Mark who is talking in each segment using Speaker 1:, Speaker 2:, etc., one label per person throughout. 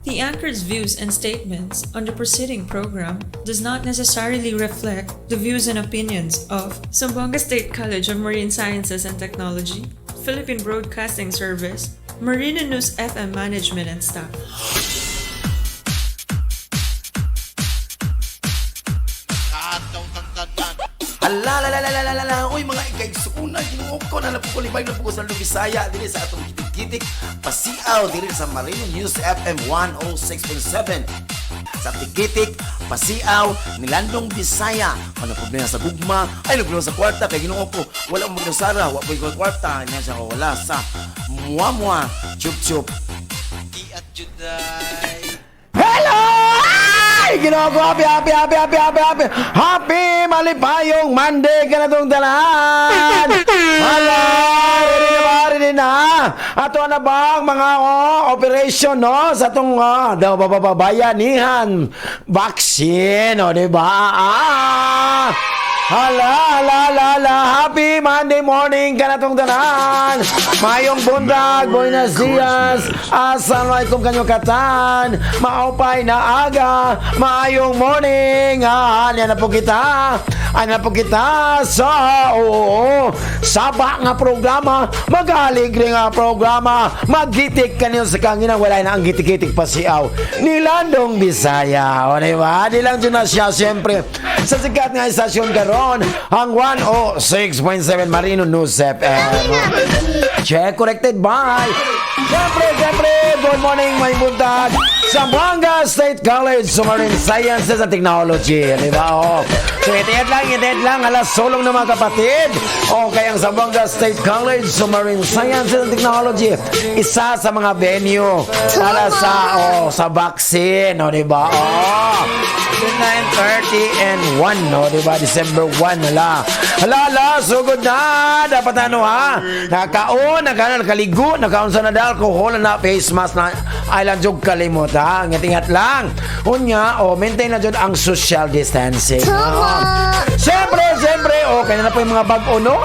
Speaker 1: The anchor's views and statements on the preceding program does not necessarily reflect the views and opinions of Zamboanga State College of Marine Sciences and Technology, Philippine Broadcasting Service, Marina News FM management and staff.
Speaker 2: Ala la la la la la la, uy, mga ikaigsuuna, Ginoo ko na napukulibay na po sa Bisaya diri sa atong gitik-gitik pasiaw diri sa Marino News FM 106.7 sa Tikitik Pasiaw Nilandong Bisaya. Ano problema sa gugma ay problema sa kwarta kay Ginoo ko wala mo magnusara, wa po'y kwarta niya siya, wala sa muwa muwa chup chup.
Speaker 3: At Juday.
Speaker 2: Hello! Ay! Ginoo ko, happy, happy, happy, happy, happy, happy, happy, malipayong Monday ka na itong talaan! Hala! Ready na ba? Ready na? Ato na ba ang mga, oh, operation, no? Sa itong daw bayanihan vaccine, o, di ba? Ah! Hala, hala, hala, hala. Happy Monday morning ka na itong tanan. Mayong buntag, buenos dias. Assalamualaikum kanyo katan. Maupay na aga. Maayong morning. Ah, yan na po kita. Ano na po kita sa, oo, saba nga programa, magaligre nga programa, magitik kanyo sa kanginang wala na ang gitik-gitik pasiaw. Nilandong Bisaya. O, di ba? Di lang dyan na siya, siyempre. Sa sikat nga istasyon karon, ang 106.7 Marino News FM. Check corrected by. Siyempre, siyempre, good morning, may buntag. Zamboanga State College of Marine Sciences and Technology. Di ba? Oh. So, itiyan lang, itiyan lang. Alas sulong na mga kapatid. Okay, ang Zamboanga State College of Marine Sciences and Technology, isa sa mga venue para sa, oh, sa vaccine. O, di ba? Oh. 9:30 and 1, no? Di ba? December 1, hala. Hala, hala, sugod na. Dapat ano, ha? Nakaon, nakaon, nakaligo, nakaon sa na alcohol, na face mask na, ay lang jud kalimot, ha? Ingat-ingat lang. Unya, oh, maintain na jud ang social distancing. Tama! Siyempre, siyempre, okay na na po yung mga bago, no?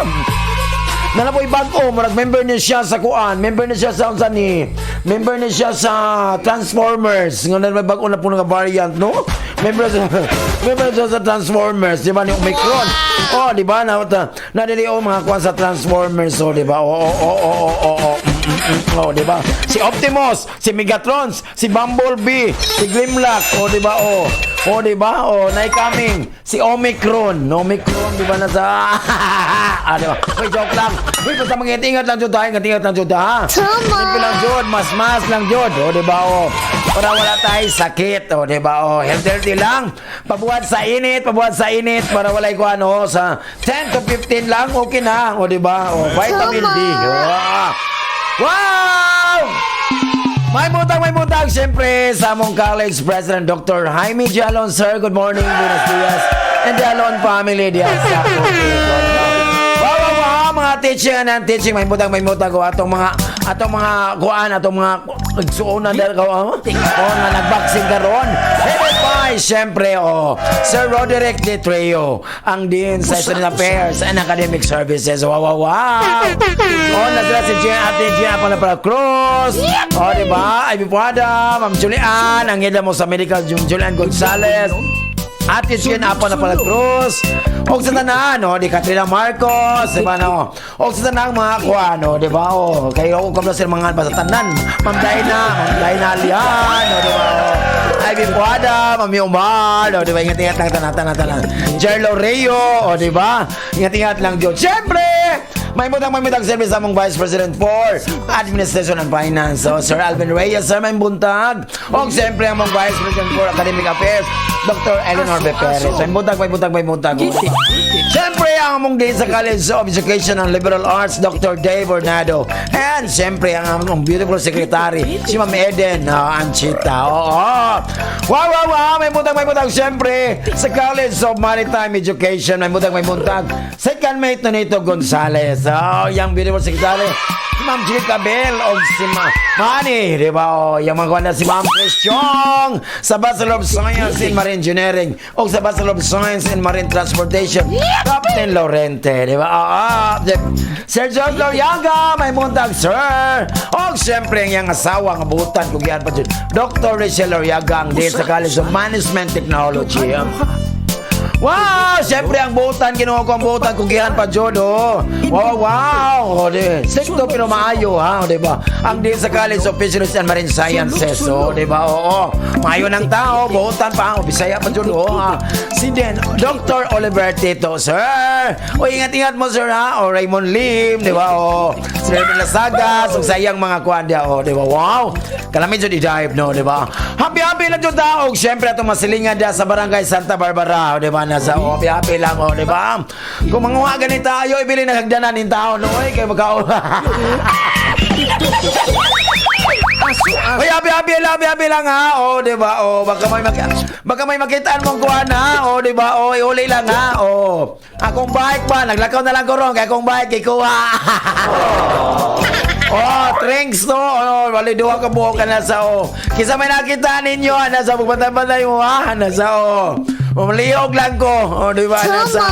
Speaker 2: Na na po bago, murag member niya siya sa kuan, member niya siya sa unsa ni, member niya siya sa Transformers. Nga na may bago na po nga variant, no? Member sa member siya sa Transformers, di ba ni Omicron? Oh, di ba na na dili oh mga kuan sa Transformers, oh, di ba? Oo, oo, oo, oo, oo. Oh, di ba? Si Optimus, si Megatrons, si Bumblebee, si Grimlock, oh, di ba? Oh. Oh, di ba? Oh, na coming. Si Omicron, Omicron, di ba nasa ah, di ba? Uy, joke lang. Uy, basta mag-ingat lang jud tayo, ingat-ingat lang jud ha. Simple lang jud, mas-mas lang jud. Oh, di ba? Oh. Para wala tayo sakit, oh, di ba? Oh, healthy healthy lang. Pabuhat sa init para walay ko ano sa 10 to 15 lang, okay na. Oh, di ba? Oh, vitamin D. Oh. Wow! May butang, siyempre, sa among college president, Dr. Jaime Jalon. Sir, good morning, buenos dias. And the Jalon family, diyan sa Wow, wow, wow, mga teaching and teaching, may butang ko atong mga kuan, atong mga igsuonan dahil ka, oh, oh, nga nag-vaccine karon. Headed by, siyempre, oh, Sir Roderick De Treo, ang Dean sa Student Affairs and Academic Services. Wow, wow, wow. Oh, nasa si Gian, Ate Gian pala pala Cruz. Oh, di ba? Ivy Puada, Ma'am Julian, ang ida mo sa medical, Julian Gonzalez. Ate Gian Apo na pala Cruz. Og sa tanan, no, di Katrina Marcos, di ba, no? Og sa tanan mga kuan, no, di ba? Oh, kayo ko kabla sila mga basta tanan. Ma'am Daina Lian, no, di ba? Oh. Ivy Puada, Ma'am Yomar, no, di ba? Ingat-ingat lang tanan, tanan, tanan. Jerlo Reo, oh, di ba? Ingat-ingat lang jud. Siyempre, may butang service among Vice President for Administration and Finance. So, Sir Alvin Reyes, sir, may buntag. O, siyempre, among Vice President for Academic Affairs, Dr. Eleanor B. Perez. May buntag, may buntag, may buntag. Siyempre, ang among Dean sa College of Education and Liberal Arts, Dr. Dave Ornado. And siyempre, ang among beautiful secretary, si Ma'am Eden Anchita. Oo. Wow, wow, wow. May buntag, may buntag. Siyempre, sa College of Maritime Education, may buntag, may buntag. Second mate Nonito Gonzales. Flores. Oh, yung beautiful secretary. Si Ma'am Jill Cabel o si Manny, di ba? Oh, yung mga kuwan na si Ma'am Chris Chong sa Bachelor of Science in Marine Engineering o sa Bachelor of Science in Marine Transportation. Captain Lorente, di ba? Sir George Loriaga, may muntag, sir. O, siyempre, ang iyang asawa, nga butan, kung yan pa dyan. Dr. Rachel Loriaga, ang dean sa College of Management Technology. Wow! Siyempre, ang butan, kinuha ko ang butan, kugihan pa, Jod, oh. Wow! Oh, di. Sekto, pero maayo, ha? O, di ba? Ang dean sa College of Fisheries and Marine Sciences, oh, di ba? Oo. Maayo ng tao, butan pa, oh, Bisaya pa, Jod, oh, ha? Si Den, Dr. Oliver Tito, sir. O, ingat-ingat mo, sir, ha? O, Raymond Lim, di ba? O, si Raymond Lasagas, o sa iyang mga kuwan diya, oh, di ba? Wow! Kalami jud i-dive, no, di ba? Happy-happy lang jud ta. Og syempre, atong masilingan diya sa Barangay Santa Barbara, oh, di ba? Nasa, oh, happy-happy lang, oh, di ba? Kung manguha ganit tayo, ibili na hagdanan nin tao, no? Oy, kay magkao. Oy, happy, happy lang, happy, happy lang, ha. Oh, di ba? Oh, baka may makitaan mong kuan, ha. Oh, di ba? Oh, iuli lang, ha. Oh. Akong bike pa, naglakaw na lang ko ron kay akong bike ikuha. Oh, drinks to. Oh, wali duha ka buok ka na sa oh. Kisa may nakita ninyo, ah, nasa pagbantay-bantay mo ha, nasa oh. Umlihog lang ko. Oh, di ba? Nasa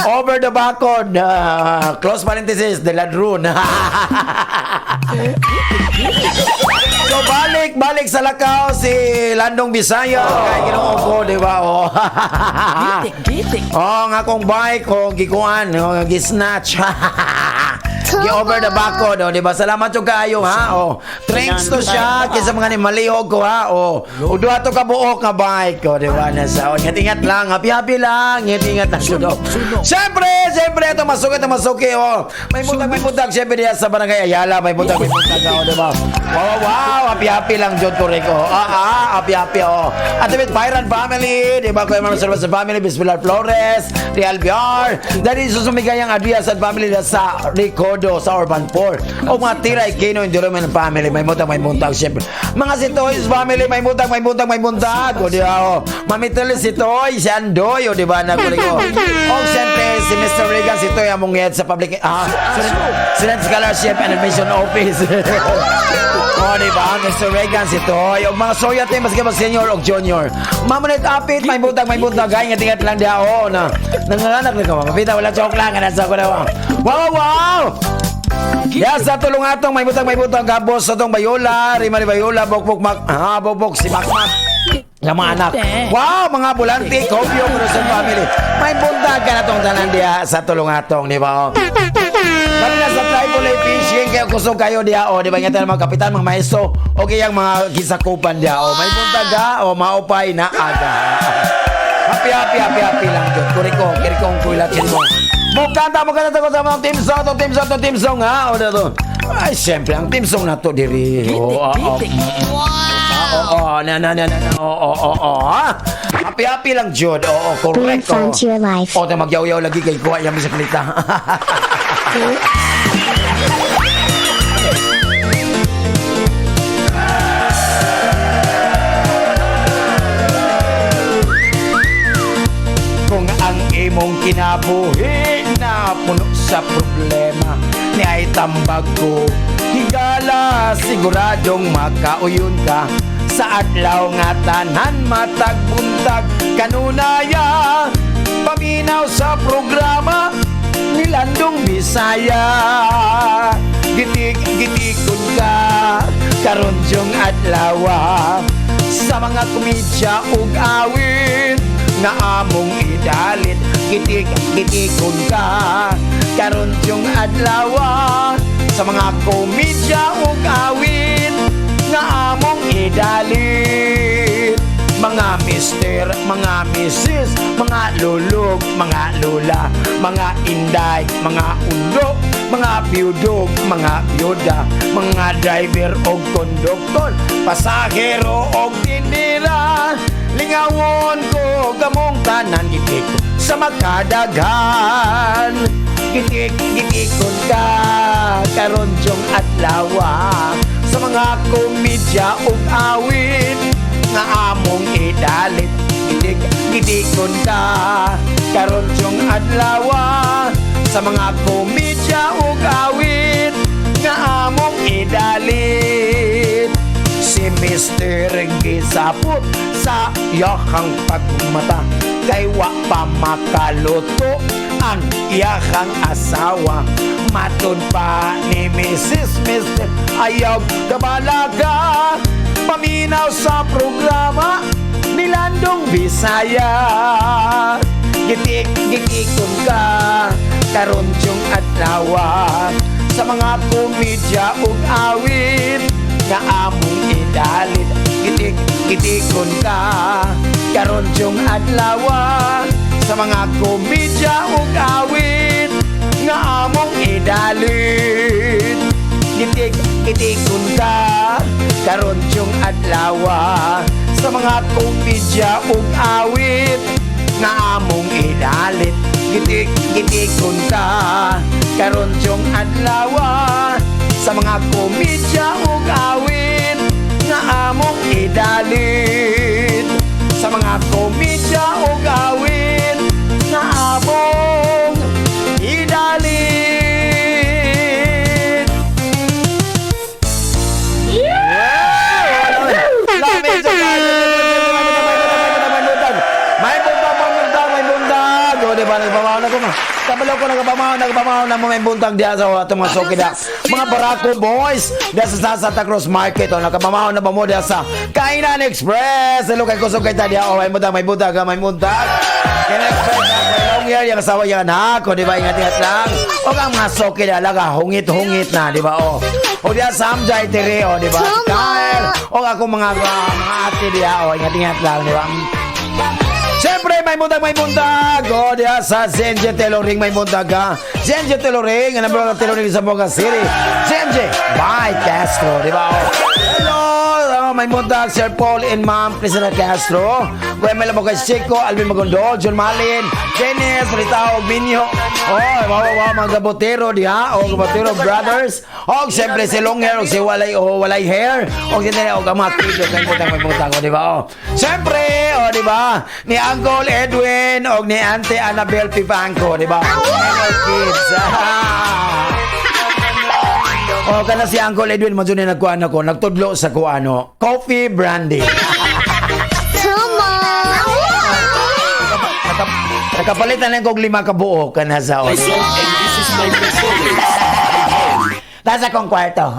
Speaker 2: over the bakod. Ah, close parenthesis, de ladron. So balik, balik sa Lakaw si Landong Bisaya kay Ginoo ko, di ba? Oh.
Speaker 4: Gitik, gitik.
Speaker 2: Oh, nga akong bike ko gikuan, oh, gisnatch. Gi over the bakod, oh, di ba? Salamat jud kaayo ha. Oh, thanks to siya kaysa mga ni malihog ko ha. Oh, ug duha to ka buok nga bike ko, di ba? Nasa oh, ingat-ingat lang, happy happy lang, ingat-ingat lang jud. Oh. Siyempre, siyempre ito masuki, ito masuki, oh. May buntag siyempre diya sa Barangay Ayala, may buntag, oh, di ba? Wow, happy happy lang jud ko Rico. Happy happy oh. At with Byron family, di ba? Kuya Manuel Service family, Bismillah Flores, Real BR, dahil susumigayang Adrias at family na sa Ricodo sa Urban 4. O mga Tira Aquino and Jerome family, may buntag siyempre. Mga si Toys family, may buntag, may buntag, may buntag. O di ba? Oh. Mami Teles si Toy, si Andoy, o di ba? Nagkulig ko. O siyempre si Mr. Regan, si Toy among head sa public Student Scholarship and Admission Office. O, di ba? Mr. Regan, si Toy. O mga Soya team, maski ba senior o junior. Mamulit apit, may buntag, may buntag. Ay, ingat-ingat lang diya. O, na. Nanganganak na ka, mapita, wala joke lang. Ano sa ko na. Wow! Yes, sa tulong atong may butang gabos sa tong Bayola, Rima ni Bayola, Bokbok Mak, ah, Bokbok si Makmak. Nga mga anak. Wow, mga bulante, Kobyo, Cruzon family. May buntag ka na tong tanan diha sa tulong atong, di ba? Oh. Lalo na sa Triple A Fishing, kaya kusog kayo diha, o, di ba? Ingatan mga kapitan, mga maestro, okay ang mga gisakupan diha, o. May buntag ha, o, maupay na aga. Happy, happy, happy, happy lang, Diyos. Kuriko, kiriko, ang kuilat, mo. Mukanta, mukanta, ko sa mga team song, to team song, to team song, ha? O, na to. Ay, siyempre, ang team song na to, diri.
Speaker 4: Gitik,
Speaker 2: Oh, oh,
Speaker 4: gitik.
Speaker 2: Oo, na, na, na, na, na, oo, ha? Happy, happy lang, Jud. Oo,
Speaker 5: Bring
Speaker 2: correct.
Speaker 5: fun
Speaker 2: Oo.
Speaker 5: to your life.
Speaker 2: O, tayo magyaw-yaw lagi kay kuha yung bisikleta. Kung ang imong kinabuhi na puno sa problema ni ay tambag ko higala siguradong makauyon ka sa adlaw nga tanan matag buntag kanunaya paminaw sa programa ni Landong Bisaya gitik gitikon ka karon yung adlaw sa mga komedya ug awit nga among idalit gitik gitikon ka karon yung adlaw sa mga komedya ug awit nga among idalit mga mister, mga misis, mga lulog, mga lula, mga inday, mga undo, mga biyudog, mga biyuda, mga driver og konduktor, pasahero og tindera, lingawon ko kamong tanan gitik sa makadaghan. Gitik, gitikon ka, karon diyong adlawa, sa mga komedya ug awit nga among idalit gitik gitikon ka karon diyong adlawa. Sa mga komedya ug awit nga among idalit. Si Mr. Gisapot sa iyahang pagmata kay wa pa makaluto ang iyahang asawa. Matud pa ni Mrs. Mr. Ayaw kabalaga, paminaw sa programa ni Landong Bisaya. Gitik gitikon ka karon tiyong adlaw sa mga komedya ug awit nga among idalit. Gitik gitikon ka karon tiyong adlaw sa mga komedya ug awit nga among idalit. Gitik gitikon ka karon tiyong adlaw sa mga komedya ug awit nga among idalit. Gitik gitikon ka karon tiyong adlaw sa mga komedya ug awit nga among idalit. Sa mga komedya ug awit nga among idalit. May buntag, may buntag, may buntag. O, di ba, nagpamaw na ko ma. Kabalo ko, nagpamaw, nagpamaw na mo may buntag diya sa atong mga suki diya. Mga Barako Boys, diya sa Santa Cruz Market. O, nagpamaw na ba mo diya sa Kainan Express. Hello kay kusog kay ta diya. O, may buntag, may buntag, may buntag. Kainan Express, may long year, yung asawa yung anak. O, di ba, ingat-ingat lang. O, ang mga suki diya, laga, hungit-hungit na, di ba, o. O, diya sa Amjay Tere, o, di ba? Kyle, o, ako mga ate diya, o, ingat-ingat lang, di ba? Siyempre, may buntag, may buntag. O, diya sa Zenje Tailoring, may buntag ha. Zenje Tailoring, ang number one tailoring sa Zamboanga City. Zenje, by Castro, di ba? O, hello, oh, may buntag, Sir Paul and Ma'am Priscilla Castro. Kuya Mela kay Chico, Alvin Magondol, John Malin, Dennis, Rita Minyo. Oh, wow, wow, mga gabotero diha, o gabotero brothers. O, siyempre si Long Hair, o si Walay, o Walay Hair. O, siyempre, o, ang mga kids, may buntag, may buntag, o, di ba? O, siyempre, o, di ba? Ni Uncle Edwin, o ni Auntie Annabel Pipanco, di ba? Hello, kids. O, kana si Uncle Edwin, mo dyan nagkuhan ako, nagtudlo sa kuano, coffee brandy. Nakapalit na lang kog lima ka buo kana sa o.
Speaker 5: And this is my performance.
Speaker 2: Nasa akong kwarto.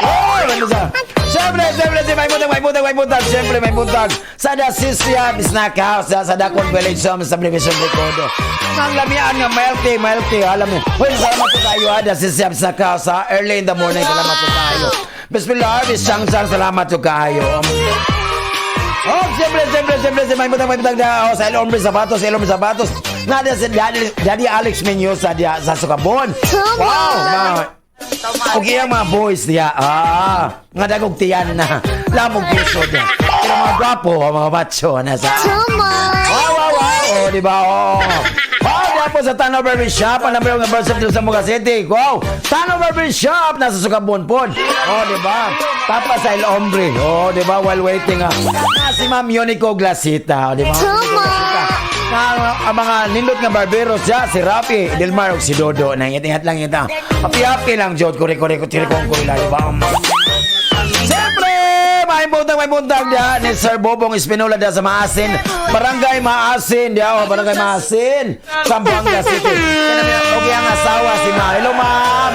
Speaker 2: Oy, ano sa? Siyempre, siyempre, si may buntag, may buntag, may buntag. Siyempre, may buntag. Sa The Sisia Snack House, sa Dakon Village, sa Subdivision Recodo. Ang lamian nga, milk tea, milk tea. Alam mo. Uy, salamat po tayo, ha, The Sisia Snack House, ha. Early in the morning, salamat po tayo. Bismillah, Siyang Siyang, salamat po kayo. Oh, siyempre, siyempre, siyempre, si may buntag na, oh, sa El Hombre Zapatos, El Hombre Zapatos. Nada si Daddy, Daddy Alex Menyosa diya sa Sukabon. Wow, ma. Okay ang mga boys diya. Ah, nga dagog tiyan na. Lamog puso diya. Pero mga gwapo, mga macho na sa. Wow. Oh, di ba? Oh. Wow, diya po sa Tano Barber Shop. Ang number one nga dito sa Moga City. Wow! Tano Barber Shop! Nasa Sukabon po. Oh, di ba? Papa sa El Hombre. Oh, di ba? While waiting. Ah. Na si Ma'am Yonico Glasita. Oh, di ba? Na, ang mga nindot nga barbero siya, si Rafi, Delmar, ug si Dodo. Na ingat-ingat lang ita. Happy-happy lang, Jod. Kuri, kuri, kuri, kuri, kuri, di ba? Siyempre, may buntag diya ni Sir Bobong Espinola diya sa Maasin. Barangay Maasin diya, oh, Barangay Maasin. Zamboanga City. Okay ang asawa si Ma. Hello, ma'am.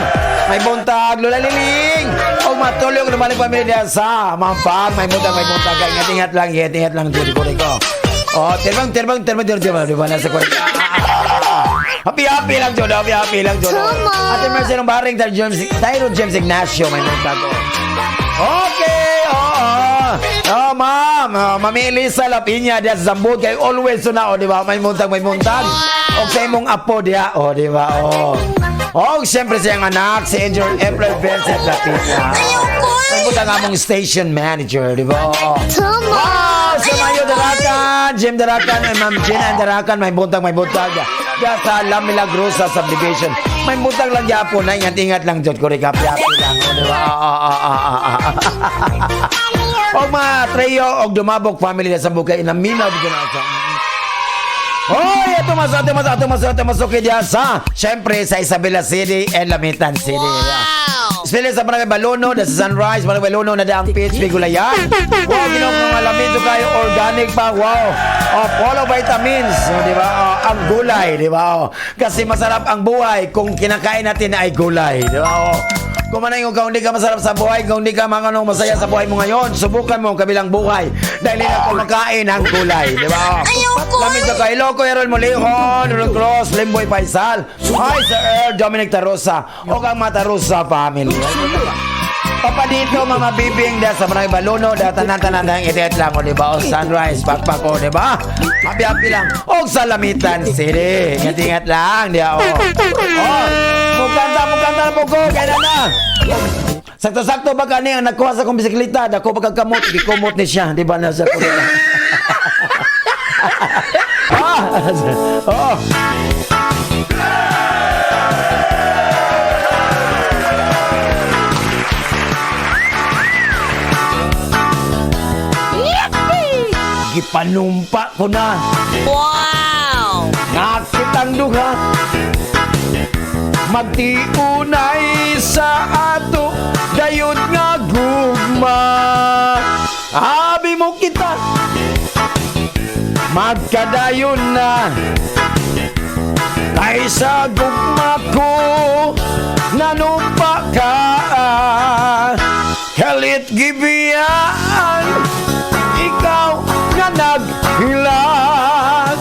Speaker 2: May buntag, Lola Liling. O matulog lumalik pamilya diya sa Ma'am Pam. May buntag, may buntag. Ingat, ingat lang, ingat, ingat lang. Dito, ko. Oh, terbang, terbang, terbang, terbang, terbang, di ba? Nasa kore. Happy, happy lang, Jodo. Happy, happy lang, Jodo. Ate Mercy ng Baring, Tayo James, Tyro James Ignacio, may buntag. Oh. Okay, oo. Oh, ma'am. Oh, Mami Elisa Lapinya diya sa Zambog. Kay always na, oh, di ba? May muntag, may muntag. O sa imong apo diya, oh, di ba? Oh. Oh, siyempre siyang anak, si Angel April Vincent Lapinya. May muntag among station manager, di ba? Oo. Wow! Sa Mayo Darakan, Jim Darakan, ay Ma'am Gina Darakan, may buntag, may buntag. Diya sa La Milagrosa Subdivision. May buntag lang yapon na ingat-ingat lang, Jod. Kuri happy lang. O, di ba? Oo, oo, oo, oo, oo. Og mga Treo og Dumabok family na sa Bukay, inaminaw bigyan na sa. Hoy, ito mas ito mas ito mas ito mas okay diya sa syempre sa Isabela City and Lamitan City. Wow. Especially sa Barangay Balono, da sa Sunrise, Barangay Balono na daang Pitch, Bigulayan. Wow, ginoo nga lamit so kayo organic pa. Wow. Oh, polo vitamins, oh, di ba? Oh, ang gulay, di ba? Oh. Kasi masarap ang buhay kung kinakain natin ay gulay, di ba? Oh. Kung manay kung hindi ka masarap sa buhay, kung hindi ka mga masaya sa buhay mo ngayon, subukan mo ang kabilang buhay dahil hindi na kumakain ng gulay, di ba?
Speaker 6: Ayoko.
Speaker 2: Lamit sa kay Loco, Errol Molihon, Errol Cross, Limboy Faisal, hi Sir Earl Dominic Tarosa, o kang Matarosa family. Papa dito, Mama Bibing, da sa Barangay Baluno, da tanan-tanan na itet lang, o di ba? O Sunrise, pakpak, o di ba? Happy-happy lang. O sa Lamitan City. Ingat-ingat lang, di ba? O, o, mukanta, mukanta na po ko, kaya na. Sakto-sakto ba kani ang nakuha sa akong bisikleta, dako ba kag kamot, gikumot ni siya, di ba na sa kurita. Ah, oh. Gipanumpa ko na.
Speaker 6: Wow!
Speaker 2: Nga kitang duha magtiunay sa ato dayod nga gugma. Abi mo kita magkadayon na kaysa gugma ko nanumpa ka. Kalit gibiyaan ikaw nga naghilag,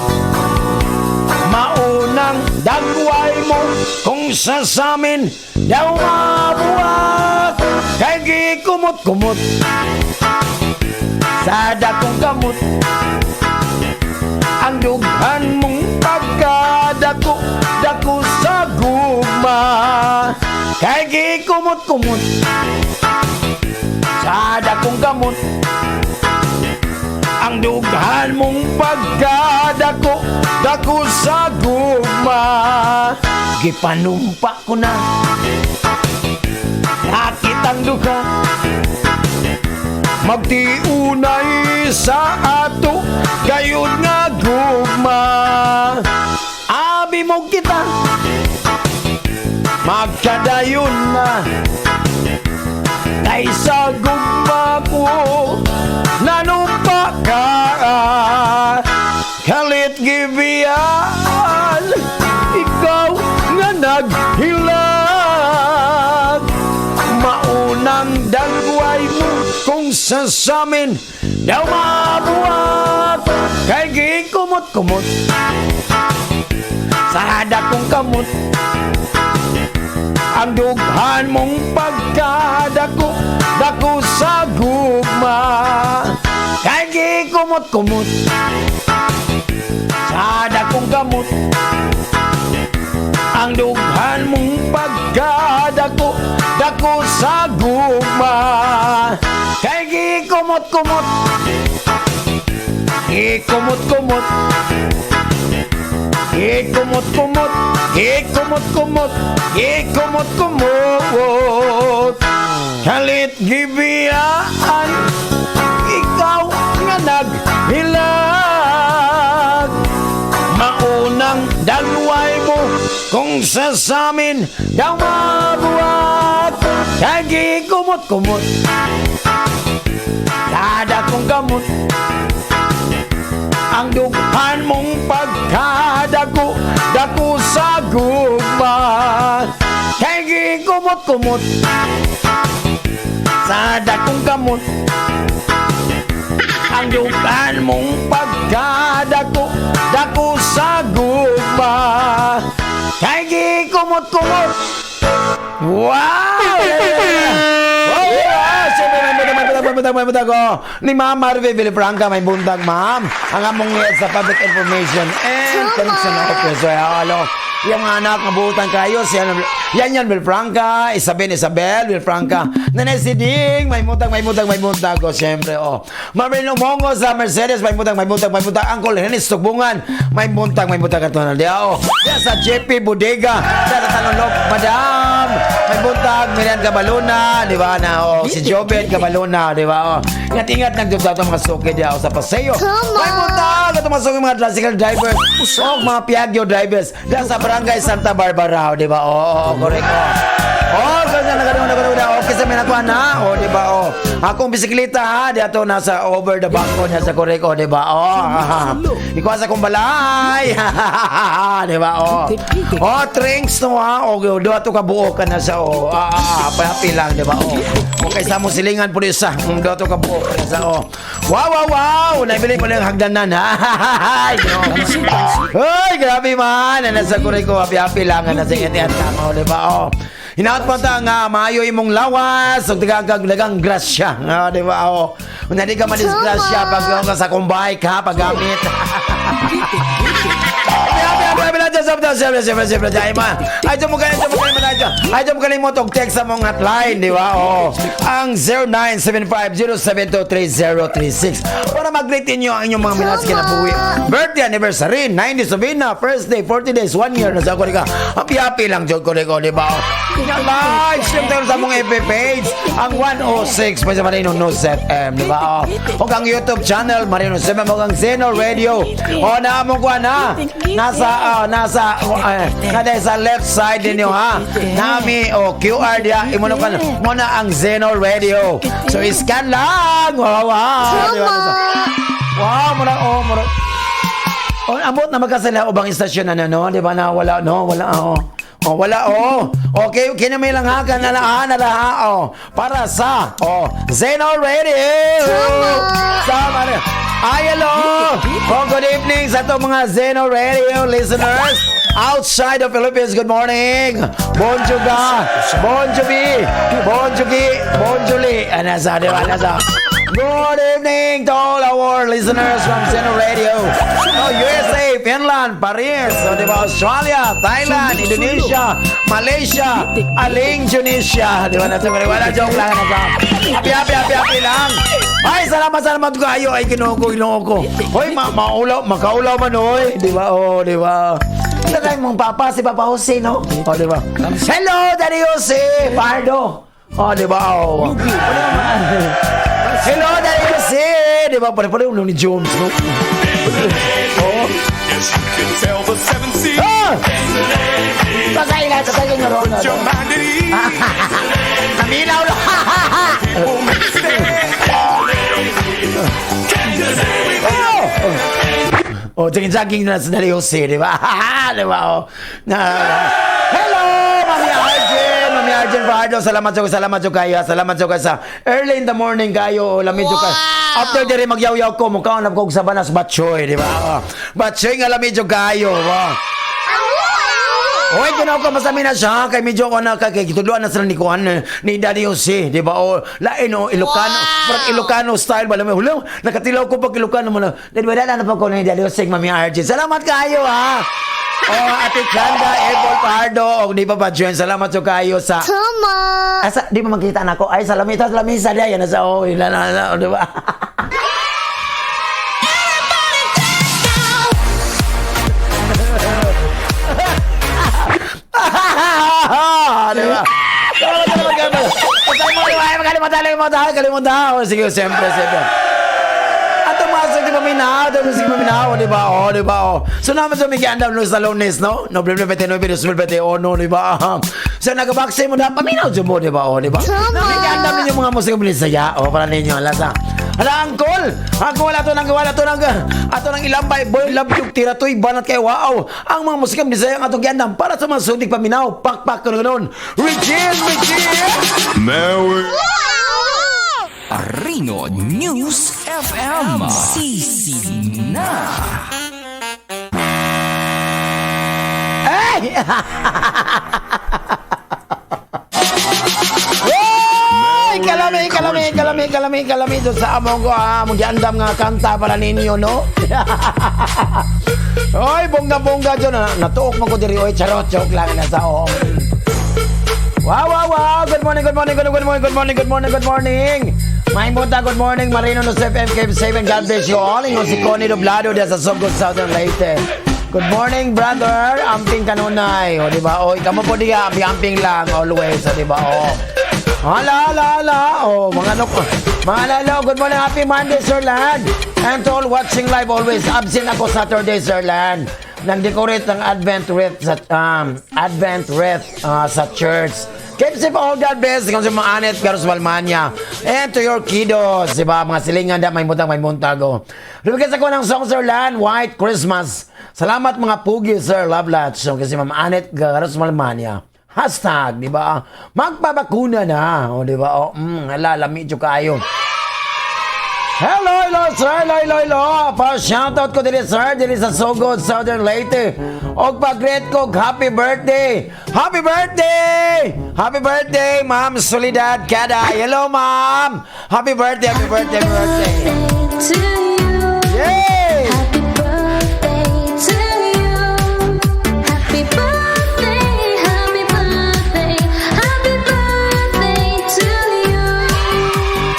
Speaker 2: maunang dagway mo kung sa samin daw mabuhat kay gikumot-kumot sa dakong kamot ang dughan mong pagkadako dako sa gugma kay gikumot-kumot sa dakong kamot ang dughan mong pagkadako dako sa gugma. Gipanumpa ko na nakitang duha magtiunay sa ato gayud nga gugma. Abi mo kita magkadayon na kaysa gugma ko nanumpa ka. Kalit gibiyaan ikaw nga naghilag, maunang dagway mo kung sa samin daw mabuhat kay gikumot-kumot sa dakong kamot ang dughan mong pagkadako dako sa gugma kay gikumot-kumot sa dakong kamot ang dughan mong pagkadako dako sa gugma kay gikumot-kumot, gikumot-kumot, gikumot-kumot, gikumot-kumot, gikumot-kumot. Kalit gibiyaan ikaw nga naghilag, maunang dagway mo kung sa samin daw mabuhat kay gikumot-kumot kada kong gamot ang dughan mong pagkadako dako sa gugma kay gikumot-kumot sa dakong kamot ang dughan mong pagkadako dako sa gugma kay gikumot-kumot. Wow! Oh, yeah! Siyempre, may buntag, may buntag, may buntag, may buntag, oh. Ni Ma'am Marve Villafranca, may buntag, ma'am. Ang among head sa Public Information and Connection Office. So, hello. Yung mga anak nga buutan kayo, si ano, yan yan, Vilfranca, Isabel, Isabel, Vilfranca, Nanay Siding, may mutag, may mutag, may mutag, oh, siyempre, oh. Marvin Umongo sa Mercedes, may mutag, may mutag, may mutag, Uncle Hennis Tugbungan, may buntag ato na diya, oh. Diya sa JP Bodega, diya sa Tanulok, Madam, may buntag, Miriam Gabaluna, di ba na, oh, si Jobet Gabaluna, di ba, oh. Ingat-ingat nang dito mga suki diya, oh, sa Paseo. May buntag, ato mga suki mga tricycle drivers, oh, mga Piaggio drivers, diya sa Barangay Santa Barbara, oh, di ba, oh, oh, correct, oh. Oh, kasi nagano nagano na okay sa minakuha na. Oh, di ba? Oh. Akong bisikleta ha, di ato nasa over the bangko niya sa korek, oh, di ba? Oh. Ikuha sa kong balay. Di ba? Oh. Oh, drinks no ha. Oh, do ato ka buo ka na sa oh. Ah, ah, ah, happy lang, di ba? Oh. Okay sa mo silingan po isa. Do ato ka buo ka na sa oh. Wow, wow, wow. Naibili mo lang hagdanan ha. Hoy, grabe man. Nasa korek ko, happy happy lang na sa ingat lang, oh, di ba? Oh. Hinaot pa ta nga maayo imong lawas ug tagagag lagang grasya. Ah, di ba? Oh. Una di ka madisgrasya pag ka sa kumbay ka paggamit. Siyempre, siyempre, siyempre, siyempre, ma. Ay, mo kayo, mo kayo, ay, mo kalimot og text sa mong hotline, di ba? Oh. Ang 0975-072-3036. Para mag-greet ninyo ang inyong mga minahal sa kinabuhi. Birthday, anniversary, 90 Sabina, first day, 40 days, 1 year, nasa ko ka. Happy, happy lang, jud ko di ba? Live stream tayo sa mong FB page, ang 106 pa sa Marino News FM, di ba? Oh. O ang YouTube channel, Marino 7, o ang Zeno Radio. O, na mo ko na. Nasa, nasa, nasa sa left side ninyo, ha? Nami, o, QR diya, imo na ka, mo na ang Zeno Radio. So, scan lang. Wow, wow. Di ba? Wow, mura, oh, mura. Oh, abot na magkasala ubang istasyon na no, di ba na wala no, wala oh. Oh, wala oh. Okay, kinamay lang ha, kanala ha, nala ha, oh. Para sa oh, Zeno Radio. Tama. Ay, hello. Oh, good evening sa itong mga Zeno Radio listeners outside of Philippines. Good morning. Bonjour ka. Bonjour bi. Bonjour ki. Bonjour li. Ano sa, di ba? Ano sa? Good evening to all our listeners from Zeno Radio. Oh, USA, Finland, Paris, oh, di ba? Australia, Thailand, Indonesia, Malaysia, Aling Tunisia. Di ba? Nasa wala joke lang. Nasa. Happy, happy, happy, happy lang. Ay, salamat, salamat kayo. Ay, Ginoo ko, Ginoo ko. Hoy, maulaw, makaulaw man, hoy. Di ba? Oh, di ba? Ito tayo mong papa, si Papa Jose, no? Oh, di ba? Hello, Daddy Jose! Pardo! Oh, di ba? Oh. Hello, Daddy Jose! Di ba? Pare-pare ulo ni Jones, no? Oh.
Speaker 7: Yes, you can tell the seven seas.
Speaker 2: Ah! Patay na, patay na, Ronald.
Speaker 7: Your mind at ease.
Speaker 2: Naminaw na!
Speaker 7: People make a stand.
Speaker 2: Oh! Oh, jogging-jogging na sa Daddy Jose, di ba? Di ba? Oh. Na, hello, Mami Arjen! Mami Arjen Fajardo, salamat sa kayo. Salamat sa kayo sa early in the morning kayo. Lamig wow. Ka. After diri magyaw-yaw ko, mukha na ko sa banas batchoy, di ba? Oh. Batchoy nga lamig kayo. Wow. Oy, ginaw ka masami na siya kay medyo ko na kay gitudloan na sila ni Kuan ni Daddy Jose, di ba? O lain o Ilocano,
Speaker 6: Wow!
Speaker 2: parang Ilocano style ba lamay. Hulo, nakatilaw ko pag Ilocano mo na. Di ba na pa ko ni Daddy Jose, Mami RJ. Salamat kayo ha. Oh, Ate Chanda, Ebol Pardo, og di pa ba Jen, salamat so kayo sa
Speaker 8: Tama!
Speaker 2: Asa, di mo makita na ako. Ay, sa lamita, sa lamisa diya. Yan na sa, oh, ila na, na, di ba? Di ba? Salamat, salamat, salamat. Kalimutan, kalimutan, kalimutan. Oh, sige, siyempre, siyempre. At tumasok di ba minaw, tumasok di ba minaw, di ba? Oh, di ba? Oh. So naman sa may andam no sa Lunes, no? Nobyembre 29, 2021, di ba? So nagabakse mo na paminaw jud mo, di ba? Oh, di ba?
Speaker 8: Tama.
Speaker 2: Nakikiandam ninyo mga musika binisaya. Oh, para ninyo lasa. Hala, angkol! Ako wala to nang wala to nang ato nang ilambay boy love you tira toy banat kay wow. Ang mga musika binisaya ang atong giandam para sa mga sutik paminaw, pakpak kuno ganoon. Regine, Regine!
Speaker 7: Merry.
Speaker 4: Rino News FM. Sisi na.
Speaker 2: Ay! Ay, kalami, kalami, kalami, kalami, kalami doon sa among ko, ha. Among giandam nga kanta para ninyo, no? Oy, bongga-bongga dyan. Natuok man ko diri. Oy, charot, joke lang na sa oo. Wow. Good morning, good morning, good morning, good morning, good morning, good morning. May buntag, good morning. Marino Joseph MK7. God bless you all. Ingon si Connie Doblado diya sa Sogod, Southern Leyte. Good morning, brother. Amping kanunay. O, di ba? O, kamo po diya. Amping lang always. O, di ba? O. Hala, hala, hala. O, mga ano ko. Mga lalo, good morning. Happy Monday, Sir Lan. And to all watching live always. Absent ako Saturday, Sir Lan. Nang-decorate ng Advent wreath sa church. Keep safe all, God bless. Kung sa mga anet, Garos Balmanya. And to your kiddos, di ba? Mga silingan da, may buntag, may buntag. Oh. Request ako ng song, Sir Lan, White Christmas. Salamat mga pugi, Sir. Love lots. So, kasi Ma'am Anet Garos Malmania. Hashtag, di ba? Magpabakuna na. O, di ba? O, ala, lami jud kaayo. Hello, hello, sir. Hello, hello, hello. Pa-shoutout ko dili, sir. Dili sa Sogod, Southern Leyte. Og pag-greet ko, happy birthday. Happy birthday! Happy birthday, Ma'am Soledad Kada. Hello, ma'am. Happy birthday, happy birthday, happy birthday.
Speaker 8: To you.
Speaker 2: Yay!
Speaker 8: Happy birthday to you. Happy birthday, happy birthday, happy birthday to you.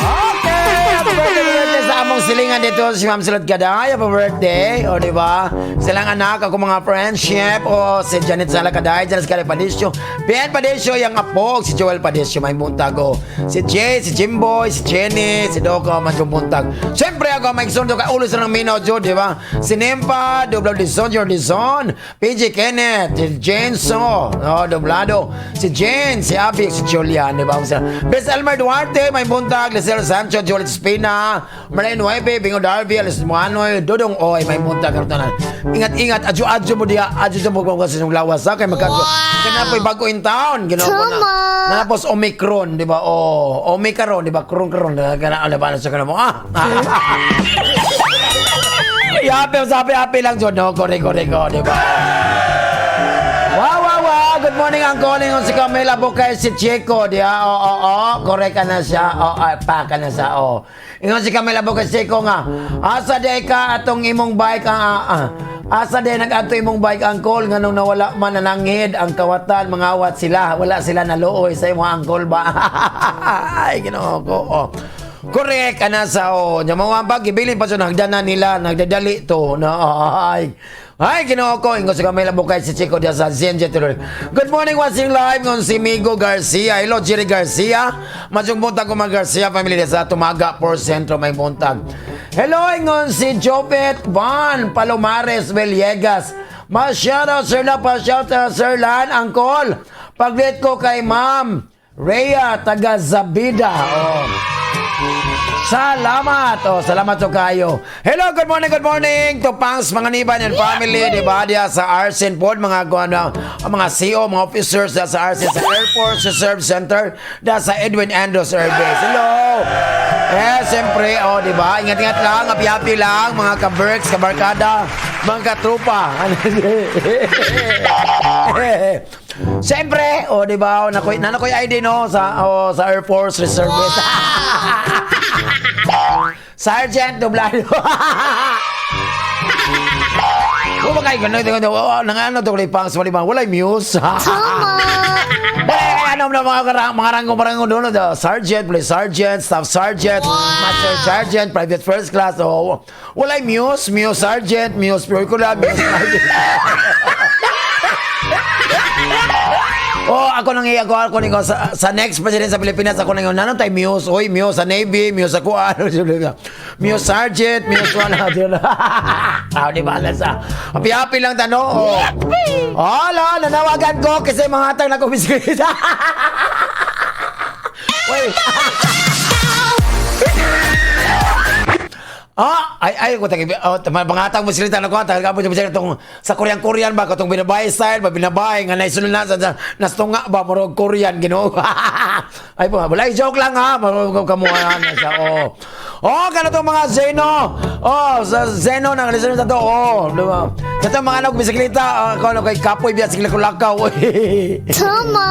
Speaker 2: Okay! Happy birthday, birthday sa among silingan dito si Ma'am Soledad Kaday. Happy birthday. O, di ba? Silang anak, ako mga friendship. O, si Janet Sala Kaday, Janet Sala Padisyo. Ben Padisyo, yung apo, si Joel Padisyo, may buntag. O, si Jay, si Jimboy, si Jenny, si Doko, may buntag. Siyempre ako, may sundo ka ulo sa ng Mino, Jud, di ba? Si Nempa, Doblado Dizon, Jor Dizon, PJ Kenneth, si Jane So, no, Doblado, si Jane, si Abby, si Julian, di ba? Bes Elmer Duarte, may buntag, Lisel Sancho, Juliet Spina, Marlene Nueve, Bingo Darby, Alice Muanoy, Dodong Oy, may buntag, karutan. Ingat-ingat, adyo-adyo mo diya, adyo mo kasi yung lawas, ha? Kaya magkadyo. Kaya na po'y bago in town, ginawa ko na.
Speaker 8: Tama.
Speaker 2: Napos Omicron, di ba? Oh, Omicron, di ba? Kron kron, kana ala ba sa kana mo? Ah. Happy, happy, happy lang jud, no? Kore, kore, ko, di ba? Wow. Good morning, Uncle. Ingon si Camila Bukay, si Chico. Di ba? Oo, oo, oo. Correct ka na siya. Oo, ay, pa ka na siya. Oo. Ingon si Camila Bukay, si Chico nga. Asa di ka atong imong bike ang asa di nag-adto imong bike, Uncle, nga nung nawala man nananghid ang kawatan, mangawat sila. Wala sila naluoy sa imong uncle ba? Ay, Ginoo ko. Oh. Correct, ana sa o. Nya mga pag ibilin pa sa nagdana nila, nagdadali to. Na ay. Ay, Ginoo ko, ingon si Camila Bukay si Chico diya sa ZNJ Tuloy. Good morning, watching live ngon si Migo Garcia. Hello, Jerry Garcia. Masyong buntag ko mga Garcia family diya sa Tumaga por Centro may buntag. Hello, ingon si Jopet Van Palomares Villegas. Ma-shoutout, sir na pa-shoutout, sir Lan, Angkol. Pag-greet ko kay Ma'am Rhea taga Zabida. Oh. Salamat. Oh, salamat to kayo. Hello, good morning, good morning to Pangs mga niban and family, di ba? Diya sa Arsen pod, mga ano, ang mga CO, mga officers diya sa Arsen sa Air Force Reserve Center, diya sa Edwin Andrews Air Base. Hello. Eh, siyempre, oh, di ba? Ingat-ingat lang, happy-happy lang, mga ka-berks, kabarkada, mga katrupa. Siyempre, oh, di ba? Oh, nakoy, nanakoy ID no sa oh, sa Air Force Reserve Base. Sergeant Doblado. Kung ba kayo ganun, ganun, oh, nang ano to, pang sa walay walay muse.
Speaker 8: Tama.
Speaker 2: Wala ano na mga mga rango-rango doon, the sergeant, police sergeant, staff sergeant, master sergeant, private first class, oh, walay muse, muse sergeant, muse curricular, muse sergeant. Oh, ako nang ako ako nang sa next president sa Pilipinas ako nang nanong tay muse, oy muse sa Navy, muse sa kuan, muse sergeant, muse wala. Ah, di ba sa. Happy-happy lang tano. Oh. Hala, nanawagan ko kasi mga hatang na ko bisikleta. Wait. Ah, ay ay ko tagi oh, pangatang mo silita na ko tagal ka mo bisikleta tong sa Korean Korean ba katong binabay style ba binabay nga naisunod na sa nastunga ba murag Korean Ginoo. Ay po, wala joke lang ha. Murag kamuha na siya. Oh. Oh, kana tong mga Zeno. Oh, sa Zeno nang listen sa to. Oh, di ba? Sa tong mga anak bisikleta, ako ano kay Kapoy biya sige ko lakaw.
Speaker 8: Tama.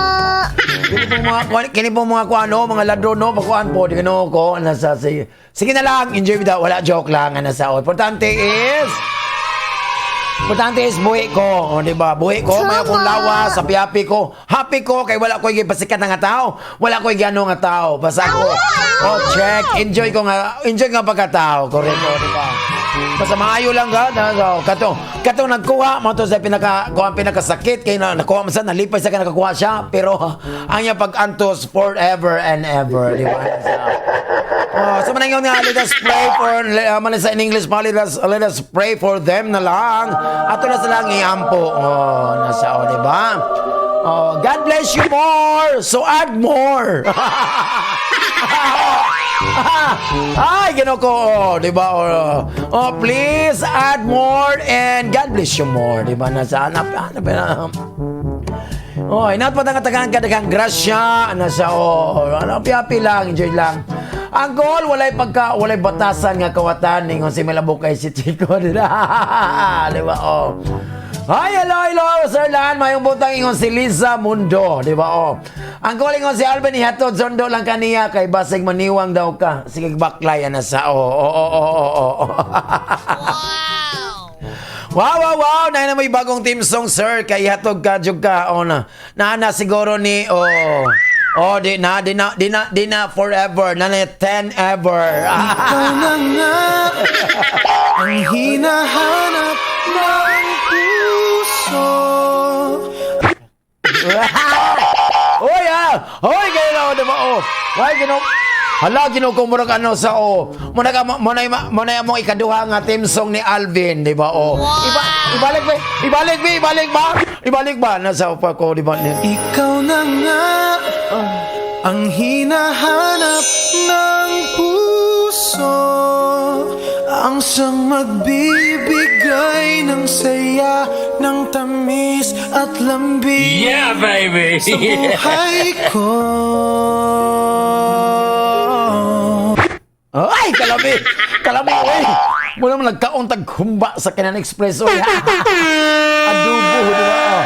Speaker 2: Kini po mga kuan no, mga ladro no, pagkuan po, di Ginoo ko nasa sige. Sige na lang, enjoy with that. Wala joke lang ana sa. Oh, importante is Importante is buhi ko, o, di ba? Buhi ko, may akong lawas, happy happy ko. Happy ko kay wala ko gipasikat nga tao. Wala ko giano nga tao. Basta ako, oh, check, enjoy ko nga, enjoy nga pagkatao. Correct, o, di ba? Basta maayo lang ka, na, so, katong, katong nagkuha, mo to sa pinaka, kuha ang pinakasakit, kay na, nakuha mo sa, nalipay sa ka nakakuha siya, pero ang iya pag-antos forever and ever, di ba? Oh, so manangaw nga, let us pray for, man sa in English pa, let us pray for them na lang. Ato na silang iampo. Oh, nasa, oh, di ba? Oh, God bless you more. So add more. Ay, Ginoo ko, oh, di ba? Oh, oh, please add more and God bless you more, di ba? Nasa hanap, hanap, hanap. Oh, inat pa nga tagaan ka daghang grasya, nasa oh, ano, happy lang, enjoy lang. Ang goal, walay pagka, walay batasan nga kawatan ningon si Malabukay si Chico, di ba? Di ba? Oh. Hi, hello, hello, Sir Lan. Mayong butang ingon si Liza Mundo, di ba? Oh. Ang goal ingon si Alvin, ihatod sundo lang kaniya kay basig maniwang daw ka. Sige, baklay ana sa oh. Wow! Naa na may bagong theme song, sir. Kay hatog ka, jug ka. Oh, na. Naana siguro ni, oh. Oh, di na, di na, di na, di na forever. Na na 10 ever.
Speaker 9: Ikaw na nga ang hinahanap ng puso.
Speaker 2: Oy, ah! Hoy, kayo na, di ba? Oh. Why, gino... Hala, Ginoo ko murag ano sa oh. Muna ka muna muna mo ikaduha nga theme song ni Alvin, di ba? Oh. Iba, ibalik ba? Ibalik ba? Ibalik ba? Ibalik ba? Nasa upa ko, di ba?
Speaker 9: Ikaw na nga ang hinahanap ng puso, ang siyang magbibigay ng saya, ng tamis at lambing
Speaker 4: Yeah, baby!
Speaker 9: sa buhay ko.
Speaker 2: Oh, ay, kalami! Kalami, oy! Muna mo nagkaon tag humba sa Kanan Express, oy. Adubo, di ba? Oh.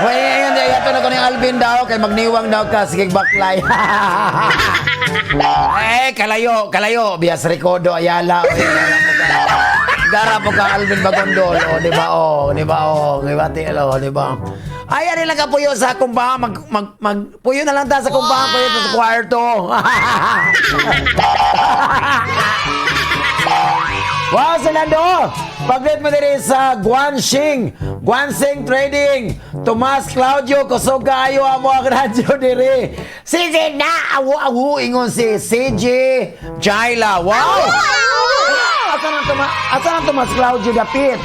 Speaker 2: Hoy, ayun, ay, ato na ko ni Alvin daw, kay magniwang daw ka, sige, baklay. Eh, kalayo, kalayo, bias Recodo, Ayala, oy. Gara po ka Alvin Bagondol, oh, di ba? Oh, di ba? Oh, di ba? Tilo, di ba? Ay, ano lang ka puyo sa kumbahan, mag, mag, mag, puyo na lang ta sa kumbahan, puyo ta sa kwarto. Wow, Salando! Pag-greet mo diri sa Guanxing, Guanxing Trading, Tomas Claudio, kusog kaayo amo ang radyo diri. Sige na, awu awu, ingon si CJ Jaila. Wow! Asa nang Tomas Claudio dapit?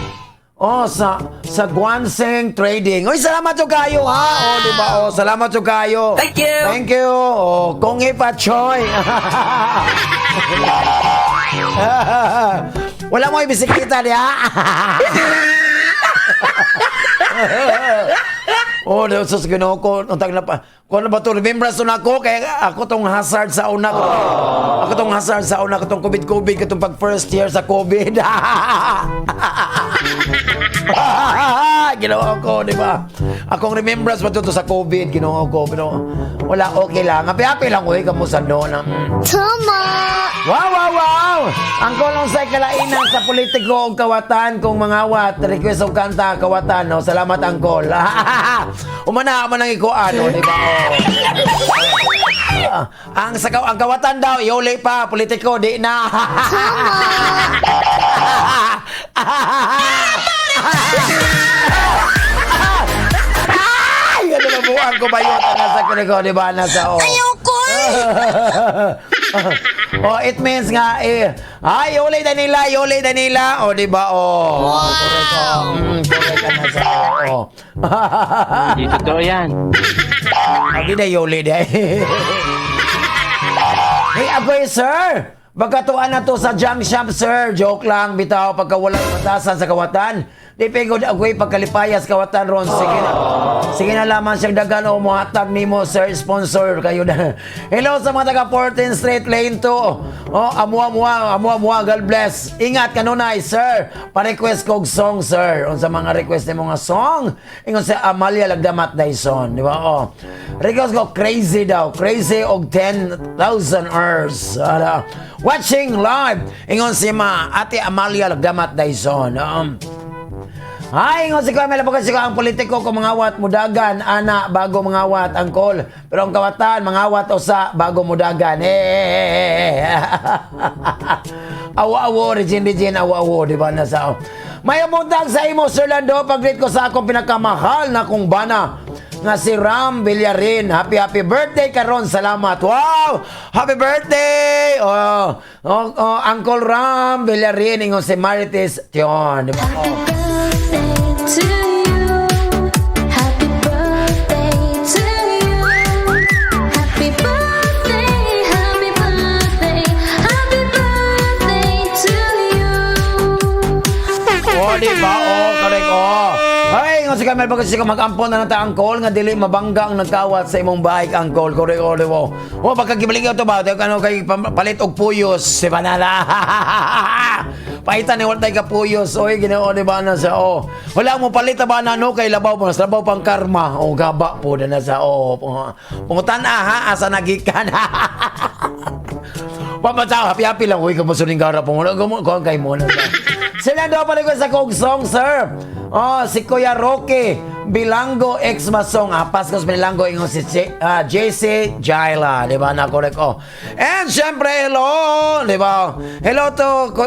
Speaker 2: Oh, sa Guanxing Trading. Oy, salamat jud kayo ha. Oh, di ba? Oh, salamat jud kayo.
Speaker 6: Thank you.
Speaker 2: Thank you. Oh, kung ipa choy. Wala mo bisikleta diha. Oh, Diyos sa Ginoo ko, untag na pa. Kung ano ba to, remembrance to na ako, kaya ako tong hazard sa una ko. Ako tong hazard sa una ko, tong COVID-COVID, katong pag first year sa COVID. Ginoo ko, di ba? Akong remembrance pa to sa COVID, Ginoo ko. Pero wala, okay lang. Happy-happy lang, uy, kamusta doon.
Speaker 8: Tama!
Speaker 2: Wow! Ang kolong sa kalainan sa politiko og kawatan kung mangawat, request og kanta kawatan, no? Salamat, Angkol. Umana man ang ikuan, no, di ba? Oh. Ah, ang sa ang kawatan daw iuli pa, politiko di na. Ay, ano na buang ko ba yun? Nasa ko, di ba? Nasa, oh.
Speaker 6: Ayoko!
Speaker 2: Oh, it means nga eh, ay, uli na nila, uli na nila. Oh, di ba? Oh.
Speaker 6: Wow!
Speaker 2: Correct, oh. Correct ka na sa oh.
Speaker 5: Hindi totoo yan.
Speaker 2: Hindi na yuli na. Hey, agoy, sir! Pagkatuan na to sa junk shop, sir. Joke lang, bitaw, pagka walang batasan sa kawatan. Di pigod agoy, pagkalipayas kawatan ron. Sige na. Sige na lamang siyang dagan o muhatag nimo, sir, sponsor kayo na. Hello sa mga taga 14th Street Lane 2. Oh, amua mua, amua mua, God bless. Ingat kanunay, sir. Pa-request kog song, sir. Unsa mga request nimo nga song? Ingon sa Amalia Lagdamat Dyson, di ba? Oh. Request ko crazy daw, crazy og 10,000 hours. Ala. Watching live. Ingon si ma Ate Amalia Lagdamat Dyson. Hay, ingon si Kuya Mel, kasi ko ang politiko kung mangawat mudagan, ana, bago mangawat ang call. Pero ang kawatan, mangawat usa bago mudagan. Eh. Awo-awo, Regine, Regine, awo-awo, di ba nasa? May buntag sa imo, Sir Lando, pag-greet ko sa akong pinakamahal na kong bana nga si Ram Villarin. Happy, happy birthday karon. Salamat. Wow! Happy birthday! Oh, Uncle Ram Villarin ingon si Marites Tion. Di ba?
Speaker 8: Happy
Speaker 2: Oh.
Speaker 8: birthday to you. Happy birthday to you. Happy birthday, happy birthday, happy birthday to you.
Speaker 2: Oh, di ba? Oh, correct. Oh. Ay, ingon si Camel, pag kasi mag-ampon na nata angkol, nga dili mabangga ang nagkawat sa imong bike, angkol. Correct, oh, di ba? Oh, pagka gibaling ito ba? Ano, kay palit og puyos, si Banala. Paitan ni wala tayo kapuyos. Oy, Ginoo, di ba na sa oh. Wala mo palit ba na no kay labaw mo, labaw pang karma. Oh, gaba po na sa oh. Pangutan aha asa nagikan. Pamataw, happy happy lang. Uy, kamusuling gara po. Wala ko kay mo na sa. Sila daw pala ko sa kog song, sir. Oh, si Kuya Roque Bilango ex Masong. Ah, Pascos Bilango ingon si JC Jaila, di ba? Na correct oh. And syempre, hello, di ba? Hello to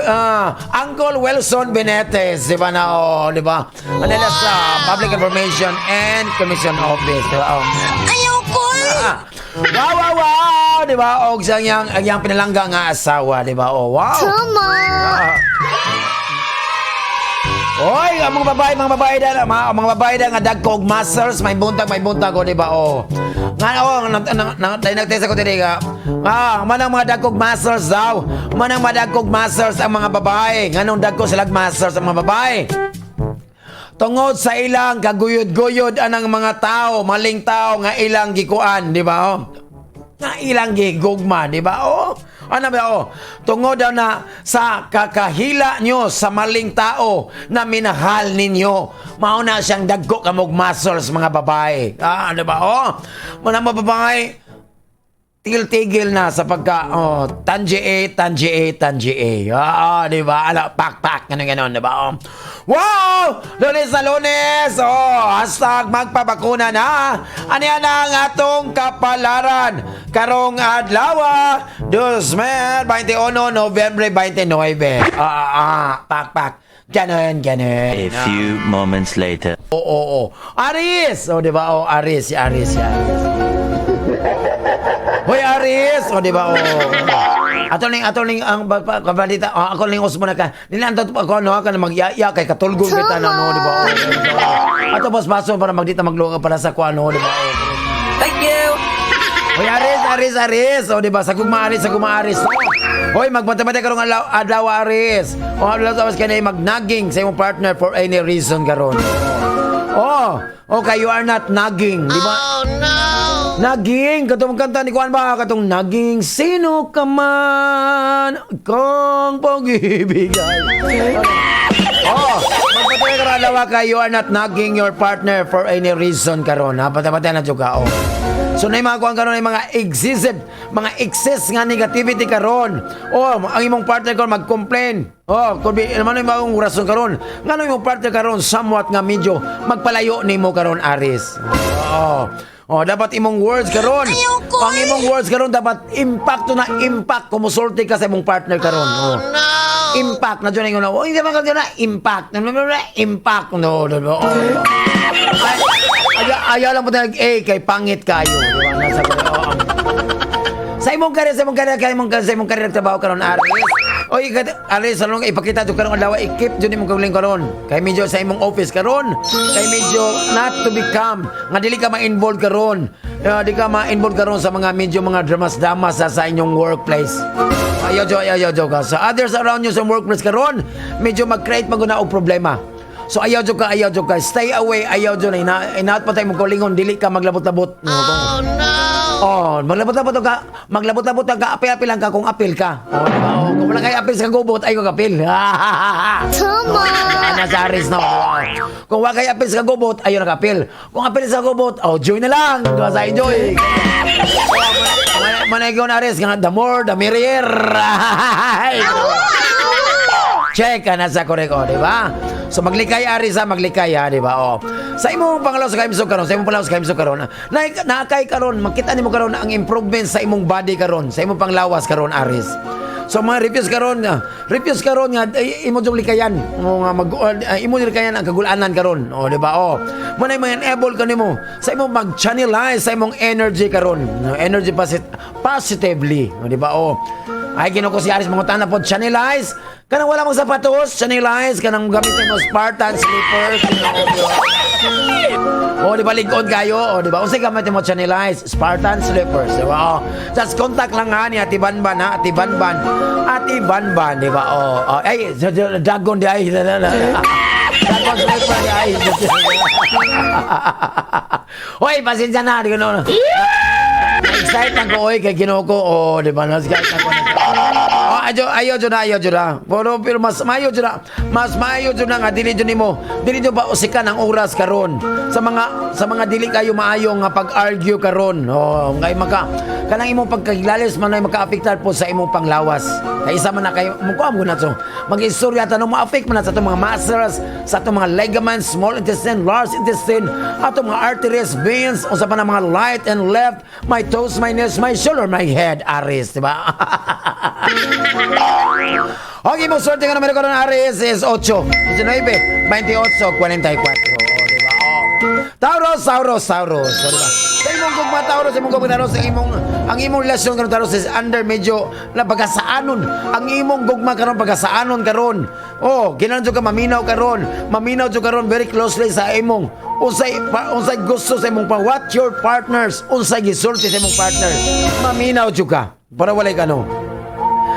Speaker 2: Uncle Wilson Benetes, di ba na oh, di ba? Manila sa Public Information and Commission Office, di ba? Oh.
Speaker 6: Ayoko!
Speaker 2: Ah, wow, di ba? Og sa ang iyang pinalangga nga asawa, di ba? Oh, wow.
Speaker 8: Tama.
Speaker 2: Ah. Oy, ang mga babae da, mga babae da nga dagko og muscles, may buntag o, di ba? Oh. Nga oh, nang nang nagtesa ko diri nga. Ah, manang mga dagkog muscles daw. Manang mga dagkog muscles ang mga babae. Nganong dagko sila muscles ang mga babae? Tungod sa ilang kaguyod-guyod anang mga tao, maling tao nga ilang gikuan, di ba? Oh? Nga ilang gigugma, di ba? Oh. Ano ba oh? Tungod daw na sa kakahila nyo sa maling tao na minahal ninyo. Mao na siyang dagko kamog muscles mga babae. Ah, ano ba? Oh. Mga babae, tigil-tigil na sa pagka, oh, tanji A, tanji A, tanji A. Ah, di ba? Ala, pak, pak, ganun, ganun, di ba? Oh. Wow! Lunes na Lunes! Oh, #magpabakuna na! Ano yan ang atong kapalaran? Karong adlaw, 2021, Nobyembre 29. Ah, pak, pak. Ganun, ganun.
Speaker 5: A few moments later.
Speaker 2: Oo. Aris! Oh, di ba? Oh, Aris, si Aris, si Aris. Hoy, Aris! O, di ba? Oh. Ato ning ang kabalita, oh, ako ning usmo na ka. Nilantot pa ako no ka na magyaya kay katulgon kita na no, di ba? Oh, ato boss baso para magdita magluwa para sa kuano, di ba? Oh.
Speaker 6: Thank you!
Speaker 2: Hoy, Aris, Aris, Aris. O, di ba? Sa gugma Aris, sa gugma Aris. Hoy, magbantay-bantay karong adlaw, Aris. O, adlaw sa kay magnaging sa imong partner for any reason karon. Oh, okay, you are not nagging, di ba?
Speaker 6: Oh no!
Speaker 2: Naging, katong kanta ni Kuan ba? Katong naging sino ka man kang pag-ibig ay. Oh, magpatuloy ka adlaw kay you are not nagging your partner for any reason karon. Ha, patay na jud ka. Oh. So na yung mga kuan karon ay mga excessive, mga excess nga negativity karon. Oh, ang imong partner karon mag-complain. Oh, could be naman yung bagong rason karon. Ngano imong partner karon somewhat nga medyo magpalayo nimo karon, Aris. Oh. Oh, dapat imong words karon.
Speaker 6: Ayoko,
Speaker 2: Ang imong words karon dapat impact to na impact kung musulti ka sa imong partner karon. Oh.
Speaker 6: No!
Speaker 2: Impact na dyan yung oh, hindi man ka na impact. No, no, no, impact. No, no, no. Oh. Ay, ayaw lang po talaga, eh, kay pangit kayo. Di ba? Nasa, oh. Sa imong career, kay imong sa imong career trabaho karon, Aris. Oy, Aris, anong ipakita jud karon adlaw, i-keep jud imong kaugalingon karon. Kay medyo sa imong office karon, kay medyo not to become nga dili ka ma-involve karon. Di ka ma-involve karon sa mga medyo mga dramas-dramas sa inyong workplace. Ayaw jo, ayaw jo ka. Sa others around you sa workplace karon, medyo mag-create man gud na og problema. So ayaw jo ka, ayaw jo ka. Stay away, ayaw jo na ina, inaat pa tayo mong kaugalingon, dili ka maglabot-labot.
Speaker 6: Oh no!
Speaker 2: Oh, maglabot-labot ka, maglabot-labot ka, apil-apil lang ka kung apil ka. Oh, di ba? Oh, kung wala kay apil sa gubot, ay kung apil.
Speaker 8: Tama.
Speaker 2: Ana sa Aris, no. Kung wala kay apil sa gubot, ayaw na kapil. Kung apil sa gubot, oh, join na lang. Diba sa enjoy. Manay ko na Aris, nga the more, the merrier. Check ka na sa korek, oh, di ba? So maglikay, Aris, ha, maglikay ha, di ba? Oh. Sa imong panglawas kahimsog karon, sa imong panglawas kahimsog karon, na nakay karon, makita nimo karon ang improvement sa imong body karon, sa imong panglawas karon, Aris. So mga refuse karon nga ay, imo jung likayan mo nga mag imo jung likayan ang kagulanan karon. Oh, di ba? Oh. Mo na mga enable kanimo sa imong mag-channelize sa imong energy karon. No, energy positively, oh, di ba? Oh. Ay, Ginoo ko, si Aris mangutana po, channelize. Kanang wala mong sapatos, channelize kanang gamitin mo Spartan slippers. Oh, di ba lingkod kayo? Oh, di ba? Unsay gamit mo channelize? Spartan slippers, di ba? Oh. Just contact lang ha ni Ate Banban ha, Ate Banban. Ate Banban, di ba? Oh, oh. Ay, dragon di ay. Dragon slipper di ay. Hoy, pasensya na, di ko na. Excited lang ko, oy, kay Ginoo ko. Oh, di ba? Nas-excite lang ko. Oh, ayo, ayo jud na, ayo jud na. Pero mas mayo jud na. Mas mayo jud na nga dili jud nimo. Dili jud ba usikan ang oras karon sa mga dili kayo maayo nga pag-argue karon. Oh, ngay maka kanang imong pagkagilalis man ay maka-apektar po sa imong panglawas. Kay isa man na kayo mo ko na to. Mag-istorya tanong ma-affect man na sa atong mga muscles, sa atong mga ligaments, small intestine, large intestine, atong mga arteries, veins, unsa pa na mga right and left, my toes, my knees, my shoulder, my head, Aris, di ba? Okay, mo swerte nga naman ko ng Aries is 8, 19, 28, 44. Oh, di ba? Oh. Taurus, Taurus, Taurus. Oh, di ba? Sa imong gugma, Taurus, sa imong gugma, Taurus, sa imong ang imong relasyon karon, Taurus, is under medyo na pagkasaanon. Ang imong gugma karon pagkasaanon karon. Oh, kinahanglan jud ka maminaw karon. Maminaw jud karon very closely sa imong unsay gusto sa imong pa, what your partners, unsay gisulti sa imong partner. Maminaw jud ka para walay kano.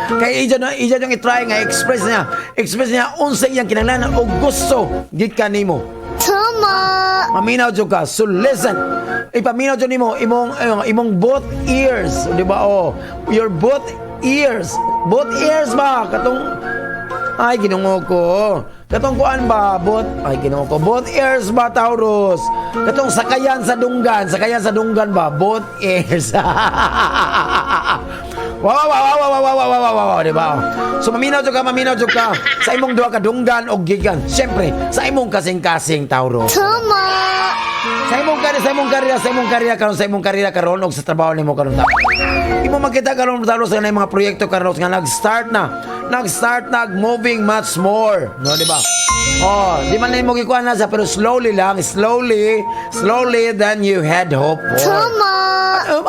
Speaker 2: Kay iya na iya yung i-try nga express niya unsay iyang kinahanglan o gusto gikan nimo.
Speaker 8: Tama.
Speaker 2: Maminaw jud ka. So listen. Ipaminaw jud nimo imong both ears, di ba? Oh, your both ears. Both ears ba katong, ay, Ginoo ko. Katong kuan ba, both, ay, Ginoo ko. Both ears ba, Taurus? Katong sakayan sa dunggan ba? Both ears. Wow, di ba? So maminaw jud ka, maminaw jud ka sa imong duha ka dunggan og gikan. Syempre, sa imong kasing-kasing, Taurus.
Speaker 8: Tama.
Speaker 2: Sa imong karera karon, sa imong karera karon og sa trabaho nimo karon ta. Imo makita karon, Taurus, nga mga proyekto karon nga nag-start na. Nag-start na moving much more, no, di ba? Oh, di man nimo gikuan na sa pero slowly lang, slowly, slowly than you had hope for.
Speaker 8: Tama.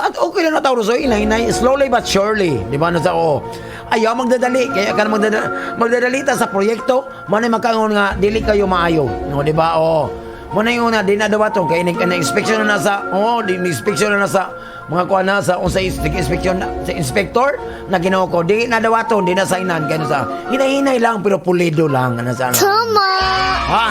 Speaker 2: At okay lang na, Taurus, so inay, inay, slowly but surely, di ba, no, sa oh. Ayaw magdadali, kaya ka magdadali, magdadali ta sa proyekto, manay makaingon nga dili kayo maayo, no, di ba? Oh. Mo na yung una, di na daw kay na inspection na nasa, oh, di inspection na nasa mga kuan na sa unsay inspection na, sa inspector na Ginoo ko, di na dawaton, di na signan kay sa hinay-hinay lang pero pulido lang ano sa ano.
Speaker 8: Tama.
Speaker 2: Ha?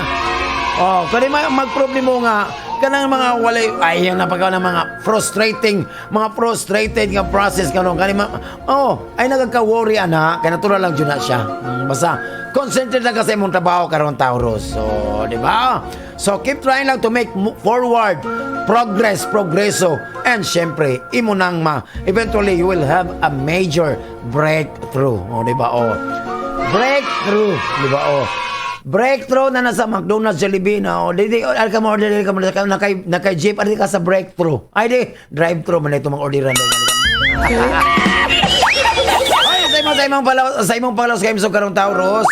Speaker 2: Oh, kani magproblema nga kanang mga walay ay yung napaka ng mga frustrating, mga frustrated nga process kanon kani oh ay nagka-worry ana kay natural lang jud na siya. Basta concentrate lang ka sa imong trabaho karon, Taurus. So, di ba? So keep trying lang to make forward progress, progreso, and syempre imo nang ma eventually you will have a major breakthrough. Oh, di ba? Oh, breakthrough, di ba? Oh, breakthrough na nasa McDonald's, Jollibee na. O, di, di, al ka mo order, di ka mo, nakay jeep, ari ka sa breakthrough. Ay, di, drive-through man ito mga orderan. Ay, sa imong palaw sa imong karon, Taurus.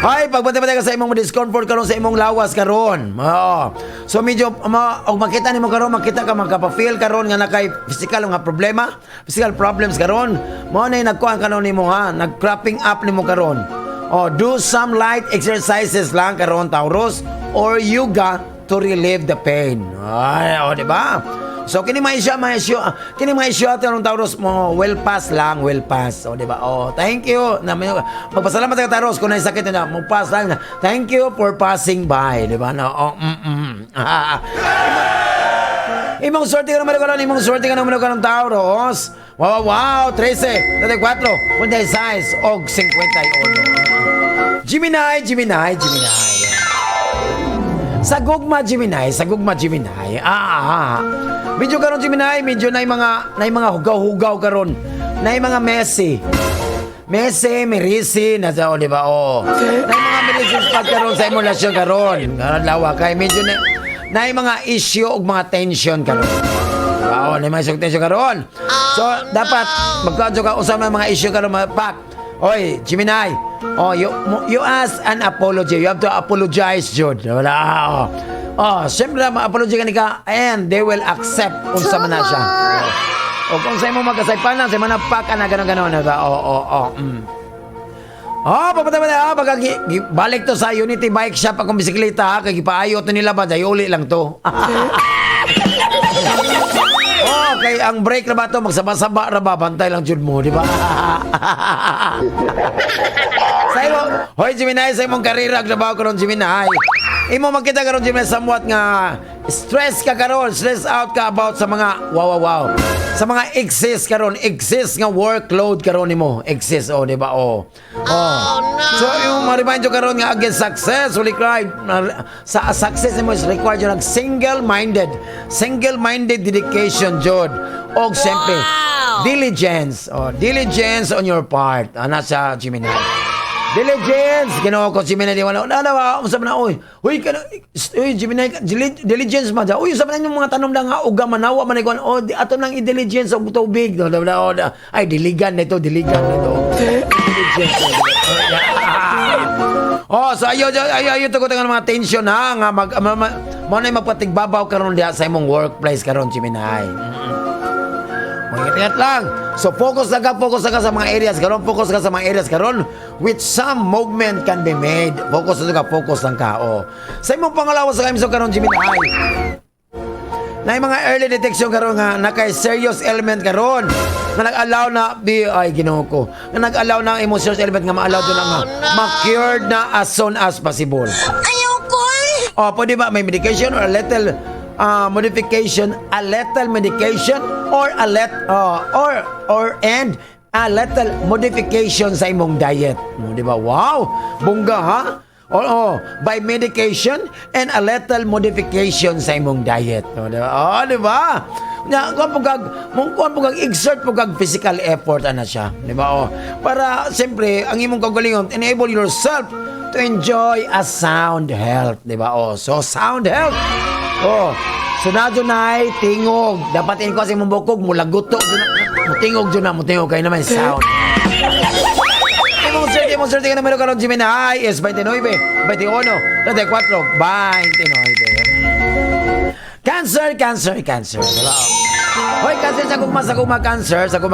Speaker 2: Ay, pagbantay-bantay ka sa imong discomfort karon sa imong lawas karon. Oo. So medyo ma, og makita nimo karon, makita ka makapa-feel karon nga nakay physical nga problema, physical problems karon. Mao na yung nagkuan karon nimo ha, nag-cropping up nimo karon. Oh, do some light exercises lang karon, Taurus, or yoga to relieve the pain. Ay, oh, di ba? So kini mga issue, mga issue, kini mga issue ato ng Taurus mo will pass lang, will pass. O, di ba? Oh, thank you. Na magpasalamat ka, Taurus, kung sakit na mo pass lang. Thank you for passing by, di ba? No. Oh. Imong swerte ka naman karon, imong swerte ka naman karon, Taurus. Wow, 13, 34, 46 og 51. Gemini, Gemini, Gemini. Sa gugma, Gemini, sa gugma, Gemini. Ah. Medyo karon, Gemini, medyo na mga hugaw-hugaw karon. Na mga messy. Mese, mirisi, nasa o, di ba? Oo. Na mga mirisi spot karon sa imong relasyon karon. Karon lawa kay medyo na mga issue ug mga tension karon. Oo, na mga issue ug tension karon. So, dapat magkaadyo ka usab ng mga issue karon mga pak. Oy, Gemini. Oh, you ask an apology. You have to apologize, jud. Wala. Oh. Oh, siyempre ma-apology ka ni ka and they will accept unsa man na siya. O kung sa imo magkasaypanan, sa mga pak na ganon-ganon, diba? Oo. Oh, papunta ba na? Oh, pagka balik to sa Unity Bike Shop akong bisikleta, ha, kay gipaayo to nila ba, dahil uli lang to. Oh, kay ang brake na ba to, magsaba-saba ra ba, bantay lang jud mo, di ba? Sa imo, hoy Gemini, sa imong karera ug trabaho karon, Gemini. Imo makita karon, Gemini, somewhat nga stress ka karon, stress out ka about sa mga wow. Sa mga exist karon, exist nga workload karon nimo. Exist, oh, di ba? Oh. So yung ma-remind yo karon nga against success, will required sa success nimo is required yung single-minded dedication jud. Og siyempre, diligence. Oh, diligence on your part. Ana sa Gemini. Diligence! Ginoo ko, Gemini, di wala. Na, na, unsa man na, oy. Uy, kana, uy, Gemini, diligence man. Uy, unsa man yung mga tanom na nga, uga manawa man ikaw. Oh, di, ato nang i-diligence og tubig. No, no, no, no. Ay, diligan nito, diligan nito. Diligence. Oh, so ayo ayo ayo ayo to ko mga tension ha nga mag ma, ma, mo na magpatigbabaw karon diha sa imong workplace karon, Gemini. Ingat lang. So focus lang ka sa mga areas karon, focus ka sa mga areas karon which some movement can be made. Focus lang ka, focus lang ka. Oh. Sa imong pangalawa sa kaimso karon, Gemini. Na yung mga early detection karon nga nakay serious ailment karon nga nag-allow na di ay Ginoo ko nga nag-allow na ang imong serious ailment nga ma-allow na nga ma-cured na as soon as possible.
Speaker 6: Ayoko eh!
Speaker 2: O, pwede ba may medication or a little modification, a little medication or a let or and a little modification sa imong diet. O, di ba? Wow! Bongga ha? Oo, by medication and a little modification sa imong diet. O, di ba? Oh, di ba? Nya, kuan po kag, mong kuan po kag exert po kag physical effort ana siya, di ba? Oh, para siyempre ang imong kaugalingon enable yourself to enjoy a sound health, di ba? Oh, so sound health. Oh, so na nay tingog. Dapat in ko sa imong bukog mulaguto jud na, mutingog jud na, mutingog kay naman sound. Imong swerte ka numero karon, Gemini, is 29, 21, 34, 29. Cancer, Cancer, Cancer, di ba? Hoy, cancer sa gugma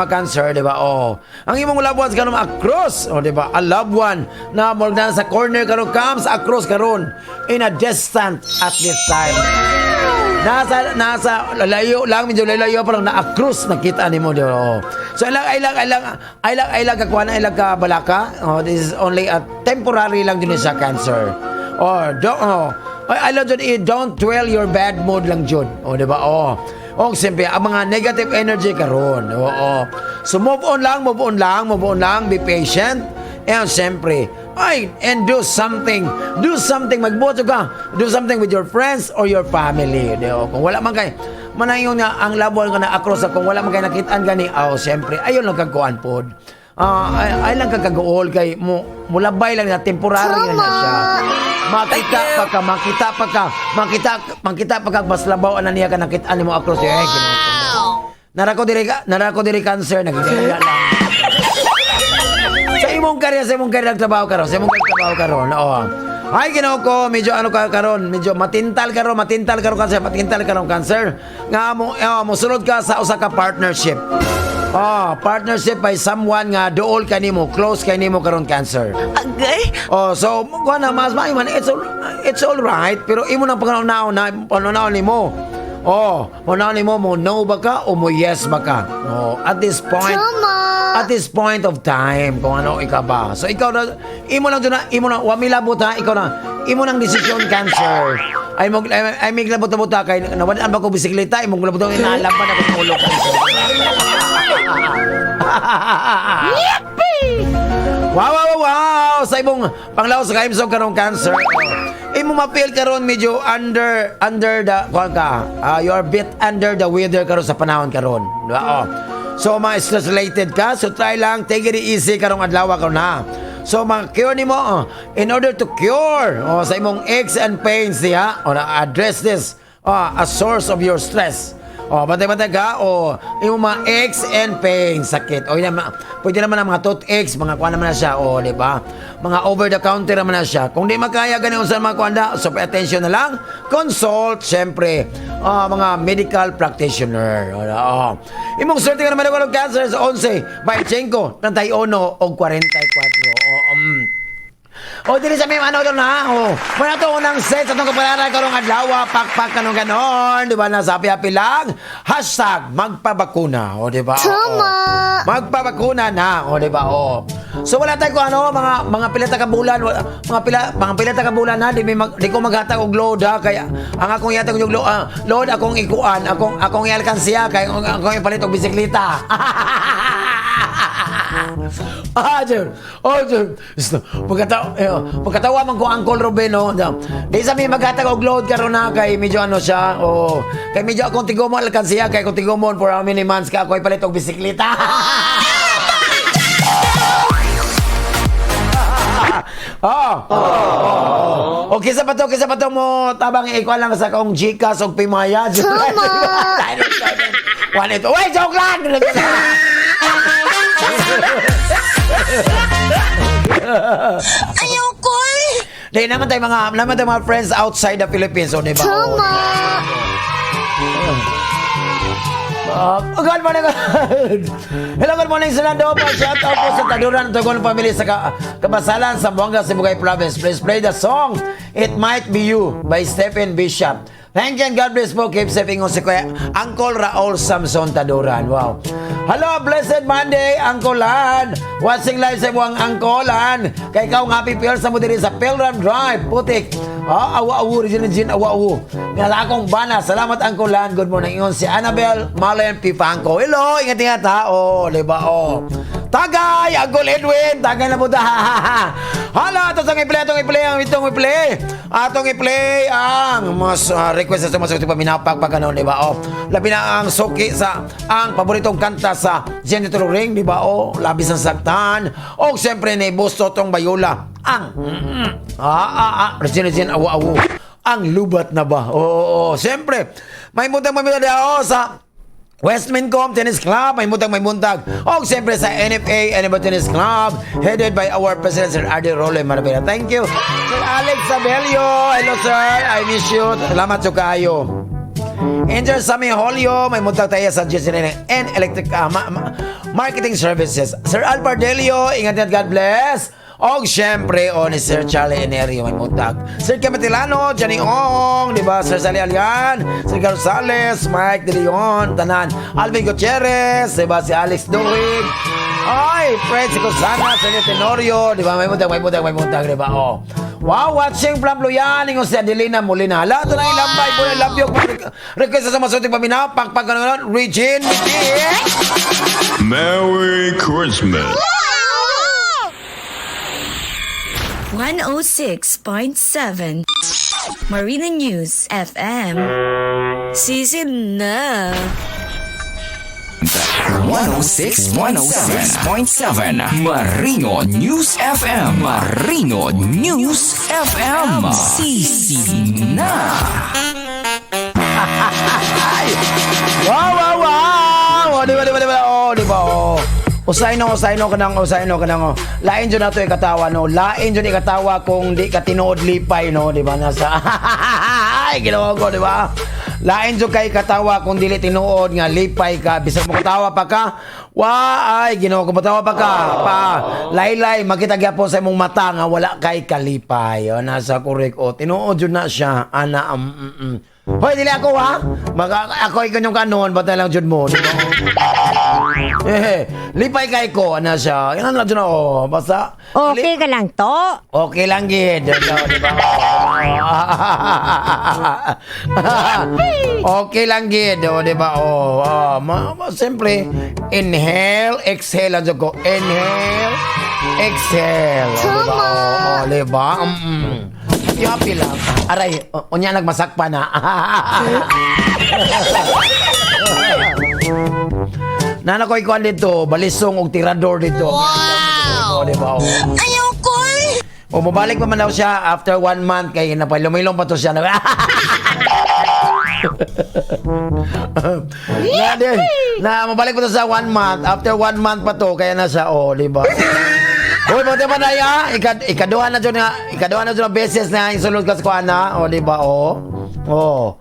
Speaker 2: cancer, di ba? Oh. Ang imong loved ones karon across, oh, di ba? A loved one na more na sa corner karon comes across karon in a distant at this time. Nasa layo lang, medyo layo parang na across nakita nimo, di ba? Oh. So ilang ilang ilang ilang ilang kakuha na ilang ka balaka. Oh, this is only a temporary lang din sa cancer. Oh, don't oh. Ay, alam jud eh, don't dwell your bad mood lang jud. Oh, di ba? Oh. Oh, siyempre, ang mga negative energy karon. Oo. So move on lang, move on lang, move on lang, be patient. And siyempre, ay, and do something. Do something, magbuhat ka. Do something with your friends or your family. Di ba? Kung wala man kay, manayon nga ang labon ka na across kung wala man kay nakitaan gani, oh, siyempre, ayon lang kagkuan pod. Ah, ay lang kag kaguol kay mo mulabay lang na temporary na siya. Makita pa ka, makita pa ka, makita makita pa ka mas labaw ana niya ka nakita nimo across eh Ginoo ko. Nara ko diri, cancer, nagigaya lang. Sa imong career trabaho karon, sa imong career trabaho karon. Oh. Ay, Ginoo ko, medyo ano ka karon, medyo matintal karon cancer, matintal karon, cancer. Nga mo mosunod ka sa usa ka partnership. Oh, partnership by someone nga duol kanimo, close kanimo karon, cancer.
Speaker 6: Agay!
Speaker 2: Oh, so kuan na mas maayo man, it's all right, pero imo nang pangunaon na pangunaon nimo. Oh, pangunaon nimo mo no ba ka o mo yes ba ka? Oh, at this point of time kung ano ikaw ba. So ikaw na imo lang jud na imo na wa milabot ha, ikaw na imo nang desisyon, cancer. Ay mo ay, ay may labot buta kay nawalan ba ko bisikleta imong labot inalampan ako sa ulo, cancer. Wow! Sa imong panglawas sa kaimsog karong, cancer. Imo ma-feel karon medyo under the kuan ka. You are bit under the weather karon sa panahon karon. Di ba? Oh. So ma-stress related ka, so try lang take it easy karong adlaw karon na. So ma-cure nimo, oh, in order to cure, oh, sa imong aches and pains diha, oh, na address this a source of your stress. Oh, bantay-bantay ka o imong mga aches and pains, sakit. O yun, pwede naman ang mga toothaches, mga kuan naman na siya, o di ba? Mga over the counter naman na siya. Kung di makaya gani unsa mga kuan da, so pay attention na lang, consult syempre mga medical practitioner. O, oh. Imong swerte ka naman og Cancer sa 11, 25, 31 og 44. Oh. O dili sa may ano doon ha. O, muna to unang set sa atong kapalaran karong adlaw, pakpak kanong ganon, di ba, nasa happy lang. #magpabakuna, o di ba?
Speaker 8: Tama.
Speaker 2: O, magpabakuna na, o di ba? O. So wala tayo kung ano, mga pila ta ka bulan, mga pila ta ka bulan na di ko maghatag og load ha, kaya ang akong ihatag og load, load akong ikuan, akong ialkansiya kay akong ipalit og bisikleta. Ah, sir. Oh, sir. Pagkatawa man ko Uncle Ruben, no. Di sa mi maghatag og load karon na kay medyo ano siya. Oh, kay medyo akong tigumon alkansiya kay akong tigumon for how many months ka ako ipalit og bisikleta. Oo. Oh. Okay sa pa to mo tabang ikuan lang sa akong GCash og Pimaya.
Speaker 8: Tama.
Speaker 2: 18. Uy, joke lang.
Speaker 6: Ayoko eh!
Speaker 2: Di naman tayo mga friends outside the Philippines, o di ba?
Speaker 8: Tama.
Speaker 2: Oh, good morning. Hello, good morning sa Nando. Shout out po sa Taduran Tugon family sa Kabasalan, Zamboanga, Sibugay Province. Please play the song It Might Be You by Stephen Bishop. Thank you and God bless po. Keep safe, ingon si Kuya Uncle Raul Samson Taduran. Wow. Hello, blessed Monday, Uncle Lan. Watching live sa buwang Uncle Lan. Kay ikaw nga happy sa mo diri sa Pilram Drive, Putik. Ah, awa awo rin jin awa awo. Nga sa akong bana. Salamat, Uncle Lan. Good morning. Ingon si Annabel Malen Pifanco. Hello, ingat ingat ha. Oh, di ba? Oh. Tagay, Uncle Edwin, tagay na po ta. Hala, ato sang i-play, atong i-play, ang itong i-play. Atong i-play ang mas request sa sumasok pa minapag pag ano, di ba? Oh, labi na ang suki sa ang paboritong kanta sa Janitor Ring, di ba? Oh, labis ang saktan. O siyempre ni Busto tong Bayula, ang Regina Regina awo awo. Ang lubat na ba? Oo, oo, oo. Siyempre, may muntag may muntag oh, sa Westmincom Tennis Club, may muntag may muntag. O siyempre sa NFA, NFA Tennis Club, headed by our President Sir Ardy Role Maravilla. Thank you. Sir Alex Sabelio, hello sir, I miss you. Salamat sa kayo. Enter Sami Holio, may muntag tayo sa GCN and Electric Marketing Services. Sir Al Pardelio, ingat at God bless. Og syempre, o ni Sir Charlie Enerio, may muntag. Sir Kamatilano, Johnny Ong, di ba? Sir Sally Alian, Sir Gonzales, Mike De Leon, Tanan, Alvin Gutierrez, di ba? Si Alex Durig. Ay, Fred Sicosana, Sir Tenorio, di ba? May muntag, may muntag, may muntag, di ba? Oh. Wow, watching from Luyan, ingon si Adelina Molina. Hala, ito na ilambay po ng labyog. Request sa masuti paminaw, pagpag ano, Regine, Regine.
Speaker 7: Merry Christmas.
Speaker 10: 106.7 Marina News FM. Season na.
Speaker 4: 106.7 Marino News FM. Marino News FM. Sisi na.
Speaker 2: Wow! Oh, di ba, di ba, di ba? Oh, di ba? Oh. Usay no kanang, usay no kanang. Oh. Lain jud nato ikatawa no. Lain jud ikatawa kung di ka tinuod lipay no, di ba? Nasa ay Ginoo ko, di ba? Lain jud kay katawa kung dili tinuod nga lipay ka, bisag mo katawa pa ka. Wa ay Ginoo ko, matawa pa ka. Pa laylay makita gyapon sa imong mata nga wala kay kalipay. Oh, nasa correct oh. Tinuod jud na siya ana. Hoy, dili ako ha. Maka, ako ikanyong kanon, bata lang jud mo. Di ba? Eh, lipay kay ko ana siya. Yan lang jud ako. Basta
Speaker 6: Okay ka lang to?
Speaker 2: Okay lang gid. Di ba? Okay lang gid, o, di ba? Oh, oh. Siyempre, inhale, exhale lang jud ko. Inhale, exhale. O, di ba? Oh, di ba? Happy, happy lang. Aray, unya nagmasakpa na. Nana ko'y kuan dito, balisong og tirador dito. Wow! Di ba? Oh.
Speaker 6: Ayaw ko eh!
Speaker 2: O mabalik pa man daw siya after one month kay napalumilong pa to siya. Na, di, na mabalik pa to sa one month. After one month pa to, kaya na siya, oh, di ba? Uy, buti pa na ya. Ikaduha na dyan nga, ikaduha na dyan na beses na isulod ka sa kuana. O, di ba? O. Oh.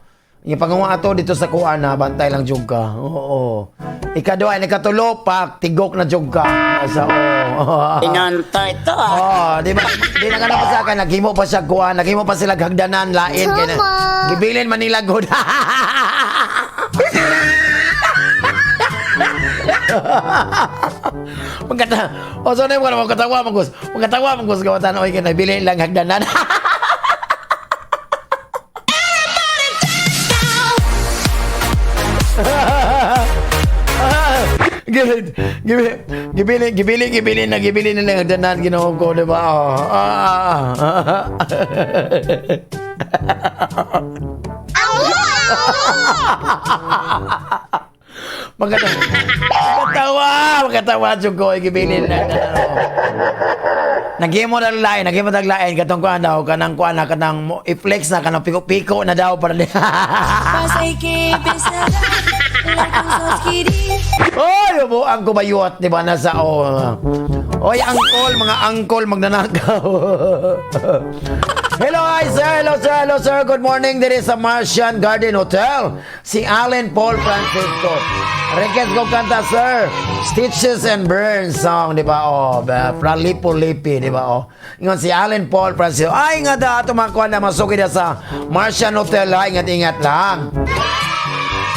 Speaker 2: Yung pangunga ato dito sa kuana, bantay lang jud ka. Oo. Ikaduha, ikatulo, pak, tigok na jud ka. Sa, oh.
Speaker 6: Inanta ito ah.
Speaker 2: Oh, di ba? Di na pa sa akin, naghimo pa siya kuan, naghimo pa sila hagdanan lain kay na. Gibilin Manila good. Magkata. O so na mo magkatawa magus. Magkatawa magus gawatan oy kay nabilin lang hagdanan. Gibili, gibili, gibili, gibili na gibili na lang hagdanan Ginoo ko, di ba? Oh. Ah, ah, ah. Magkatawa. Magkatawa! Magkatawa, jud ko. Gibilin na. Naghimo na lain, naghimo na lain katong kuan daw kanang kuan na kanang i-flex na kanang piko-piko na daw para di. Oy, ubo ang kubayot, di ba nasa oh. Oy, angkol, mga angkol magnanakaw. Hello, hi sir. Hello, sir. Hello, sir. Good morning. There is sa Martian Garden Hotel. Si Allen Paul Francisco. Request ko kanta, sir. Stitches and Burns song, di ba? Oh, Pralipo Lipi, di ba? Oh. Ingon si Allen Paul Francisco. Ay, nga da, ato mga kuwan na masuki na sa Martian Hotel. Ha? Ingat-ingat lang.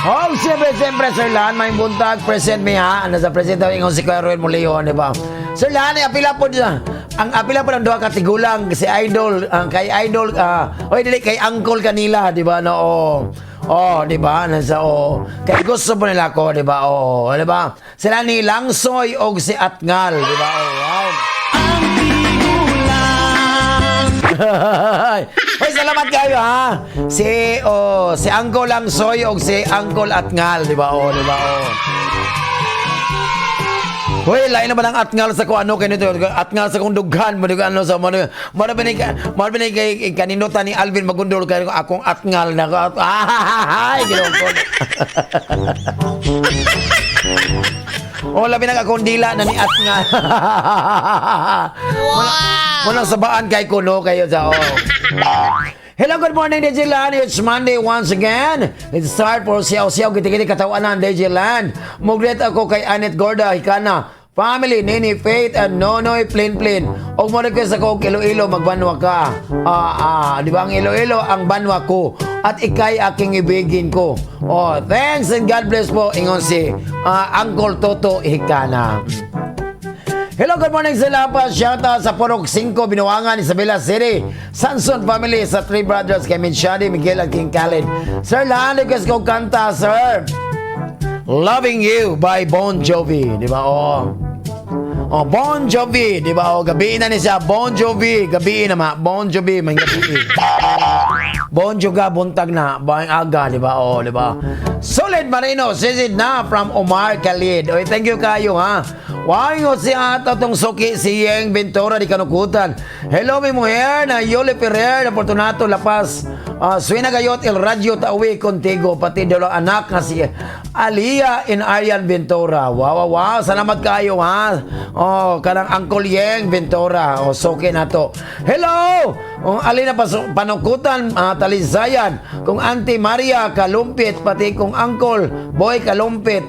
Speaker 2: Oh, siyempre, siyempre, Sir Lan, may buntag, present me ha. Ano sa present daw, ingon si Kuya Ruel Muleon, di ba? Sir Lan, ay, apila po niya. Ang apila po ng duha ka tigulang, si Idol, ang kay Idol, oy, dili, kay Uncle kanila, di ba? No, oh. Oh, di ba? Nasa oh. Kay gusto po nila ko, di ba? Oh, di ba? Sila ni Langsoy og si Atngal, di ba? Oh, wow. Hoy, salamat kayo ha. Si oh, si Uncle Langsoy og si Uncle Atngal, di ba? Oh, di ba? Oh. Hoy, lain na ba ng atngal sa kung ano kay nito? Atngal sa kung dughan mo ano sa mo. Mo ba ni mo ba ni kay kaninutan ni Alvin Magundol kay akong atngal na ay Ginoo ko. Oh, labi na akong dila na ni atngal. Wow. Mo sabaan kay kuno kayo sa oh. Hello, good morning, DJ Lan. It's Monday once again. It's start for Siyaw Siyaw Giti-Giti Katawanan, DJ Lan. Mugret ako kay Anet Gorda, Hikana. Family, Nini Faith, and Nonoy Plin Plin. Og mo request ako og Iloilo, magbanwa ka. Di ba ang Iloilo, ang banwa ko. At ikay aking ibigin ko. Oh, thanks and God bless po. Ingon si Uncle Toto Hikana. Hello, good morning sa Lapa. Shout out sa Purok 5, Binuangan, Isabela City. Sanson Family sa Three Brothers, kay Minshadi, Miguel at King Khaled. Sir, lahan request ko kanta, sir. Loving You by Bon Jovi. Di ba? Oo. Oh, Bon Jovi, di ba? Oh, gabi na ni siya. Bon Jovi, gabi na ma. Bon Jovi, may gabi. Bon Joga, buntag na. Bang aga, di ba? Oh, di ba? Solid Marino, sisid na from Omar Khalid. Oy, thank you kayo, ha. Wow, si ato tong suki si Yeng Ventura di Kanukutan. Hello, mi mujer na Yoli Ferrer na Fortunato Lapas. Suina Gayot El Radio Tawi contigo pati dalo anak nga si Alia in Arian Ventura. Wow, wow, wow. Salamat kayo ha. Oh, kanang Uncle Yeng Ventura. Oh, suki na to. Hello! Oh, Alina Panukutan, Talisayan. Kung Auntie Maria Kalumpit, pati kung Uncle Boy Kalumpit.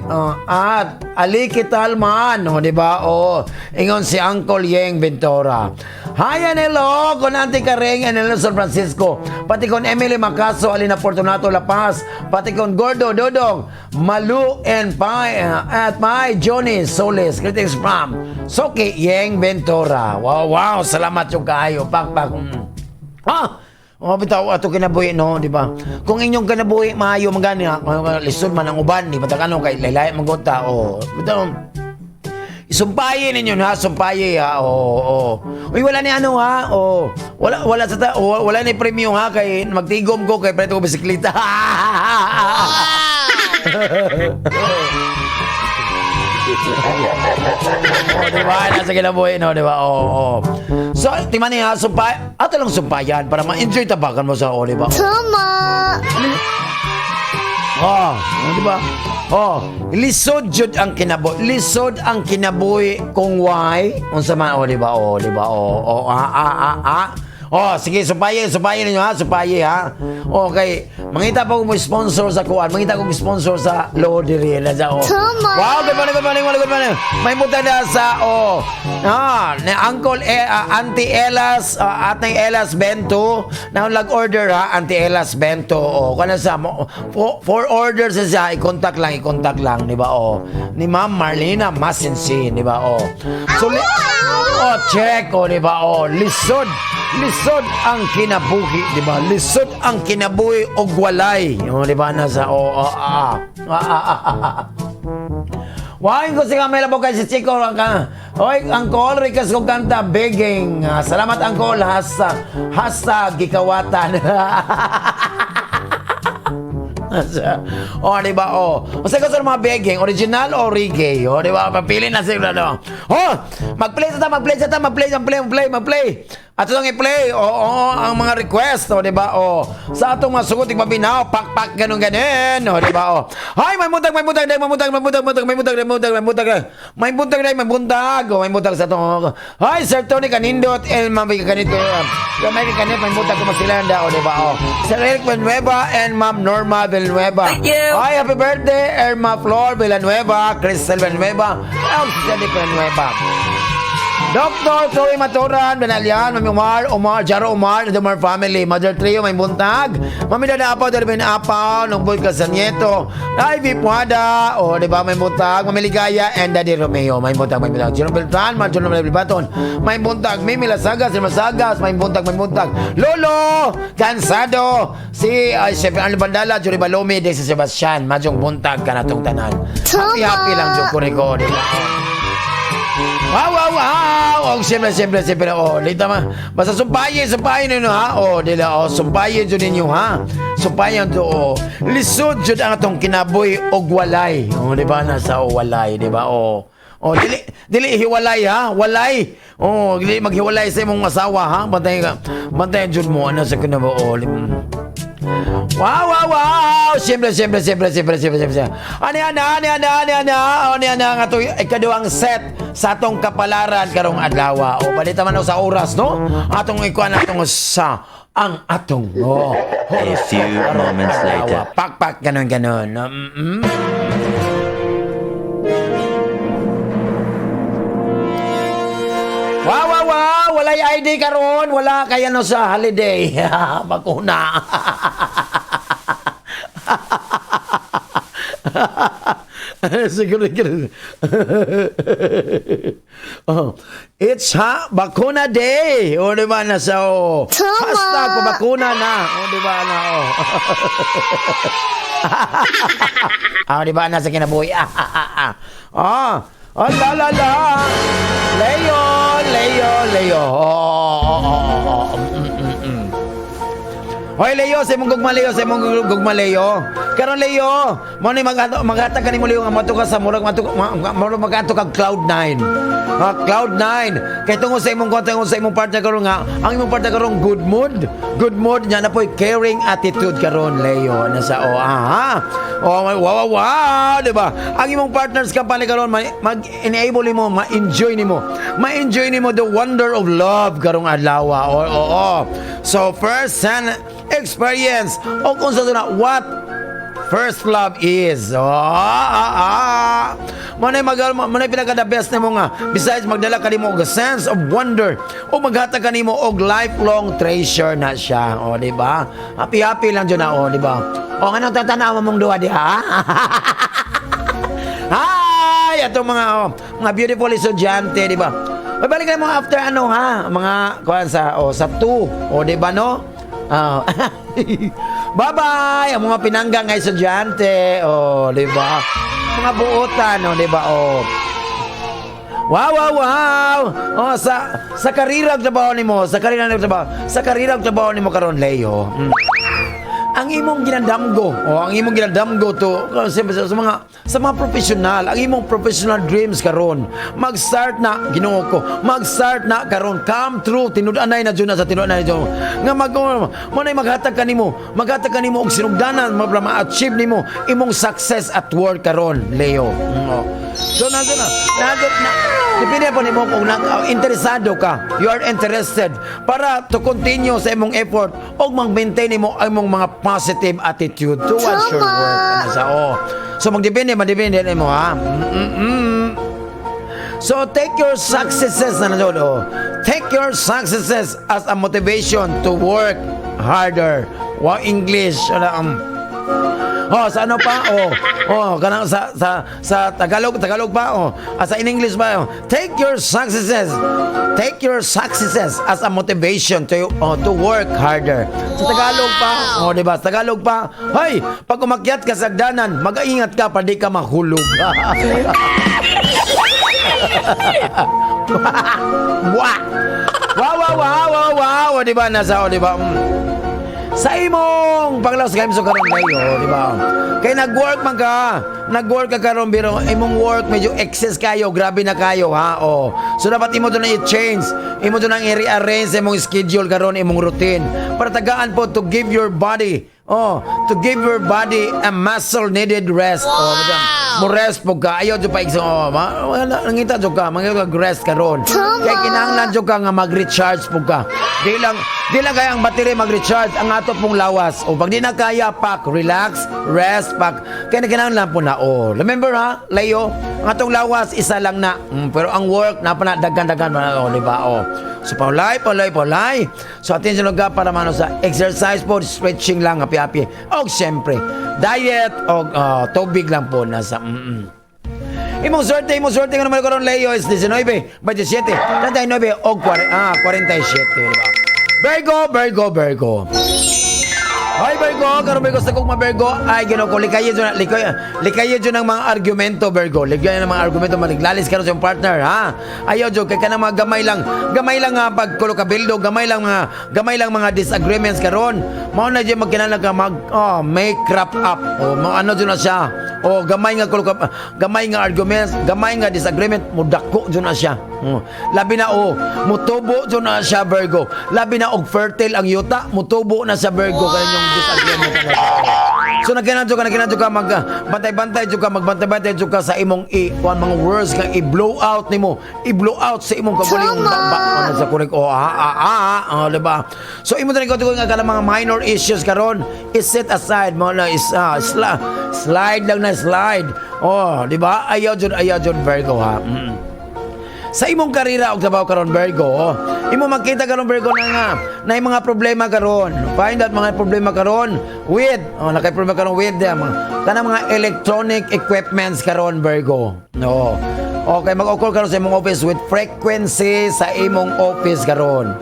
Speaker 2: At Ali Kitalman, oh, di ba? Oh, ingon si Uncle Yeng Ventura. Hi and hello, kung Auntie Kareng and hello San Francisco. Pati kon Emily Macaso, Alina Fortunato La Paz, pati kon Gordo Dodong, Malu and Pai, at my Johnny Solis. Greetings from Soki Yeng Ventura. Wow, wow, salamat yung kayo. Pak, pak. Ah! Oh, bitaw ato kinabuhi no, di ba? Kung inyong kinabuhi maayo man gani, lisod man ang uban, di ba ta kano kay laylay man gud ta. Oh, bitaw sumpayin ninyo ha, sumpayi ha. Oo, oo. Uy, wala ni ano ha. Oo. Wala wala sa ta, wala ni premium ha kay magtigom ko kay preto ko bisikleta. Oh, di ba? Nasa kinabuhi, no? Di ba? Oo, oh, So, tingnan niya, sumpay, ato lang sumpayan para ma-enjoy tabakan mo sa, oh, di ba?
Speaker 8: Tama!
Speaker 2: Oh, di ba? Oh, lisod jud ang kinabuhi. Lisod ang kinabuhi kung why. Unsa man, oh, di ba? Oh, di ba? Oh, oh, ah, ah, ah, ah. Oh, sige, sumpaye, sumpaye ninyo ha, sumpaye ha. Okay, mangita pa ko mo sponsor sa kuan, mangita ko sponsor sa Lodiri na sa oh.
Speaker 8: Tama.
Speaker 2: Wow, good morning, good morning, good morning. May punta na sa oh. Ah, ni Uncle Auntie Elas, Ate Elas Bento. Now lag-order ha, Auntie Elas Bento. Oh, kana sa mo four orders na siya, i-contact lang, di ba? Oh. Ni Ma'am Marlena Masinsin, di ba? Oh. So, oh, check, oh, di ba? Oh, lisod. Lisod ang kinabuhi, di ba? Lisod ang kinabuhi og walay. Oh, di ba? Nasa oh, oh, ah, ah, ah, ah, ah, ah. Why ko si Camila po kay si Chico ang ka. Oy, Uncle request ko kanta begging. Ah, salamat Uncle hasta hasta gikawatan. Oh, di ba? Oh. Basta ko sa mga begging, original o reggae? Oh, di ba? Papili na sila, no? Oh, mag-play sa ta, mag-play sa ta, mag-play, mag-play, mag-play, mag-play. Ato lang i-play. Oo, oh, ang mga request, oh, di ba? Oh, sa atong mga sugot igpabinaw, pak-pak ganun ganun, oh, di ba? Oh. Hay, may buntag, may buntag, may buntag, may buntag, may buntag, may buntag, may buntag, may buntag, may buntag, may buntag, oh, may buntag sa atong. Hay, Sir Tony Kanindot, El Mami Kanito. May kanit, may buntag ko masilanda, oh, di ba? Oh. Sir Eric Villanueva and Ma'am Norma Villanueva.
Speaker 10: Thank you.
Speaker 2: Ay, happy birthday, Irma Flor Villanueva, Crystal Villanueva, and Cedric Villanueva. Dr. Chloe Maturan, Benalian, Mami Omar, Omar, Jaro Omar, the Omar family, Mother Trio, may buntag, Mami Dada Apaw, Darwin Apaw, Nungboy Casanieto, Ivy Puada, o di ba, may buntag, Mami Ligaya, and Daddy Romeo, may buntag, may buntag, Jerome Beltran, Marjorie Belbaton, may buntag, Mimi Lasagas, Lasagas, may buntag, may buntag, Lolo, Cansado, si, ay, Siyempre, Arlo Bandala, Jury Balomi, de si Sebastian, Majong buntag ka na tong tanan. Happy, happy lang, Joko Rico, di ba? Wow, wow, wow! Oh, siyempre, siyempre, siyempre. Oh, lita ma. Basta sumpaye, sumpaye ninyo, ha? Oh, dila, oh, sumpaye jud ninyo, ha? Sumpaye to, oh. Lisod jud ang atong kinabuhi og walay. Oh, di ba? Nasa oh, walay, di ba? Oh. Oh, dili dili hiwalay ha, walay. Oh, dili maghiwalay sa imong asawa ha. Bantay ka. Bantay jud mo ano sa kinabuhi. Oh, wow, wow, wow! Siyempre, siyempre, siyempre, siyempre, siyempre, siyempre. Ani, ana, ani, ana, ani, ana, ani, ana, nga to, ikaduhang set sa atong kapalaran karong adlaw. O, balita man sa oras, no? Atong ikuan atong sa ang atong, oh,
Speaker 5: A few moments later.
Speaker 2: Pakpak, ganun, ganun. Mm-mm. Wow, wow, wow! Walay ID karon, wala kaya no sa holiday. Bakuna. Siguro, siguro. Oh. It's ha bakuna day. O di ba na sa oh.
Speaker 8: Tama.
Speaker 2: Hashtag pabakuna na. O di ba na oh. Ah, di ba na sa kinabuhi. Ah, ah, ah, ah. Ah, oh, la la la. Leo, Leo, Leo. Oh, oh, oh, oh, oh. Hoy Leo, sa imong gugma Leo, sa imong gugma Leo. Karon Leo, mo ni maghatag kanimo Leo nga mato ka sa murag mato murag magadto kag cloud 9. Ha, cloud 9. Kay tungod sa imong kontra sa imong partner karon nga, ang imong partner karon good mood. Good mood nya na po'y caring attitude karon Leo. Nasa oh, aha. Oh, wow, wow, wow, di ba? Ang imong partners company karon mag-enable nimo, ma-enjoy nimo. Ma-enjoy nimo the wonder of love karong adlaw. Oo, oo, oo. So first hand experience o kung sa na what first love is. Oh, ah, ah. Manay magal manay pinaka the best nimo nga. Besides magdala kanimo og sense of wonder o maghatag kanimo og lifelong treasure na siya. O, di ba? Happy happy lang jud na, o, di ba? O anong tatanaw mong duha diha? Hi! Atong mga oh, mga beautiful estudyante, di ba? May balik na mga after ano ha, mga kuan sa oh, sa 2. O di ba no? Oh. Bye-bye ang mga pinangga nga estudyante. Oh, di ba? Mga buotan, oh, di ba? Oh. Wow, wow, wow! Oh, sa karira og trabaho nimo, sa karira og trabaho, sa karira og trabaho nimo karon Leo. Ang imong ginadamgo, o ang imong ginadamgo to siyempre sa mga professional, ang imong professional dreams karon, mag-start na, Ginoo ko, mag-start na karon, come true, tinud-anay na jud na sa tinud-anay jud. Nga mag mo na maghatag kanimo og sinugdanan mo para ma-achieve nimo imong success at work karon, Leo. Oh. So nandun na, nandun na, depende po nimo kung interesado ka, you are interested para to continue sa imong effort o mag-maintain nimo ang imong mga positive attitude towards your work. Ano sa, oh. So magdepende, magdepende nimo ha. So take your successes na nandun, oh. Take your successes as a motivation to work harder. Wow, English. Ano, oh, sa ano pa? Oh, kanang sa Tagalog, Tagalog pa oh. Ah, sa in English pa oh. Take your successes. Take your successes as a motivation to work harder. Sa Tagalog pa, oh, di ba? Sa Tagalog pa, hoy, pag umakyat ka sa hagdanan, mag-ingat ka para di ka mahulog. Wah! Wow, di ba? Nasa, oh, di ba? Sa imong panglawas kay so karon kayo, di ba? Kay nag-work man ka, nag-work ka karon pero imong work medyo excess kayo, grabe na kayo ha. Oh. So dapat imo to na i-change, imo to nang i-rearrange sa imong schedule karon, imong routine para tagaan po to give your body. Oh, to give your body a muscle needed rest. Oh, mo rest po ka. Ayaw jud pa igso. Oh, wala nangita jud ka, mangita ka rest karon. Kay kinahanglan jud ka nga mag-recharge po ka. Di lang kaya ang battery mag-recharge ang ato pong lawas. O pag di na kaya pak, relax, rest pak. Kaya na kinahanglan po na. Oh, remember ha, Leo, ang atong lawas isa lang na. Pero ang work na pa na daghan-daghan pa na, oh, di ba? Oh. So paulay, paulay, paulay. So attention lang ka para mano sa exercise po, stretching lang, happy happy. O siyempre, diet o tubig lang po nasa. Imong swerte nga naman karon Leo is 19, 27, 39 o 40, 47, di ba? Virgo, Virgo, Virgo. Hoy Virgo, karon Virgo sa kong Virgo ay Ginoo ko likaye jud likay likaye jud ang mga argumento Virgo. Likaye ng mga argumento maliglalis karon sa imong partner ha. Ayaw jud kay kanang mga gamay lang nga pagkulo kabildo, gamay lang mga disagreements karon. Mao na jud magkinahanglan ka mag oh, make crap up. Oh, mo ano jud na siya. Oh, gamay nga kulo gamay nga arguments, gamay nga disagreement mudako jud na siya. Oh. Labi na oh, mutubo jud na siya Virgo. Labi na og fertile ang yuta, mutubo na sa Virgo kay yung disagreement na. So nagkinahanglan ka mag bantay-bantay jud ka, magbantay-bantay jud ka sa imong i kuan mga words nga i-blow out nimo, i-blow out sa imong kagulingong baba ano sa kunik oh oh, di ba? So imo diri ko nga kanang mga minor issues karon is set aside mo na is slide lang na slide. Oh, di ba? Ayaw jud Virgo ha. Sa imong karera og trabaho karon Virgo, imo makita karon Virgo na nga na mga problema karon. Find out mga problema karon with oh nakay problema karon with mga kanang mga electronic equipments karon Virgo. No. Okay, mag-occur karon sa imong office with frequency sa imong office karon.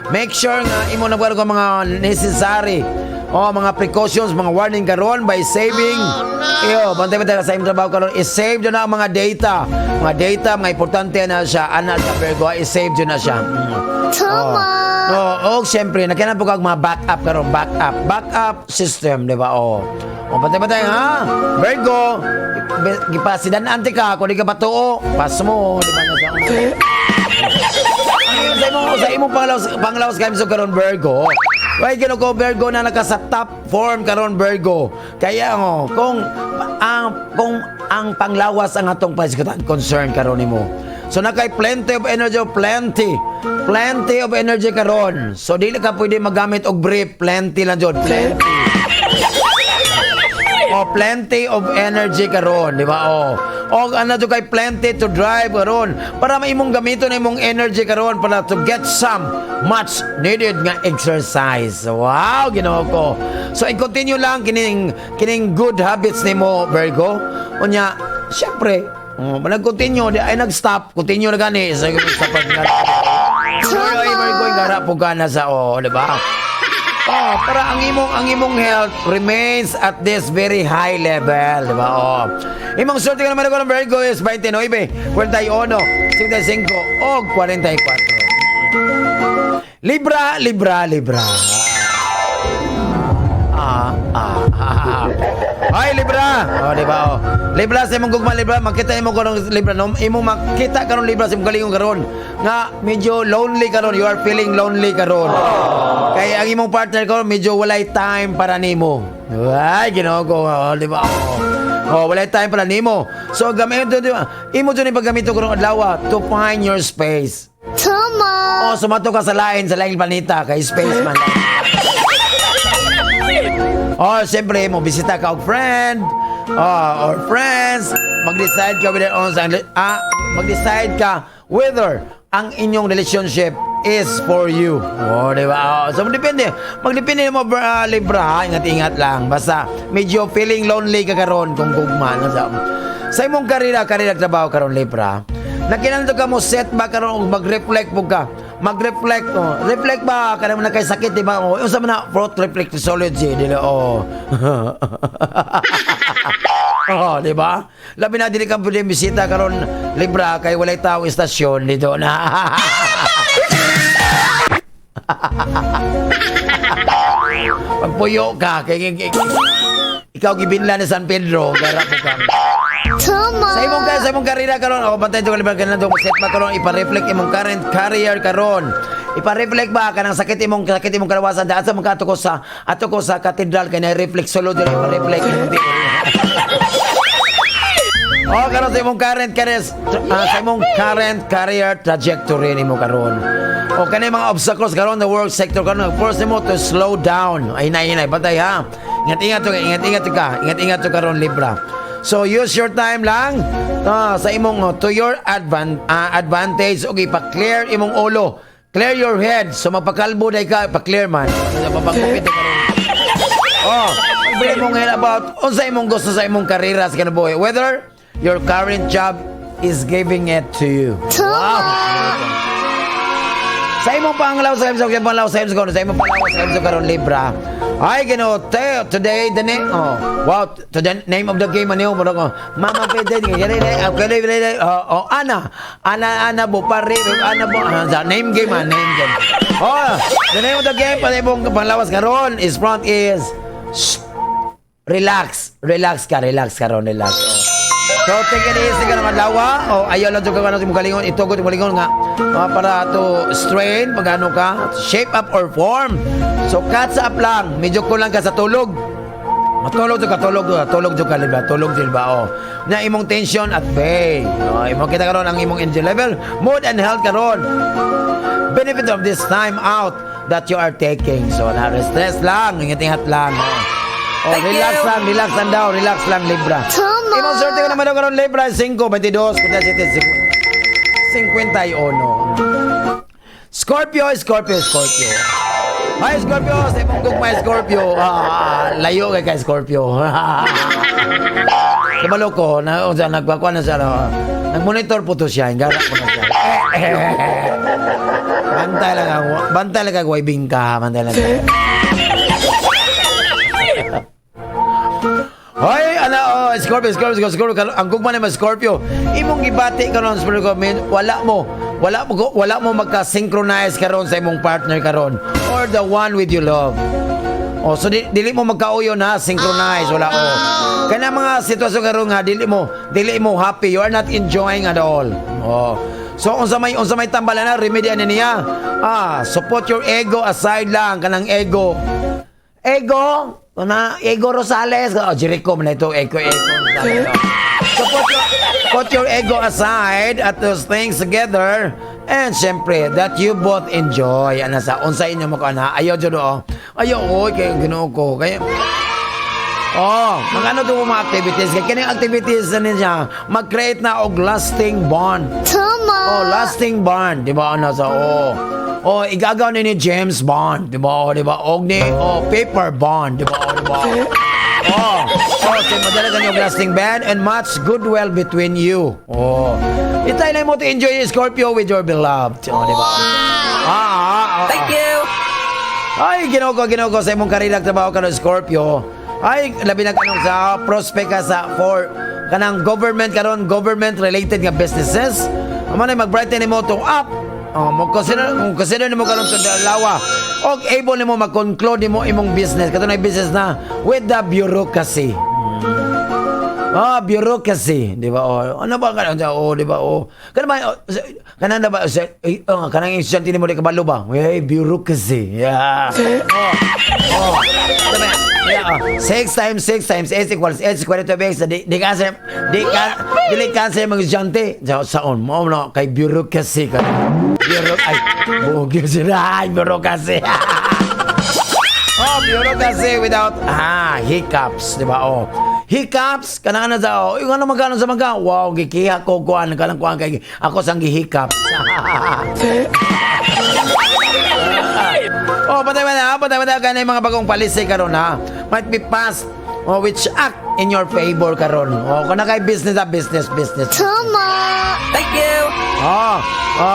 Speaker 2: Make sure nga imo nagkaroon ka mga necessary oh, mga precautions, mga warning karon by saving. Iyo, bantay-bantay ka sa imong trabaho karon, i-save jud na ang mga data. Mga data, mga importante na siya, ana sa Virgo, i-save jud na siya.
Speaker 8: Tama.
Speaker 2: Oh, oh, siyempre, nagkailangan po kag mga backup karon, backup, backup system, di ba? Oh. Oh, bantay-bantay ha. Virgo, gipasidan ante ka, kung di ka patuo, pas mo, di ba? Sa imong panglawas kay so karon Virgo. Way Ginoo ko Virgo na naka sa top form karon Virgo. Kaya oh, kung ang panglawas ang atong pasikutan concern karon nimo. So nakay plenty of energy, plenty. Plenty of energy karon. So dili ka pwede magamit og brief, plenty lang jud, plenty. Oh, plenty of energy karon, di ba? Oh. O ano to kay plenty to drive karon para maimong gamiton imong energy karon para to get some much needed nga exercise. Wow, Ginoo ko. So i-continue lang kining kining good habits nimo Virgo. Unya, syempre, oh, nag-continue, di ay nag-stop, continue na gani sa pag. Ay, Virgo, gara po ka na sa oh, di ba? Oh, para ang imong health remains at this very high level, di ba? Oh. Imong swerte ka naman ng Virgo is 29, 41, 55 o 44. Libra, Libra, Libra. Ah. Ah, ah, ah. Ay, Libra. Oh, di ba? Oh. Libra sa imong gugma, Libra, makita imo karon, Libra, no? Imo makita karon, Libra, sa imong galingon karon nga medyo lonely karon, you are feeling lonely karon. Kay ang imong partner karon medyo walay time para nimo. Ay, Ginoo ko, oh, di ba? Oh. Oh, walay time para nimo. So gamit di ba? Imo jud ni paggamito karong adlaw to find your space.
Speaker 8: Tama.
Speaker 2: Oh, sumato ka sa laing planeta kay space man. Oh, siyempre mo bisita ka og friend, oh, or friends, mag-decide ka whether on sa mag-decide ka whether ang inyong relationship is for you. Oh, di ba? Oh, so depende. Magdepende mo, Libra, ha? Ingat-ingat lang. Basta medyo feeling lonely ka karon kung gugma na sa imong karera trabaho karon, Libra. Nakinahanglan ka mo setback karon ug mag-reflect mo ka. Mag-reflect, oh. Reflect ba kanang na kay sakit, di ba? Oh, unsa man na fruit reflexology, di ba? Oh. Oh, di ba? Labi na dili ka pwede bisita karon, Libra, kay walay tao istasyon dito na. Pagpuyo ka kay ikaw gibinla ni San Pedro, gara mo ka.
Speaker 8: Tama.
Speaker 2: Sa imong karera karon, ako bantay to, Libra, kanan to set ba karon, ipa-reflect imong current career karon. Ipa-reflect ba kanang sakit imong kalawasan daan sa mga ato ko sa katedral kay na reflexology ipa-reflect imong. Oh, karon sa imong current career trajectory nimo karon. O kani mga obstacles karon the work sector karon, force nimo to slow down. Ay nay nay bantay ha. Ingat ingat to, ingat ingat ka. Ingat ingat to karon, Libra. So use your time lang sa imong to your advantage okay, pa-clear imong ulo. Clear your head. So magpakalbo day ka, pa-clear man. Mapagkupit ka karon. Oh, bili mo ngayon about unsa imong gusto sa imong karera sa kinabuhi. Whether your current job is giving it to you. Wow. Sa imong panglaw sa imong panglaw sa imong sa imong panglaw sa imong karon, Libra. Ay Ginoo, today the name, oh wow, to the name of the game ano mo ko. Mama pwede ni gani ni okay oh, oh ana ana ana bo pare ana bo the name game, ah, name game. Oh, the name of the game pa imong panglawas karon is front is shh, relax, relax ka, relax karon, relax. Oh. So, take it easy ka naman lawa. O, ayaw lang ka ano sa imong galingon. Itugot imong galingon nga para to strain, pag ano ka, shape up or form. So, catch up lang. Medyo kulang ka sa tulog. Matulog ka, tulog ka, tulog ka, Libra, tulog ba? Oh. Na imong tension at bay. Oh, imong kita karon ang imong energy level, mood and health karon. Benefit of this time out that you are taking. So, na stress lang, ingat-ingat lang. Oh. Oh,
Speaker 6: Thank
Speaker 2: relax
Speaker 6: you.
Speaker 2: lang, relax lang daw, relax lang, Libra.
Speaker 8: Tama.
Speaker 2: Imong swerte ko naman daw karon, Libra, 5, 22, 57, 51. Scorpio, Scorpio, Scorpio. Hi, Scorpio, sa imong gugma, Scorpio. Ah, layo kay kay Scorpio. Kabalo ko, na unsa nagpakuan na siya, no? Nagmonitor po to siya, gara po na siya. Bantay lang ang bantay lang kag wibing ka, bantay lang. Hoy, ana oh, Scorpio, Scorpio, Scorpio, Scorpio, ang gugma ni Scorpio. Imong gibati karon, Scorpio, men, wala mo magka-synchronize karon sa imong partner karon or the one with you love. Oh, so dili mo magkauyo na synchronize, wala oh. Kana mga sitwasyon karon nga dili mo happy, you are not enjoying at all. Oh. So unsa may tambalan na remedy ani niya? Ah, so put your ego aside lang, kanang ego. Ego, na Ego Rosales, oh, Jericho man ito, Ego Ego Rosales. So put your ego aside at those things together and syempre that you both enjoy. Ana sa unsa inyo mo kana ayaw jud oh. Ayaw oy kay Ginoo ko kay. Oh, mga ano to mga activities kay kining activities na niya mag-create na og lasting bond.
Speaker 8: Tama.
Speaker 2: Oh, lasting bond, di ba ano sa oh. Oh, igagaw ni James Bond, di ba? Oh, di ba? Og ni oh, paper bond, di ba? Oh, di ba? Oh, oh, so madala kanyo lasting bond and much goodwill between you. Oh. Itay na mo to enjoy your Scorpio with your beloved. Oh, di ba? Ah.
Speaker 6: Thank you.
Speaker 2: Ay, Ginoo ko, Ginoo ko sa imong karera trabaho karon, Scorpio. Ay, labi na kanong sa prospect ka sa for kanang government karon, government related nga businesses. Amo na mag-brighten nimo to up Oh, mo consider kung consider nimo karon sa adlaw og able nimo ma-conclude nimo imong business kato na business na with the bureaucracy. Ah, bureaucracy, di ba? Oh, ano ba kana? Oh, di ba? Oh. Kana ba oh, kanang na ba sa eh, oh, kanang estudyante nimo di kabalo ba? Hey, bureaucracy. Yeah. Oh. Diba? Yeah, oh. 6 times 6 times 8 equals 8 squared to x. Di ka sa di ka dili ka sa mga estudyante. Sa saon mo no kay bureaucracy ka. Bureau ay bugyo sila ay bureaucracy. Oh, bureaucracy without hiccups, di ba? Oh. Hiccups, kanang ano sa oh, yung ano magkano sa magka? Wow, gikiha ko kuan kanang kuan kay ako sang gihiccups. Oh, patay ba na kanay mga bagong policy karon ha. Might be passed, oh, which act in your favor karon. Oh, kung na kay business ah, business, business.
Speaker 8: Tama.
Speaker 6: Thank you.
Speaker 2: Oh,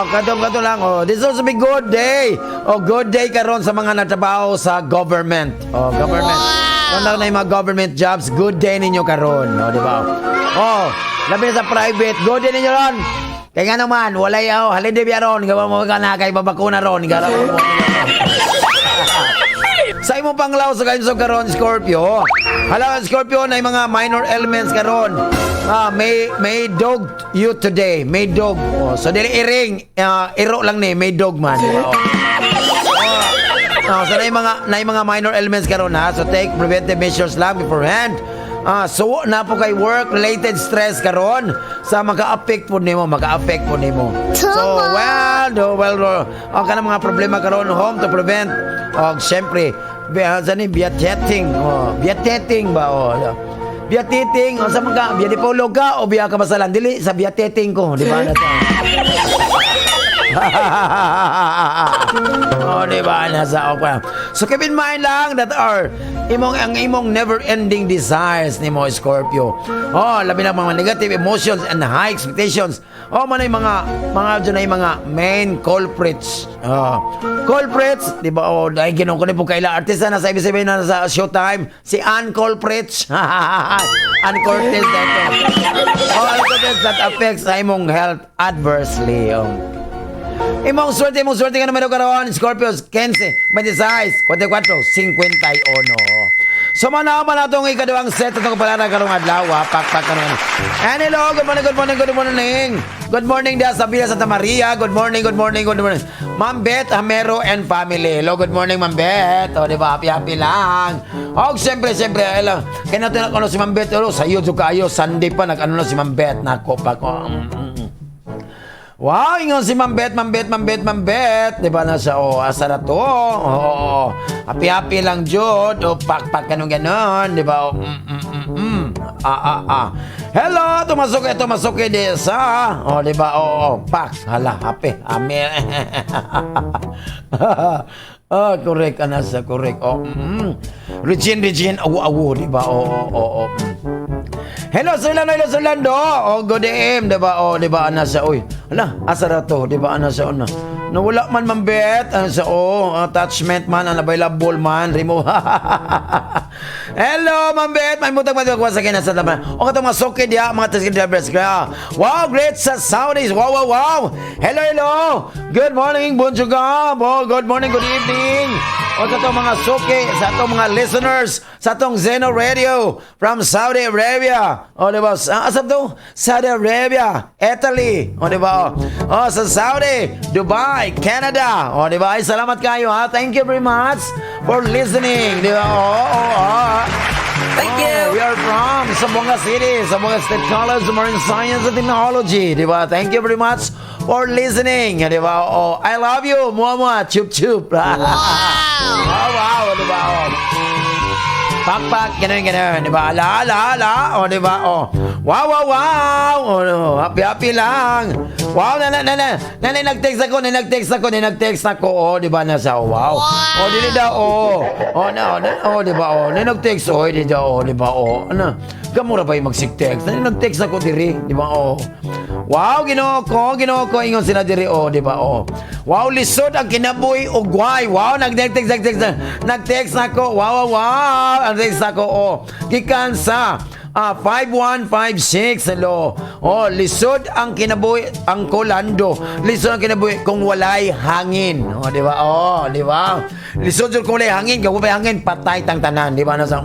Speaker 2: kadto kadto lang. Oh, this also be good day. Oh, good day karon sa mga nagtrabaho sa government. Oh, government. Kung na yung mga government jobs, good day ninyo karon, oh, di ba? Oh, labi na sa private, good day ninyo ron. Kaya nga naman, walay oh, holiday biya ron, gawa mo ka na kay babakuna ron, gawa mo. Sa imong panglaw sa kaimsog karon, Scorpio. Hala, Scorpio, na yung mga minor elements karon. Ah, may dog you today. May dog. Oh, so dili iring, iro lang ni, may dog man. Di ba? Oh. Oh, so na yung mga minor elements karon ha. So take preventive measures lang beforehand. Ah, so na po kay work related stress karon sa maka-affect po nimo, maka-affect po nimo. So well, do well, do, ang kanang mga problema karon home to prevent og syempre sa ni biateting, oh, biateting ba, oh. Biateting, o sa mga biya di paulo ka o biya ka masalan dili sa biateting ko, di ba? Oh, di ba? Nasa okay. So keep in mind lang that our imong ang imong never-ending desires nimo, Scorpio. Oh, labi na mga negative emotions and high expectations. Oh, man ay mga dyan ay mga main culprits. Oh, culprits, di ba? Oh, dahil ginoo ko ni po kaila artista na sa ibig sabihin na sa Showtime, si Ann Culprits. Ann Curtis dito. Oh, Ann Curtis that affects sa imong health adversely. Oh. Imong swerte nga numero karon, Scorpios, 15, 26, 44, 51. So mana man atong ikaduhang set atong kapalaran karong adlaw, pakpak karon. And hello, good morning, good morning, good morning. Good morning da sa Villa Santa Maria. Good morning, good morning, good morning. Ma'am Beth Hamero and family. Hello, good morning, Ma'am Beth. O, di ba? Happy, happy lang. O, siyempre, siyempre, hello. Kaya natin ano si Ma'am Beth, hello, sayo jud kaayo, Sunday pa nag-ano na si Ma'am Beth. Nako pa ko. Wow, ingon si Ma'am Beth, Ma'am Beth, Ma'am Beth, Ma'am Beth. Di ba na siya, oh, asa na to? Oo, oh, happy happy lang jud. O, pakpak ganun ganon. Di ba? Oh, Ah, ah, ah. Hello, tumasok ito, tumasok di sa. Oh, di ba? Oo, oh, pak. Hala, happy. Amen. Ah, correct ana sa correct. Oh. Regine, Regine, awu awu, di ba? Oo. Hello, Sir Lando, hello, Sir Lando. Oh, good AM, di ba? Oh, di ba, ana sa, uy. Ala, asa ra to, di ba, ana sa, ano. Nawala man, Ma'am Beth. Ano sa, oh, attachment man, unavailable man, remove. Hello, Ma'am Beth. May mutag man sa kina sa taman. O katong mga suki diya, mga taxi drivers. Wow, great sa Saudis. Wow. Hello, hello. Good morning, bonjour. Oh, good morning, good evening. O katong mga suki sa atong mga listeners sa atong Zeno Radio from Saudi Arabia. O, di ba? Asa to? Saudi Arabia, Italy. O, di ba? O, sa Saudi, Dubai, Canada. O, di ba? Ay, salamat kayo ha. Thank you very much for listening. Di ba? Oo.
Speaker 6: Thank you.
Speaker 2: Oh, we are from Zamboanga City, Zamboanga State College of Marine Science and Technology. Di ba? Thank you very much for listening. Di ba? Oh, I love you. Mua mua. Chup chup. Wow! Wow. Di ba? Oh. Pakpak, ganun, ganun. Di ba? Ala, ala, ala. O, di ba? O. Wow. O, no. Happy, happy lang. Wow, na, na, na, na. Na, na, nag-text ako, na, nag-text ako, na, nag-text ako. O, di ba? Nasa, oh, wow. O, di daw, o. O, na, o, na, o, di ba? O, na, nag-text, o, di daw, o, di ba? O, ano? Gamura ba yung magsik-text? Na, nag-text ako diri, di ba? O. Wow, Ginoo ko, Ginoo ko, ingon sila diri, o, di ba? O. Wow, lisod ang kinabuhi ugway. Wow, nag-text, nag-text, nag-text ako. Wow. Ang text ako, oh. Gikan sa 5156, hello. Oh, lisod ang kinabuhi ang kolando. Lisod ang kinabuhi kung walay hangin. Oh, di ba? Oh, di ba? Lisod jud kung walay hangin, kung walay hangin patay tang tanan, di ba? Ano sa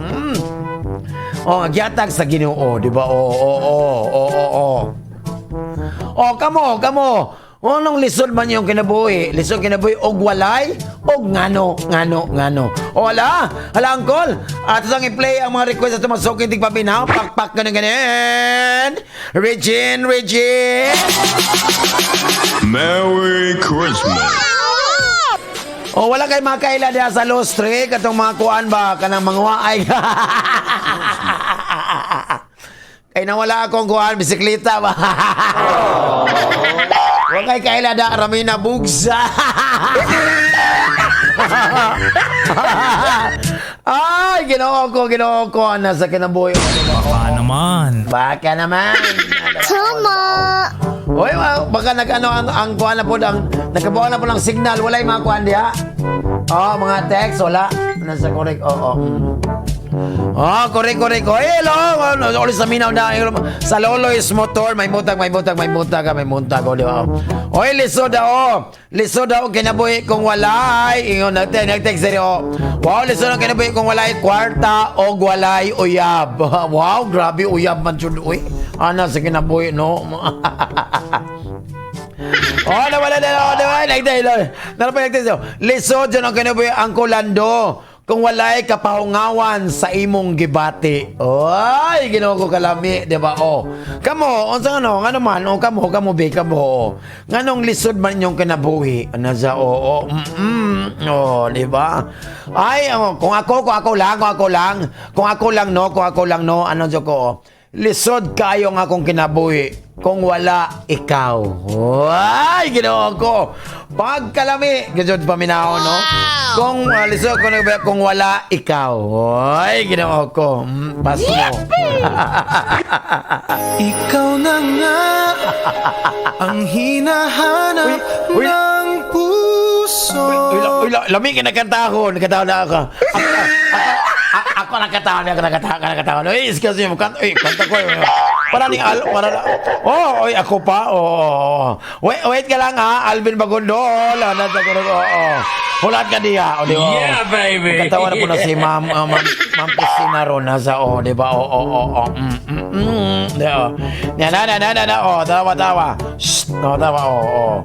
Speaker 2: Oh, giatag sa Ginoo, di ba? Oh. Oh, kamo, kamo. Anong lisod man yung kinabuhi? Lisod kinabuhi og walay og ngano, ngano, ngano. O ala, ala angkol. At sang i-play ang mga request sa tumasok hindi paminaw. Pakpak ganun ganin. Regine, Regine.
Speaker 7: Merry Christmas.
Speaker 2: O wala kay makaila diha sa Lustre katong mga kuan ba kanang mga waay. Kay nawala akong kuan bisikleta ba. Wa kay kaila da Ramina Bugsa. Ay, Ginoo ko ana sa kinabuhi.
Speaker 9: Baka naman.
Speaker 2: Baka naman.
Speaker 8: Tama.
Speaker 2: Oy, baka nag-ano ang kuan na po ang nagkabuo na po ng signal, walay mga kuan diha. Oh, mga text wala. Nasa correct. Oo. Oh, correct, correct. Oh, hello. Ano, ulit sa minaw na sa Lolo's Motor, may mutag, may mutag, may mutag, may muntag, oh, di ba? Oy, lisod daw. Oh. Lisod daw ang kinabuhi kung walay. Ingon natin, nag-text diri oh. Wow, lisod ang kinabuhi kung walay kwarta o walay uyab. Wow, grabe uyab man jud uy. Ana sa kinabuhi no. Oh, nawala na, oh, nawala. Nagtayo, nalapay nagtayo. Lisod dyan ang kinabuhi ang kulando. Kung walay kapahungawan sa imong gibati. Oy, Ginoo ko kalami, di ba? Oh. Kamo, unsa ano, ngano man, oh, kamo, kamo be, kamo. Oh. Nganong lisod man inyong kinabuhi? Ano sa oo, oh, di ba? Ay, oh, kung ako lang, kung ako lang, kung ako lang no, kung ako lang no, ano jud ko? Oh. Lisod kayo nga akong kinabuhi kung wala ikaw. Ay, Ginoo ko. Pagkalami, gajud paminaw, no? Kung lisod ko kung wala ikaw. Ay, Ginoo ko. Pass mo.
Speaker 9: Ikaw na nga ang hinahanap
Speaker 2: Uy, uy.
Speaker 9: ng puso.
Speaker 2: Uy, uy, lami ka nagkantahon. Nagkantahon na ako. Ako nagkantahon, ako nagkantahon, ako nagkantahon. Uy, excuse me, kanta, uy, kanta ko. Eh. Para ni Al, para na, oh, oy, ako pa, oh, oh, oh. Wait, wait ka lang ha, Alvin Bagondol. Ah, nasa ko, oh, oh. Hulat ka diya. Oh, di ba?
Speaker 4: Yeah, baby.
Speaker 2: Magkatawa na po na si Ma'am, Ma'am, Ma'am Christina ron, nasa, oh, di ba? Oh. Di, oh. Na, na, na, na, na, na, oh, tawa, tawa. Shh, oh, tawa, oh, oh.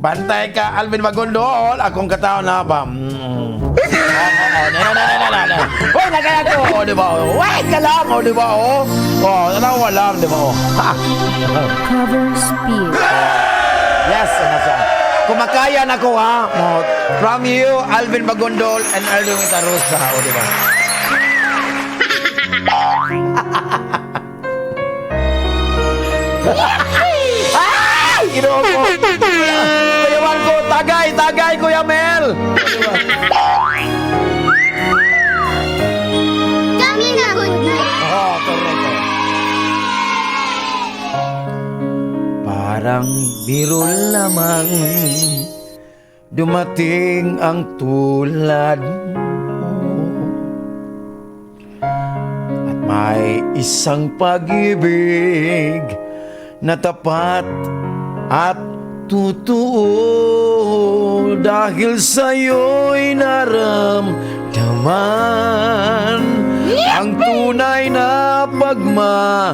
Speaker 2: Bantay ka, Alvin Magondol. Akong katao na ba? Oh. Na, na, na, na, na, na. Uy, nagaya ko. Oh, di ba? Oh, wait ka lang. Oh, di ba? Oh, oh, natawa lang, di ba? Oh. Ha.
Speaker 8: Cover speed.
Speaker 2: Yes, ano siya. Kumakayan ako ha. Oh, from you, Alvin Bagondol and Erwin Itarosa. O, di ba? Ay! Ginoo ko. Kuya ko, tagay, tagay, Kuya Mel. O, di ba?
Speaker 8: Kami na good
Speaker 2: Oo, correct. Parang biro lamang dumating ang tulad mo at may isang pag-ibig na tapat at totoo dahil sa'yo'y naramdaman ang tunay na pagmamahal.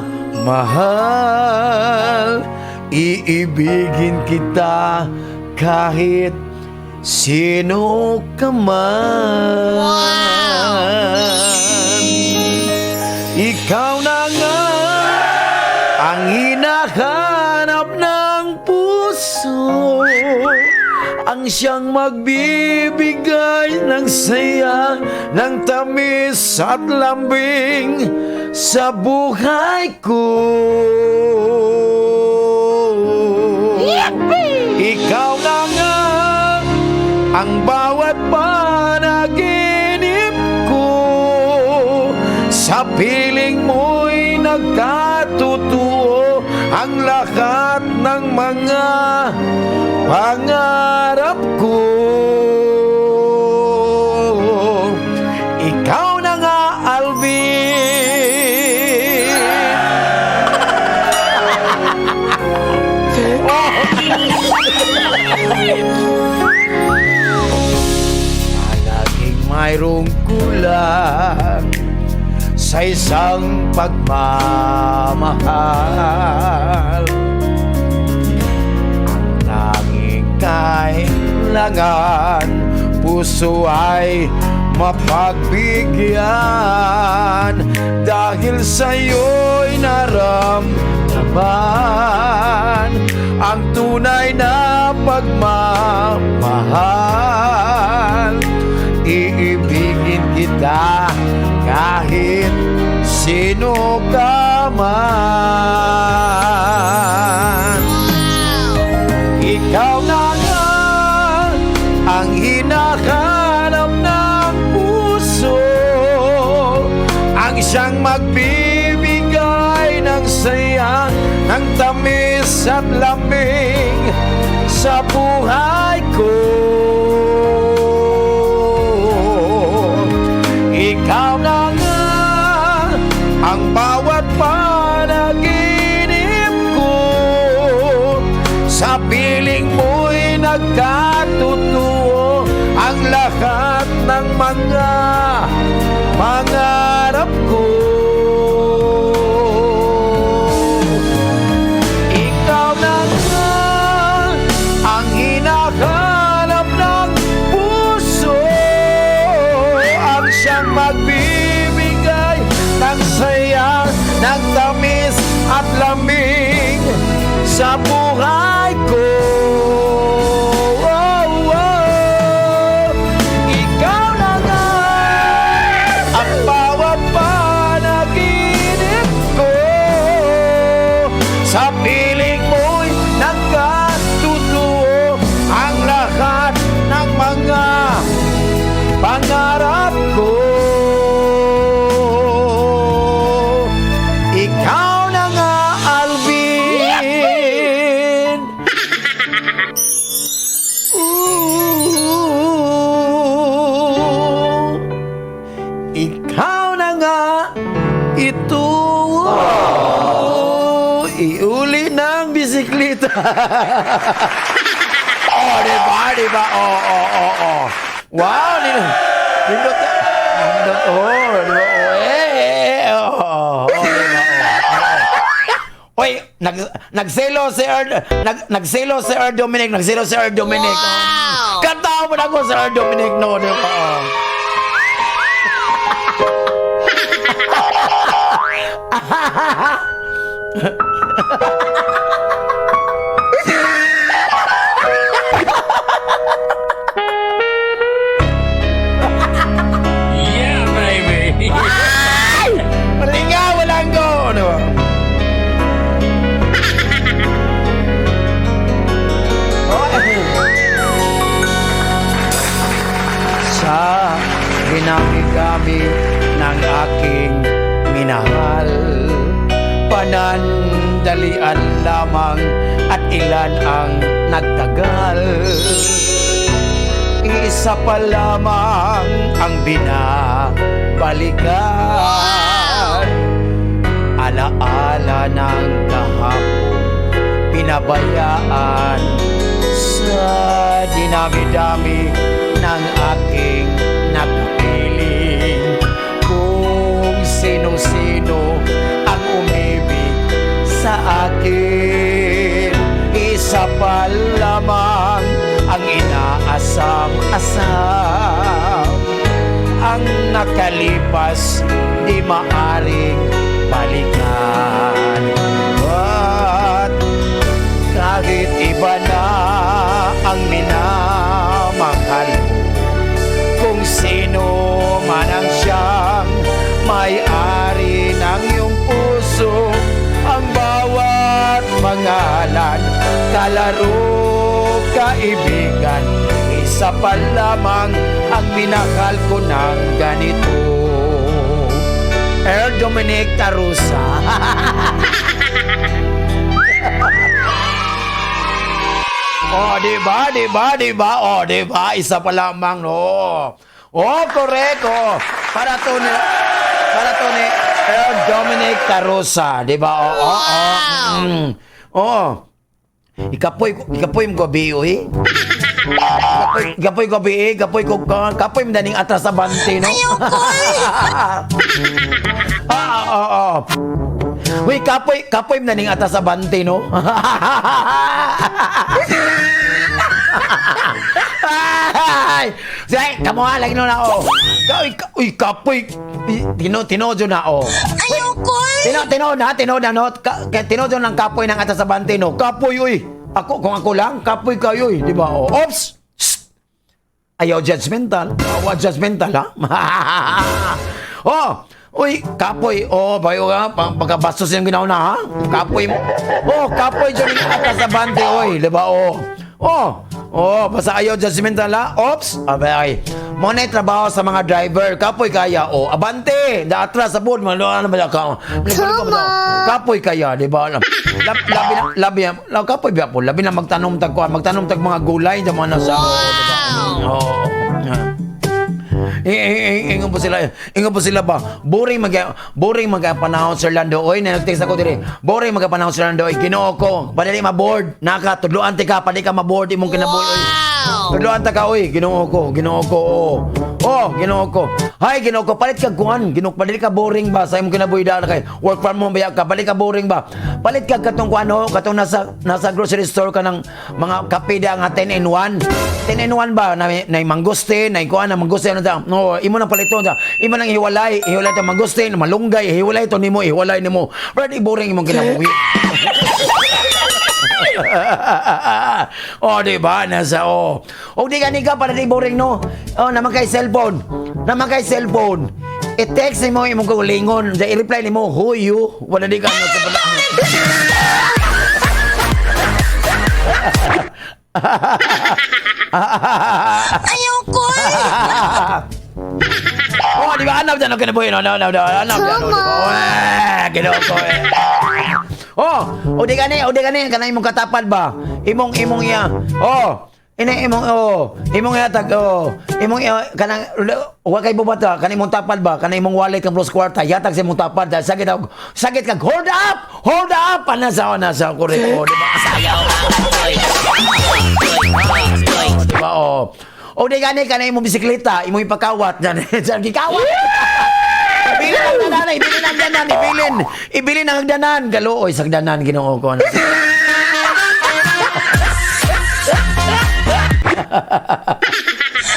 Speaker 2: Iibigin kita kahit sino ka man. Ikaw na nga ang hinahanap ng puso, ang siyang magbibigay ng saya, ng tamis at lambing sa buhay ko. Ikaw na nga ang bawat panaginip ko. Sa piling mo'y nagkatotoo ang lahat ng mga pangarap ko. Ikaw na nga, Alvin. mayroong kulang sa isang pagmamahal. Ang tanging kailangan, puso ay mapagbigyan, dahil sa'yo'y naramdaman ang tunay na pagmamahal. Iibigin kita kahit sino ka man. Ikaw na nga ang hinahanap ng puso, ang siyang magbibigay ng saya, ng tamis at lambing sa buhay ko. Ikaw na nga ang bawat panaginip ko. Sa piling mo'y nagkatotoo ang lahat ng mga pangarap ko. Ikaw na nga ang hinahanap ng puso, ang siyang magbibigay ng saya, ng tamis at lambing sa buhay ko. Oh. Ikaw na nga ang bawat panaginip ko. Sa piling mo'y nagkatotoo ang lahat ng mga pangarap ko. Ikaw na nga, Alvin. Ooh, ikaw na nga ito. Iuli ng bisikleta. Oh, di ba? Di ba? Oh. Wow, nindot. Nindot, oh, di ba? Oh, eh, eh, oh, oh, di ba? Oh. Oy, nagselo si Earl Dominic, nagselo si Earl Dominic. Wow! Kanta mo na ako si Earl Dominic, no, di ba? Oh.
Speaker 4: Yeah, baby!
Speaker 2: Palinga, walang go, di ba? Oh. Sa ginami-gami ng aking minahal, panandalian lamang at ilan ang nagtagal. Isa pa lamang ang binabalikan. Alaala ng kahapon, pinabayaan sa dinami-dami ng aking nakapiling. Kung sino-sino ang umibig sa akin, isa pa lamang ang inaasam-asam. Ang nakalipas, di maaring balikan. At kahit iba na ang minamahal mo, kung sino man ang siyang may-ari ng iyong puso, ang bawat pangalan, kalaro, kaibigan, isa pa lamang ang minahal ko ng ganito. Earl Dominic Tarusa. Oh, di ba? Di ba? Di ba? Oh, di ba? Isa pa lamang, no. Oh, correct. Oh. Para to ni Earl Dominic Tarusa, di ba? Oh. Oh. Ikapoy, ikapoy mo gabi, eh. Kapoy, kapoy ko bi, kapoy ko kapoy mo daning atras abante, no?
Speaker 10: Ayoko.
Speaker 2: Ah, oo, oo. Uy, kapoy, kapoy mo daning atras abante, no? Ay! Sige, kamo ha, lagi no na, oh. Uy, uy, kapoy. Tino, tinojo na, oh.
Speaker 10: Ayoko.
Speaker 2: Tino, tino na, tino na, no? Tino ng kapoy ng atas abante, no? Kapoy, uy. Ako, kung ako lang, kapoy kayo, uy. Di ba, oh. Oops! Shh! Ayaw judgmental. Awa judgmental, ha? Oh! Uy, kapoy. Oh, bayo ka. Pagkabastos yung ginawa na, ha? Kapoy mo. Oh, kapoy dyan yung atas abante, uy. Di ba, oh. Oh, oh, basta ayaw judgmental, ha? Oops! Abay, mo na trabaho sa mga driver. Kapoy kaya, oh. Abante! Da atras sa board. Malo, ano ba ka? Kapoy kaya, di ba? Labi na, labi na, kapoy ba po? Labi na magtanom tag kuan, magtanom tag mga gulay sa mga nasa. Oh, diba? Oo. Ingon po sila, ingon po sila ba? Boring mag panahon, Sir Lando. Oy, na nag-text ako dire. Boring mag panahon, Sir Lando. Oy, Ginoo ko. Padali ma-board. Naka tudloan ti ka, padali ka ma-board imong kinabuhi. Oy. Tudloan ta ka oy, Ginoo ko, Ginoo ko. Oh, oh Ginoo ko. Hay, Ginoo ko, palit ka kuan, Ginoo, padali ka boring ba sa imong kinabuhi daan kay work from home ba ka, palit ka boring ba? Palit ka katong kuan oh, katong nasa grocery store ka ng mga kape da nga 10 in 1. 10 in 1 ba na na mangustin, na kuan na mangustin ano ta? No, imo nang paliton ta. Imo nang hiwalay, hiwalay to mangustin, malunggay, hiwalay to nimo, hiwalay nimo. Pero di boring imong kinabuhi. Oh, di ba? Nasa oh. O di ka ni ka para di boring no. Oh, naman kay cellphone. Naman kay cellphone. I-text nimo imong kaugalingon, i-reply nimo, "Who you?" Wala di ka ano sa bala.
Speaker 10: Ayoko.
Speaker 2: Oh, di ba? Anap dyan ang kinabuhi, no? No, no, no. Anap dyan, no, di ba? Eh, ginoo ko, eh. Oh, o di gani, o di gani, kanang imong katapad ba? Imong iya. Oh, ina imong oh, imong yatag oh, imong iya kanang wa kay bubata, kanang imong tapad ba? Kanang imong wallet kang plus kwarta, yatag sa imong tapad, sakit ako. Sakit kag hold up! Hold up! Ana sa ana sa correct oh, di ba?
Speaker 6: Sayaw oy, oy, oy, oy.
Speaker 2: Oh, di ba? Oh. O di gani kanang imong bisikleta, imong ipakawat dyan. Dyan gikawat. Ibilin ang danan, ibilin ang danan, ibilin. Ibilin ang danan. Galuoy sa danan Ginoo ko.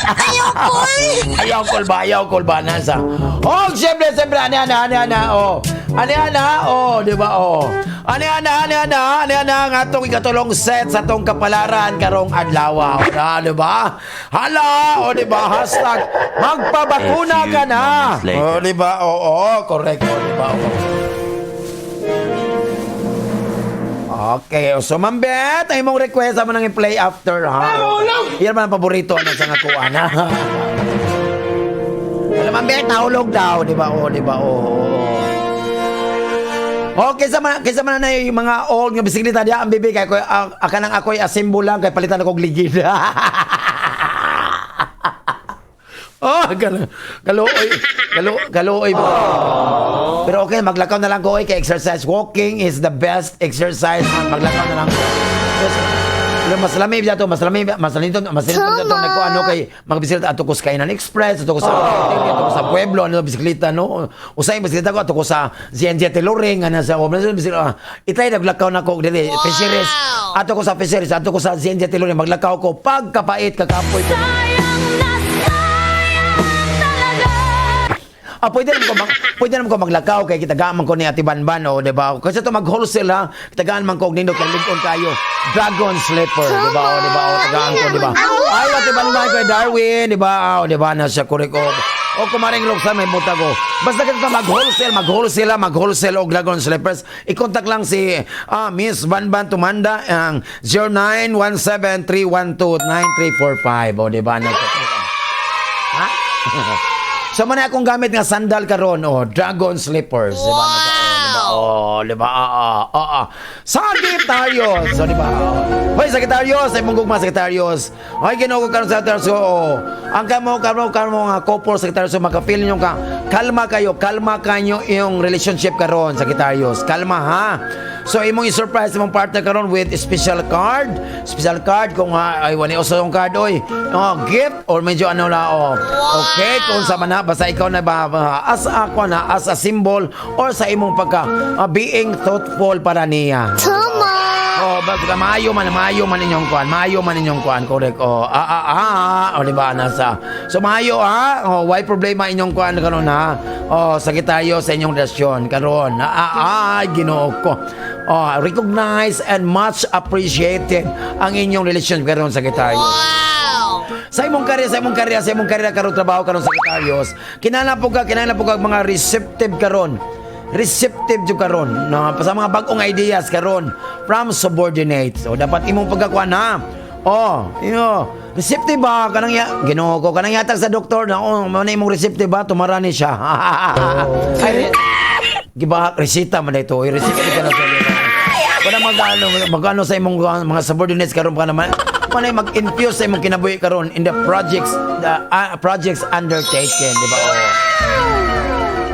Speaker 10: Ayoko.
Speaker 2: Ayaw kol ba, ayaw kol ba nasa. Oh, siyempre, siyempre, ani ana, ani ana, oh. Ani ana, oh, di ba, oh. Ani ana, ani ana, ani ana, ang atong ikatulong set sa atong kapalaran karong adlaw. Oh, na, di ba? Hala, oh, di ba? Hashtag, magpabakuna
Speaker 5: A few
Speaker 2: ka na.
Speaker 5: moments later.
Speaker 2: Oh, di ba? Oo, oh, correct, oh, di ba? Oh. Okay, so Ma'am Beth, ang imong request amo nang i-play after ha. Yan man ang paborito ano sa nga kuan ha. Wala Ma'am Beth, nahulog daw, di ba? Oh, di ba? Oh. Oh, kaysa man na yung mga old nga bisikleta diya ang bibi kay ko kanang ako'y assemble lang kay palitan ako og ligid. Oh, galuoy, galuoy ba? Pero okay, maglakaw na lang ko oy kay exercise. Walking is the best exercise. Maglakaw na lang ko. Pero mas lami to, mas lami to nagko ano kay mga bisikleta ato ko sa Kainan Express, ato ko sa ato ko sa Pueblo, ano bisikleta no. Usay bisikleta ko ato ko sa ZNJ Tailoring ana sa bisikleta. Itay naglakaw na ko diri Fisheries. Ato ko sa Fisheries, ato ko sa ZNJ Tailoring maglakaw ko pagkapait kakapoy ko. Ah, pwede naman ko maglakaw kay kitagaan man ko ni Ate Banban, o, di ba? Kasi ito mag-wholesale ha. Kitagaan man ko og nindot kay lig-on kayo. Dragon Slipper, di ba? O, di ba? O, tagaan ko, di ba? Ay, Ate Banban kay Darwin, di ba? O, di ba? Nasa kurik o. O kumaring luksa may buta ko. Basta kita mag-wholesale, mag-wholesale ha, mag-wholesale og Dragon Slippers. I-contact lang si Miss Banban Tumanda ang 0917-312-9345. O, di ba? Ha? So man akong gamit nga sandal karon oh, dragon slippers, di ba? Oh, di ba? Oh, di ba? Ah, ah, ah, ah. Sagittarius. So, di ba? Hoy, Sagittarius, ay mong gugma, Sagittarius. Ay, Ginoo ko karon, Sagittarius. Oo. Ang kamo kamo kamo nga couple, Sagittarius, maka-feel niyo ka kalma kayo, kalma kayo yung relationship karon, Sagittarius. Kalma ha. So imong i-surprise imong partner karon with special card. Special card kung ha, ay wala uso yung card oy. Oh, gift or medyo ano la, oh. Okay, kung sa man na basta ikaw na ba as ako na as a symbol or sa imong pagka being thoughtful para niya.
Speaker 10: Tama.
Speaker 2: Oh, baga maayo man inyong kuan, maayo man inyong kuan, correct. Oh, oh, di ba nasa. So maayo ha. Oh, why problema inyong kuan karon ha? Oh, Sagittarius, sa inyong relasyon karon. Ginoo ko. Oh, recognize and much appreciated ang inyong relasyon karon, Sagittarius.
Speaker 10: Wow.
Speaker 2: Sa imong karya, sa imong karya, sa imong karya karon, trabaho karon, Sagittarius. Kinahanglan po ka mga receptive karon. Receptive jud karon no, sa mga bag-ong ideas karon from subordinates. So dapat imong pagkakuan ha. Oh, iyo. Receptive ba kanang ya Ginoo ko, kanang yatag sa doktor na, oh, mao na imong receptive ba, tumara ni siya. Ay, giba resita man ito. Oy, receptive ka na sa wala magano magano sa imong mga subordinates karon pa naman manay mag-infuse sa imong kinabuhi karon in the projects, the projects undertaken, di ba? Oh.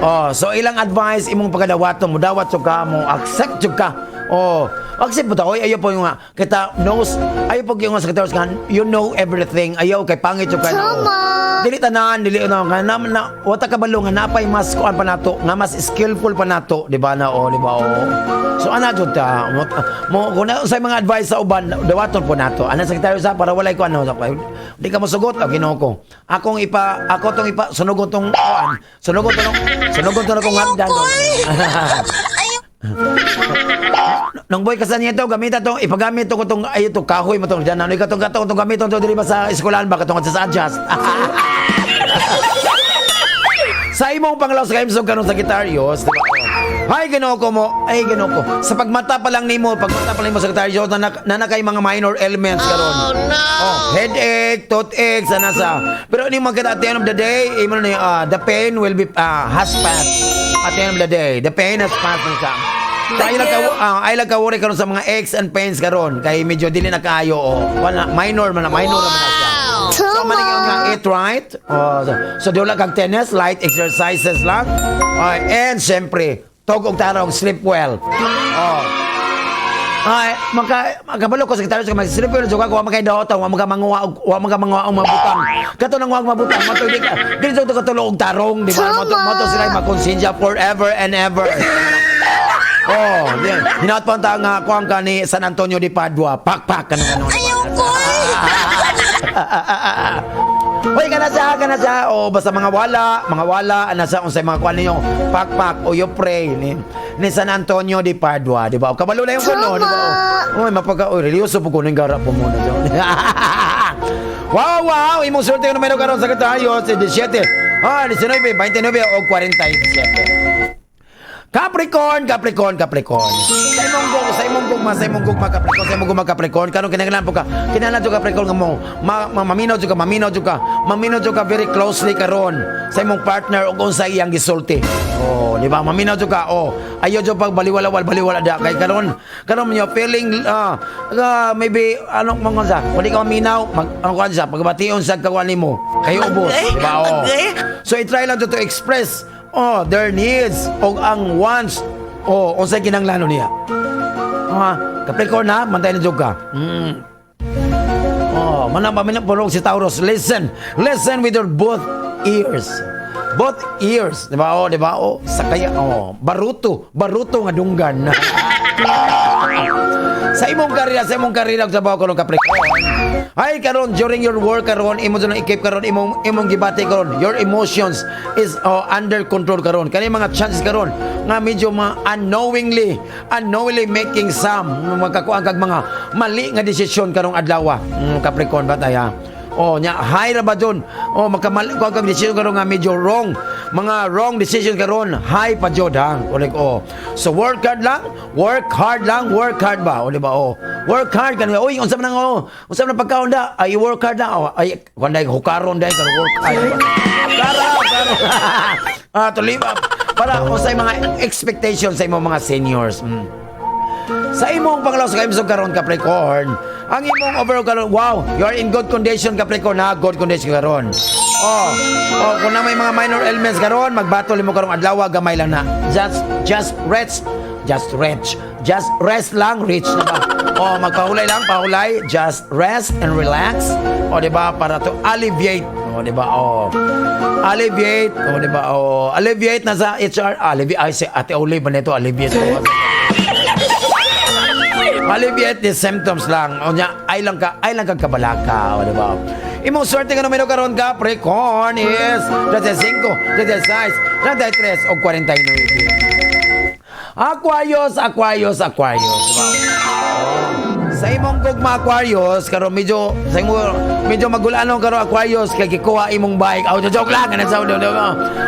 Speaker 2: Oh, so ilang advice imong pagkadawaton mo dawat jud ka mo accept jud ka. Oh, accept mo ta oy, ayo po yung nga kita knows, ayo po yung nga secretary nga you know everything. Ayaw kay pangit jud ka na. Oh.
Speaker 10: Tama.
Speaker 2: Dili tanan, dili na nga na, na wata kabalo nga napay mas kuan pa nato, nga mas skillful pa nato, di ba na, oh, di ba, oh. So ana jud ta mo, mo kung na sa mga advice sa uban, dawaton po nato. Ana, secretary, sa para walay ko ano, di ka mosugot, oh, Ginoo ko. Akong ipa ako tong ipa sunugon tong kuan, sunugon tong akong hagdan.
Speaker 10: Ayaw.
Speaker 2: Nung boy kasan niya to, gamita tong ipagamit to ko tong ay to kahoy mo tong diyan ano katong katong tong gamiton to diri ba sa eskwelahan ba katong sa adjust. Sa imong panglaw sa kaimsog karon, Sagittarius, di ba? Ay, Ginoo ko mo, ay, Ginoo ko. Sa pagmata pa lang nimo, pagmata pa lang nimo, Sagittarius, na, na kay mga minor ailments karon.
Speaker 10: Oh, no.
Speaker 2: Oh, headache, toothache, sana sa. Pero ini mga at the end of the day, imo na the pain will be has passed. At the end of the day, the pain has passed na siya. So, ay lang ka worry karon sa mga aches and pains karon kay medyo dili na kaayo, oh. Wala, minor man na, minor man na siya. So
Speaker 10: Tama.
Speaker 2: man nga eat right. Oh, so dula kag tennis, light exercises lang. Ay, and siyempre, tog og tarong, sleep well. Oh. Ay, makabalo ko, secretary, sa mag-sleep well, juga wa makay daot, wa maka manguha og mabutang. Kato nang wag mabutang, mato di ka. Dili jud katulog og tarong, di ba? Mato sila makonsensya forever and ever. Oh, yan. Hinaot pa ang nga kuang ka ni San Antonio de Padua. Pakpak kanang ano.
Speaker 10: Ayaw ko.
Speaker 2: Hoy, kana siya, kana siya. O basta mga wala, ana sa unsay mga kuan ninyo, pakpak o you pray ni San Antonio de Padua, di ba? O, kabalo na yung kuno, di ba? O, oy, mapagka, oy, religyoso po ko ning gara po muna. Wow. Imong swerte yung numero karon, Sagittarius, 17, 19, 29 o 47. Capricorn, Capricorn, Capricorn. Sa imong gugma, Capricorn, sa imong gugma, Capricorn, karon kinahanglan po ka, kinahanglan jud, Capricorn, nga mo, maminaw jud ka very closely karon sa imong partner ug unsa iyang gisulti. Oh, di ba? Maminaw jud ka. Oh, ayaw jud pag baliwala baliwala da kay karon mo feeling maybe anong mga sa, kung di ka maminaw, mag ano kuan sa pagbation sa kakuan nimo, kay ubos, di ba? Oh. So i-try lang to express, oh, their needs o ang wants o unsay kinahanglanon niya. Ah, Capricorn ha, mantay na jud ka. Oh, manang paminang pulong si Taurus. Listen, listen with your both ears. Both ears, di ba? Oh, di ba? Oh, sakaya, oh, baruto, baruto nga dunggan. Sa imong karera sa trabaho karon, Capricorn. Ay karon during your work karon imo jud i-keep karon imong gibati karon. Your emotions is, oh, under control karon. Kani mga chances karon nga medyo mga unknowingly making some magkakuan kag mga mali nga desisyon karong adlaw. Capricorn ba tayo? Oh, nya high ra ba dun? Oh, magkamali kuan kag desisyon karon nga medyo wrong. Mga wrong decision karon, high pa jud ha. Correct, oh. So work hard lang, work hard lang, work hard ba? O di ba? Oh. Work hard kan. Oy, unsa man ang, oh, unsa man ang pagkaon da? Ay, work hard lang. Oh, ay, kuan dai hukaron dai karon work. Ay, kara, kara. To live up para unsay mga expectations sa imong mga seniors. Sa imong panglawas kahimsog karon, Capricorn, ang imong overall karon, wow, you are in good condition, Capricorn, ha, good condition karon. Oh, kung na may mga minor ailments karon, magbatol mo karong adlaw, gamay lang na. Just rest, just rest, just rest lang, rich na ba? Oh, magpahulay lang, pahulay, just rest and relax. O, di ba, para to alleviate. O, di ba? Oh. Alleviate, o, di ba? Oh, alleviate na sa HR, alleviate, ay, si Ate Olive ba nito, alleviate. Alleviate the symptoms lang. O nya, ay lang ka kabalaka, o, di ba? Imong swerte nga numero karon, Capricorn, is 35, 36, 33 o 49. Aquarius, Aquarius, Aquarius. Diba? Oh. Sa imong gugma, Aquarius, karon medyo sa imong medyo magulano karon, Aquarius, kay gikuha imong bike. Aw, joke lang ano sa.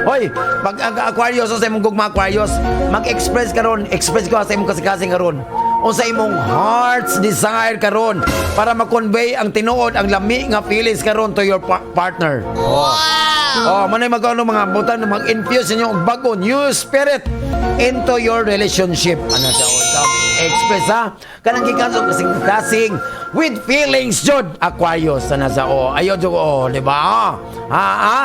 Speaker 2: Hoy, pag ang Aquarius, sa imong gugma, Aquarius, mag-express karon, express ko sa imong kasing-kasing karon. O sa imong heart's desire karon para ma-convey ang tinuod, ang lami nga feelings karon to your partner.
Speaker 10: Wow!
Speaker 2: Oh, manay magano mga butan mag-infuse ninyo og bago new spirit into your relationship. Ano sa old express ha? Kanang gikan sa kasing kasing with feelings jud, Aquarius, ana sa o. Ayo jud o, di ba? Ha ha.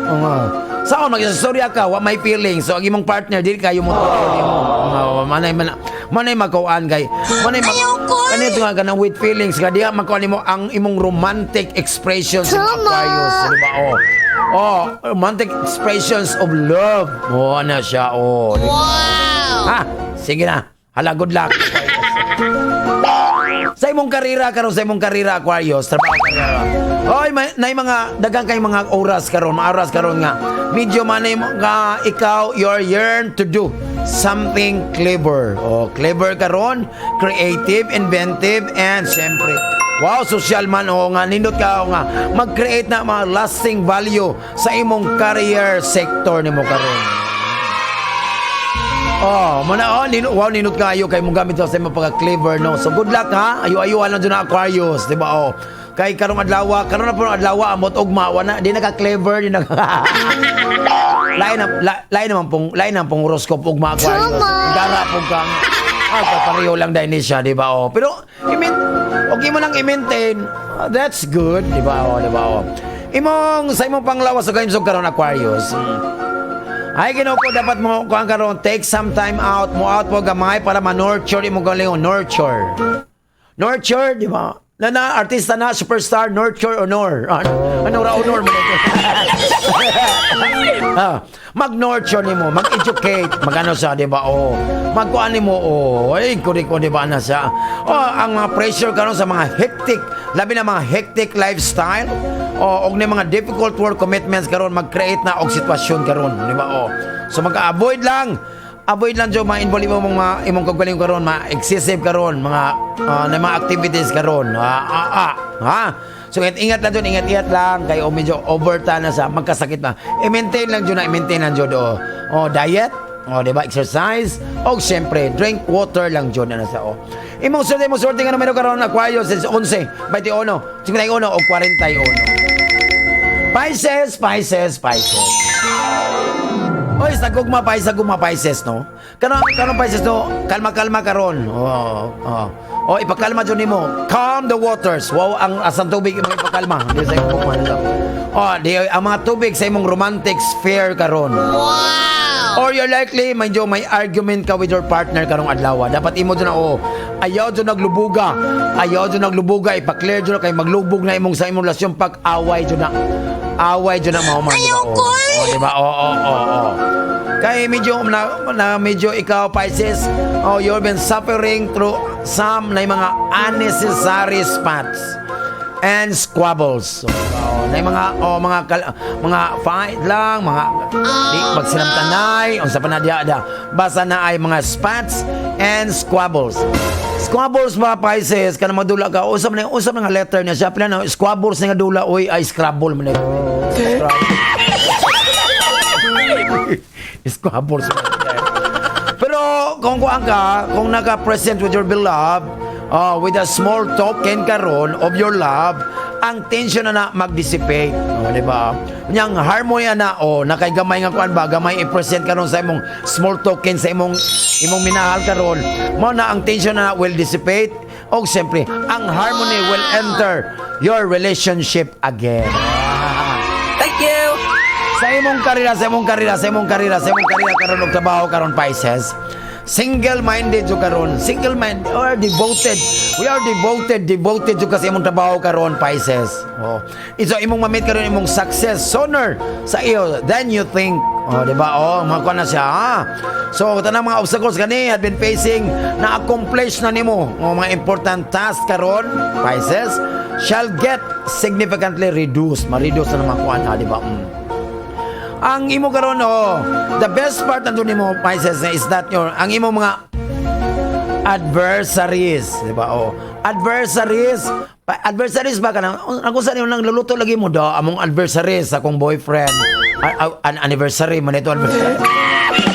Speaker 2: Oh, Sao mag-istorya ka wa may feelings. So ang imong partner dili kayo mo tuon nimo. Oh, manay man manay makuan kay manay mag
Speaker 10: Ayoko, eh.
Speaker 2: Kanito nga kanang with feelings ka diha makuan nimo ang imong romantic expressions sa
Speaker 10: Tama.
Speaker 2: Aquarius, di ba? Oh. Oh, romantic expressions of love. Oh, ano siya? Oh, di ba?
Speaker 10: Wow!
Speaker 2: Ha? Sige na. Hala, good luck. Sa imong karera karon, sa imong karera, Aquarius, trabaho karera. Oy, may, nay mga daghang kay mga oras karon, mga oras karon nga. Medyo manay mo nga ikaw your yearn to do something clever. Oh, clever karon, creative, inventive and siyempre wow, social man o nga nindot ka o nga mag-create na mga lasting value sa imong career sector nimo karon. Oh, muna oh, wow, nindot kayo kay mong gamit sa imong pagka-clever, no. So good luck ha. Ayo-ayo lang dyan na, Aquarius, di ba? Oh. Kay karong adlaw, karon na po ang adlaw amot ugma wala di naka clever, di naka lain na lain na pong horoscope ugma, Aquarius.
Speaker 10: Tama.
Speaker 2: Dara pong kang ah, pareho lang dahil ni siya, di ba? Oh. Pero I mean, okay mo lang i-maintain. Ah, that's good, di ba? Oh, di ba? Oh. Imong sa imong panglawas sa kahimsog karon, Aquarius. Ay Ginoo ko, dapat mo kuan karon, take some time out mo out po gamay para ma-nurture imong galing, nurture. Nurture, di ba? Na artista na superstar nurture honor. Ano, ano ra honor mo nito? Ah, mag-nurture nimo, mag-educate, magano sa, di ba? Oh, magkuan nimo, oh, ay kuri ko, di ba na siya. Oh, ang mga pressure karon sa mga hectic, labi na mga hectic lifestyle. Oh, og ni mga difficult work commitments karon mag-create na og sitwasyon karon, di ba? Oh. So mag-avoid lang avoid lang jud ma-involve mo mga imong kagaling karon, mga excessive karon, mga na mga activities karon. Ah, ah, ah, ha? So ingat, ingat lang jud, ingat ingat lang kay o medyo overtime na sa magkasakit na. I-maintain lang jud na, i-maintain lang jud oh. Oh, diet, oh, di ba? Exercise, og siyempre, drink water lang jud na sa oh. Imong swerte nga numero karon, Aquarius, is 11, 21, 51 o 41. Pisces, Pisces, Pisces. Oy, sa gugma, Pisces, no? Karon karon, Pisces, no, kalma-kalma karon. Oh. Oh, ipakalma jud nimo. Calm the waters. Wow, ang asang tubig imong ipakalma. Di sa gugma nito. Oh, di ang mga tubig sa imong romantic sphere karon.
Speaker 10: Wow!
Speaker 2: Or you're likely medyo may argument ka with your partner karong adlaw. Dapat imo jud na oh, ayaw jud naglubuga. Ayaw jud naglubuga, ipa-clear jud na kay maglubog na imong sa imong relasyon pag away jud na. Away jud na mao man, di ba?
Speaker 10: Ayaw ko eh.
Speaker 2: Oh, di ba? Oo. Kay medyo na medyo ikaw, Pisces, oh, you've been suffering through some na yung mga unnecessary spats and squabbles. So, oh, na yung mga oh, mga fight lang, mga di magsinamtanay, unsa pa na diya da. Basta na ay mga spats and squabbles. Squabbles ba, Pisces, kana madula ka usap na usap nga letter niya siya pila na squabbles nga dula oy ay scrabble man ito. Scrabble. Squabbles. Pero kung kuan ka, kung naka-present with your beloved, with a small token karon of your love, Ang tension na na mag-dissipate. O, di ba? Nyang harmony na, o, nakay gamay nga kuan ba, gamay i-present karon sa imong small token sa imong minahal karon. Mao na ang tension na will dissipate. O siyempre, ang harmony will enter your relationship again.
Speaker 6: Thank you.
Speaker 2: Sa imong karera, sa imong karera, sa imong karera, sa imong karera karon og trabaho karon, Pisces. Single-minded jud karon, single-minded or devoted. We are devoted, devoted jud ka sa imong trabaho karon, Pisces. Oh. Iso imong ma-meet karon imong success sooner sa iyo than you think. Oh, di ba? Oh, mga kuan na siya, ha? So, tanang mga obstacles kani had been facing na accomplish na nimo oh, mga important task karon, Pisces, shall get significantly reduced. Ma-reduce na naman kuan ha, di ba? Ang imo karon, oh, the best part nandun nimo, Pisces, is that your ang imo mga adversaries, di ba? Oh, adversaries, adversaries ba kanang ako sa nang luluto lagi mo do among adversaries sa akong boyfriend. An anniversary man ito adversary.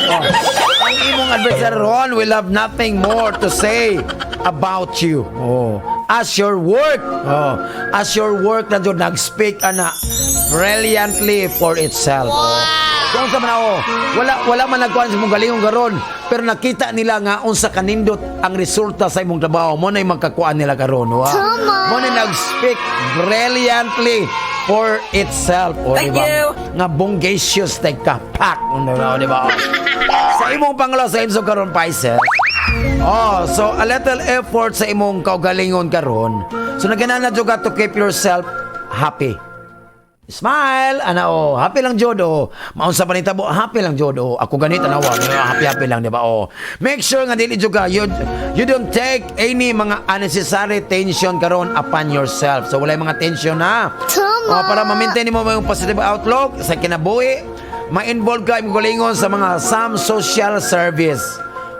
Speaker 2: Oh. Ang imong adversary ron will have nothing more to say about you. Oh. As your work, oh, as your work na doon nag-speak ana brilliantly for itself. Oh. Kung sa man oh, wala wala man nagkuhan sa imong galingon karon, pero nakita nila nga unsa kanindot ang resulta sa imong trabaho mo na magkakuan nila karon, wa.
Speaker 10: Tama.
Speaker 2: Mo na nag-speak brilliantly for itself. O,
Speaker 6: Thank
Speaker 2: diba?
Speaker 6: you.
Speaker 2: Nga bongacious like ka pak, diba? Diba? Oh. Sa imong panglaw sa imong karon, Pisces. Oh, so a little effort sa imong kaugalingon karon. So nagana na jud ka to keep yourself happy. Smile, ana oh, happy lang jud oh. Maunsa pa ni tabo, happy lang jud oh. Ako ganit anawa, happy happy lang, di ba? Oh. Make sure nga dili jud ka you don't take any mga unnecessary tension karon upon yourself. So wala mga tension ha.
Speaker 10: Tama.
Speaker 2: Oh, para ma-maintain nimo yung positive outlook sa kinabuhi, ma-involve ka imong kaugalingon sa mga some social service.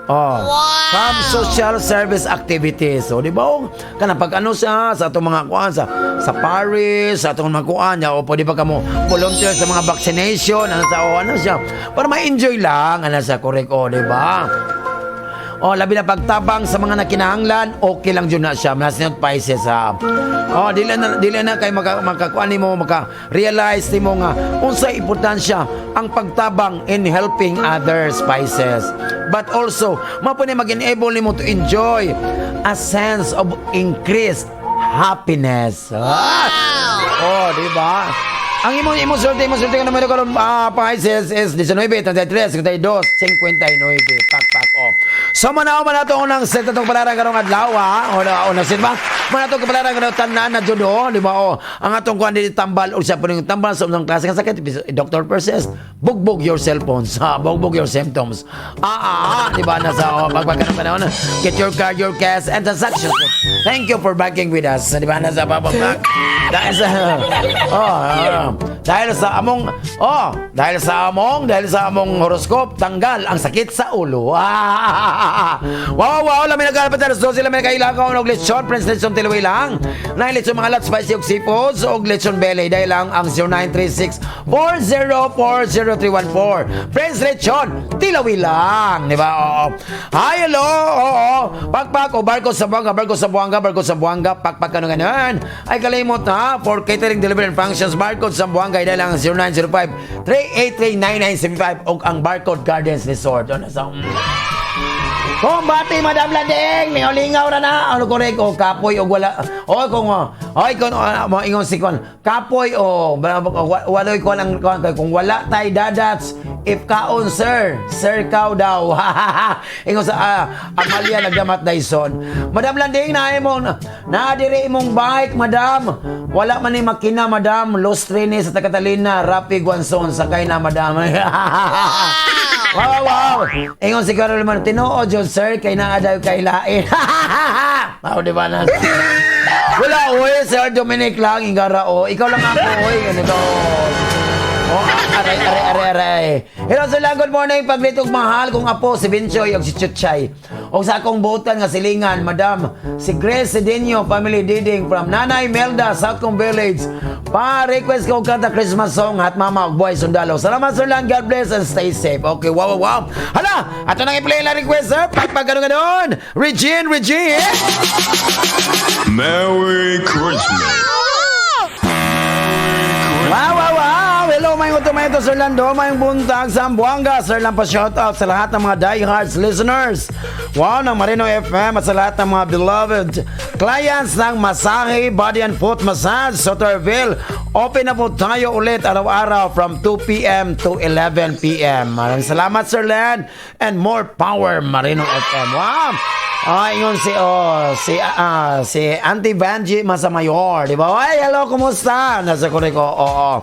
Speaker 2: Oh. Some social service activities. So, di ba? Oh, kanang pag ano siya sa atong mga kuan sa parish, sa atong mga kuan, ya, o pwede pa kamo volunteer sa mga vaccination, ano sa o ano siya. Para ma-enjoy lang, ano sa correct, oh, di ba? Oh, labi na pagtabang sa mga nakinahanglan, okay lang jud na siya. Mas not Pisces ha. Oh, dili na kay makakuan nimo, maka-realize nimo nga unsay importansya ang pagtabang in helping others, Pisces. But also, mao po ni mag-enable nimo to enjoy a sense of increased happiness. Ah! Oh, di ba? Ang imong swerte nga numero karon Pisces is 19, 33, 52, 59. Pak pak oh. So manaw man nato unang set atong kapalaran karong adlaw ha. O na una set ba? Man ato kapalaran karong tanan na jud oh, di ba oh. Ang atong kuan dili tambal og siya puning tambal sa unang klase nga sakit, Dr. Perses, bugbog your cellphones, ha, bugbog your symptoms. Ah, di ba na sa oh, pagpagkanang panahon, get your card, your cash and transactions. Thank you for banking with us. Di ba na sa babag dahil sa oh, dahil sa among horoscope, tanggal ang sakit sa ulo. Ah, wow, lami nagkalapit alas 12, lami nagkailakaw og lechon, Prince Lechon Tiluwi lang. Na lechon mga lot spicy og seafoods og lechon belly dahil lang ang 0936 4040314. Prince Lechon Tilawi lang, di ba? Oo. Hi, hello. Oo. Pakpak o barko sa Buanga, barko sa Buanga, barko sa Buanga, pakpak kano ganon. Ay kalimot na for catering, delivery and functions, Barcode sa Buanga dahil lang ang 0905 383 9975 og ang Barcode Gardens Resort. Ano sa Kumbati, Madam Ladeng! Lingaw-lingaw na na! Ano correct? O kapoy o wala. O kung oy kung mo ingon si kon kapoy o waloy ko lang kung wala tay dadats if kaon sir sir kaw daw. Ingon sa Amalia nagdamat Dyson. Madam Landing, na imong na diri imong bike, madam. Wala man ni makina, madam. Los Trenes sa Catalina, Rapi Guanzon, sakay na, madam. Wow. Ingon si Carol man, tinuod jud sir, kay naa daw kay lain. Mao di ba na? Wala, oy, Sir Dominic lang, ingara, oh. Ikaw lang ako, oy, ganito. Oh, aray, aray, aray, aray. Hello sila, good morning. Paglit og mahal kong apo, si Vinchoy, og si Chuchay. Og sa akong butan nga silingan, madam, si Grace Cedeno, family Diding from Nanay Melda, Southcom Village. Pa-request ko og kanta Christmas song, Hat Mama og Boy Sundalo. Salamat sir lang, God bless and stay safe. Okay, wow. Hala, ato nang i-play na request, sir. Pagpag ganun ganon. Regine, Regine.
Speaker 7: Merry Christmas.
Speaker 2: Wow! Hello, may uto, may uto, Sir Lando. May buntag sa Zamboanga. Sir Lang pa shout out sa lahat ng mga diehards listeners. Wow, ng Marino FM at sa lahat ng mga beloved clients ng Masahe Body and Foot Massage, Soterville. Open na po tayo ulit araw-araw from 2 p.m. to 11 p.m. Maraming salamat, Sir Len. And more power, Marino FM. Wow! Ay, ingon si oh, si Auntie Vangie Masamayor, di ba? Ay, hello, kumusta? Nasa Kuriko. Oo.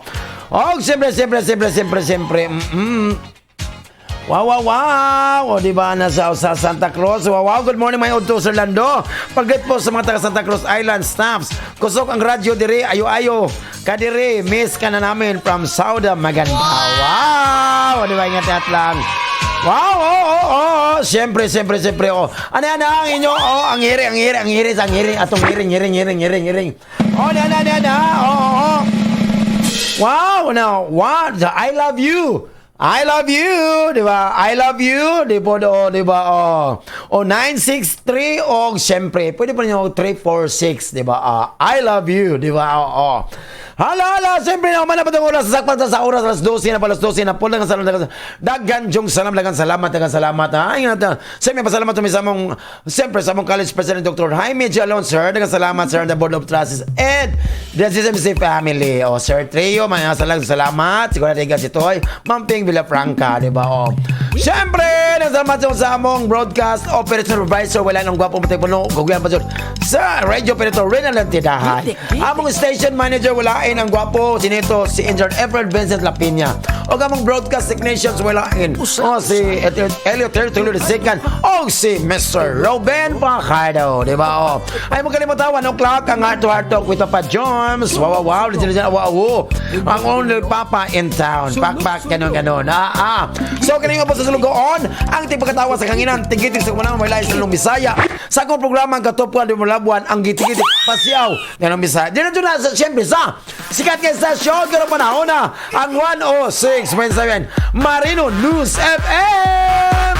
Speaker 2: Oh, siyempre, siyempre, siyempre, siyempre, siyempre. Wow! O, di ba, nasa sa Santa Cruz. Wow. Good morning, my udto, Sir Lando. Pag po sa mga taga Santa Cruz Island staffs. Kusog ang radyo dire, ayo-ayo. Kadire, miss ka na namin from Sauda, Maganda. Wow! O, di ba, ingat-ingat lang. Wow, oo. Siyempre, siyempre, siyempre, oh. Ano yan, ang inyo, oh, ang hiring, ang hiring, ang hiring, ang hiring, atong hiring, hiring, hiring, hiring, hiring. Oh, na, na, na, na, oo. Wow, now, what? I love you. I love you, di ba? I love you, di po do, di ba? Oh. O 963 o siyempre, pwede pa niyo 346, di ba? Ah, I love you, di ba? Oo. Hala, hala, siyempre naman na patong oras sa sakpan sa oras alas 12 na alas 12 na po lang salam dagan dagan jong salam dagan salamat dagan salamat ha. Ingat ha. Siyempre pasalamat kami sa among siyempre sa among college president Dr. Jaime G. Alonso, sir. Dagan salamat, sir, the board of trustees and the CSMC family. O Sir Trio, mga salang salamat. Siguro natin si Toy, Ma'am Ping Villafranca, di ba? O. Siyempre, salamat sa among broadcast operator supervisor, wala nang gwapo mo puno, gugyan pa jud. Sa radio operator Renal Tidahay. Among station manager walain ang gwapo sinito si Engineer Everett Vincent Lapinya. O among broadcast technicians walain o si Elliot Tertulo II o si Mr. Ruben Fajardo, di ba? O. Ay mo kalimutan 1 o'clock ang Heart to Heart Talk with Papa Jones. Wow. Ang only papa in town. Pak pak ganon ganon. So kini nga po sa sulugoon ang tigpagkatawa sa kanginan tigitig sa kumanang may lahi sa Lunong Bisaya. Sa akong programa ang katopwan di Mulabuan ang gitigit pasyaw ng Bisaya. Dito na sa siyempre sa sikat kay stasyon karong panahon na ang 106.7 Marino News FM.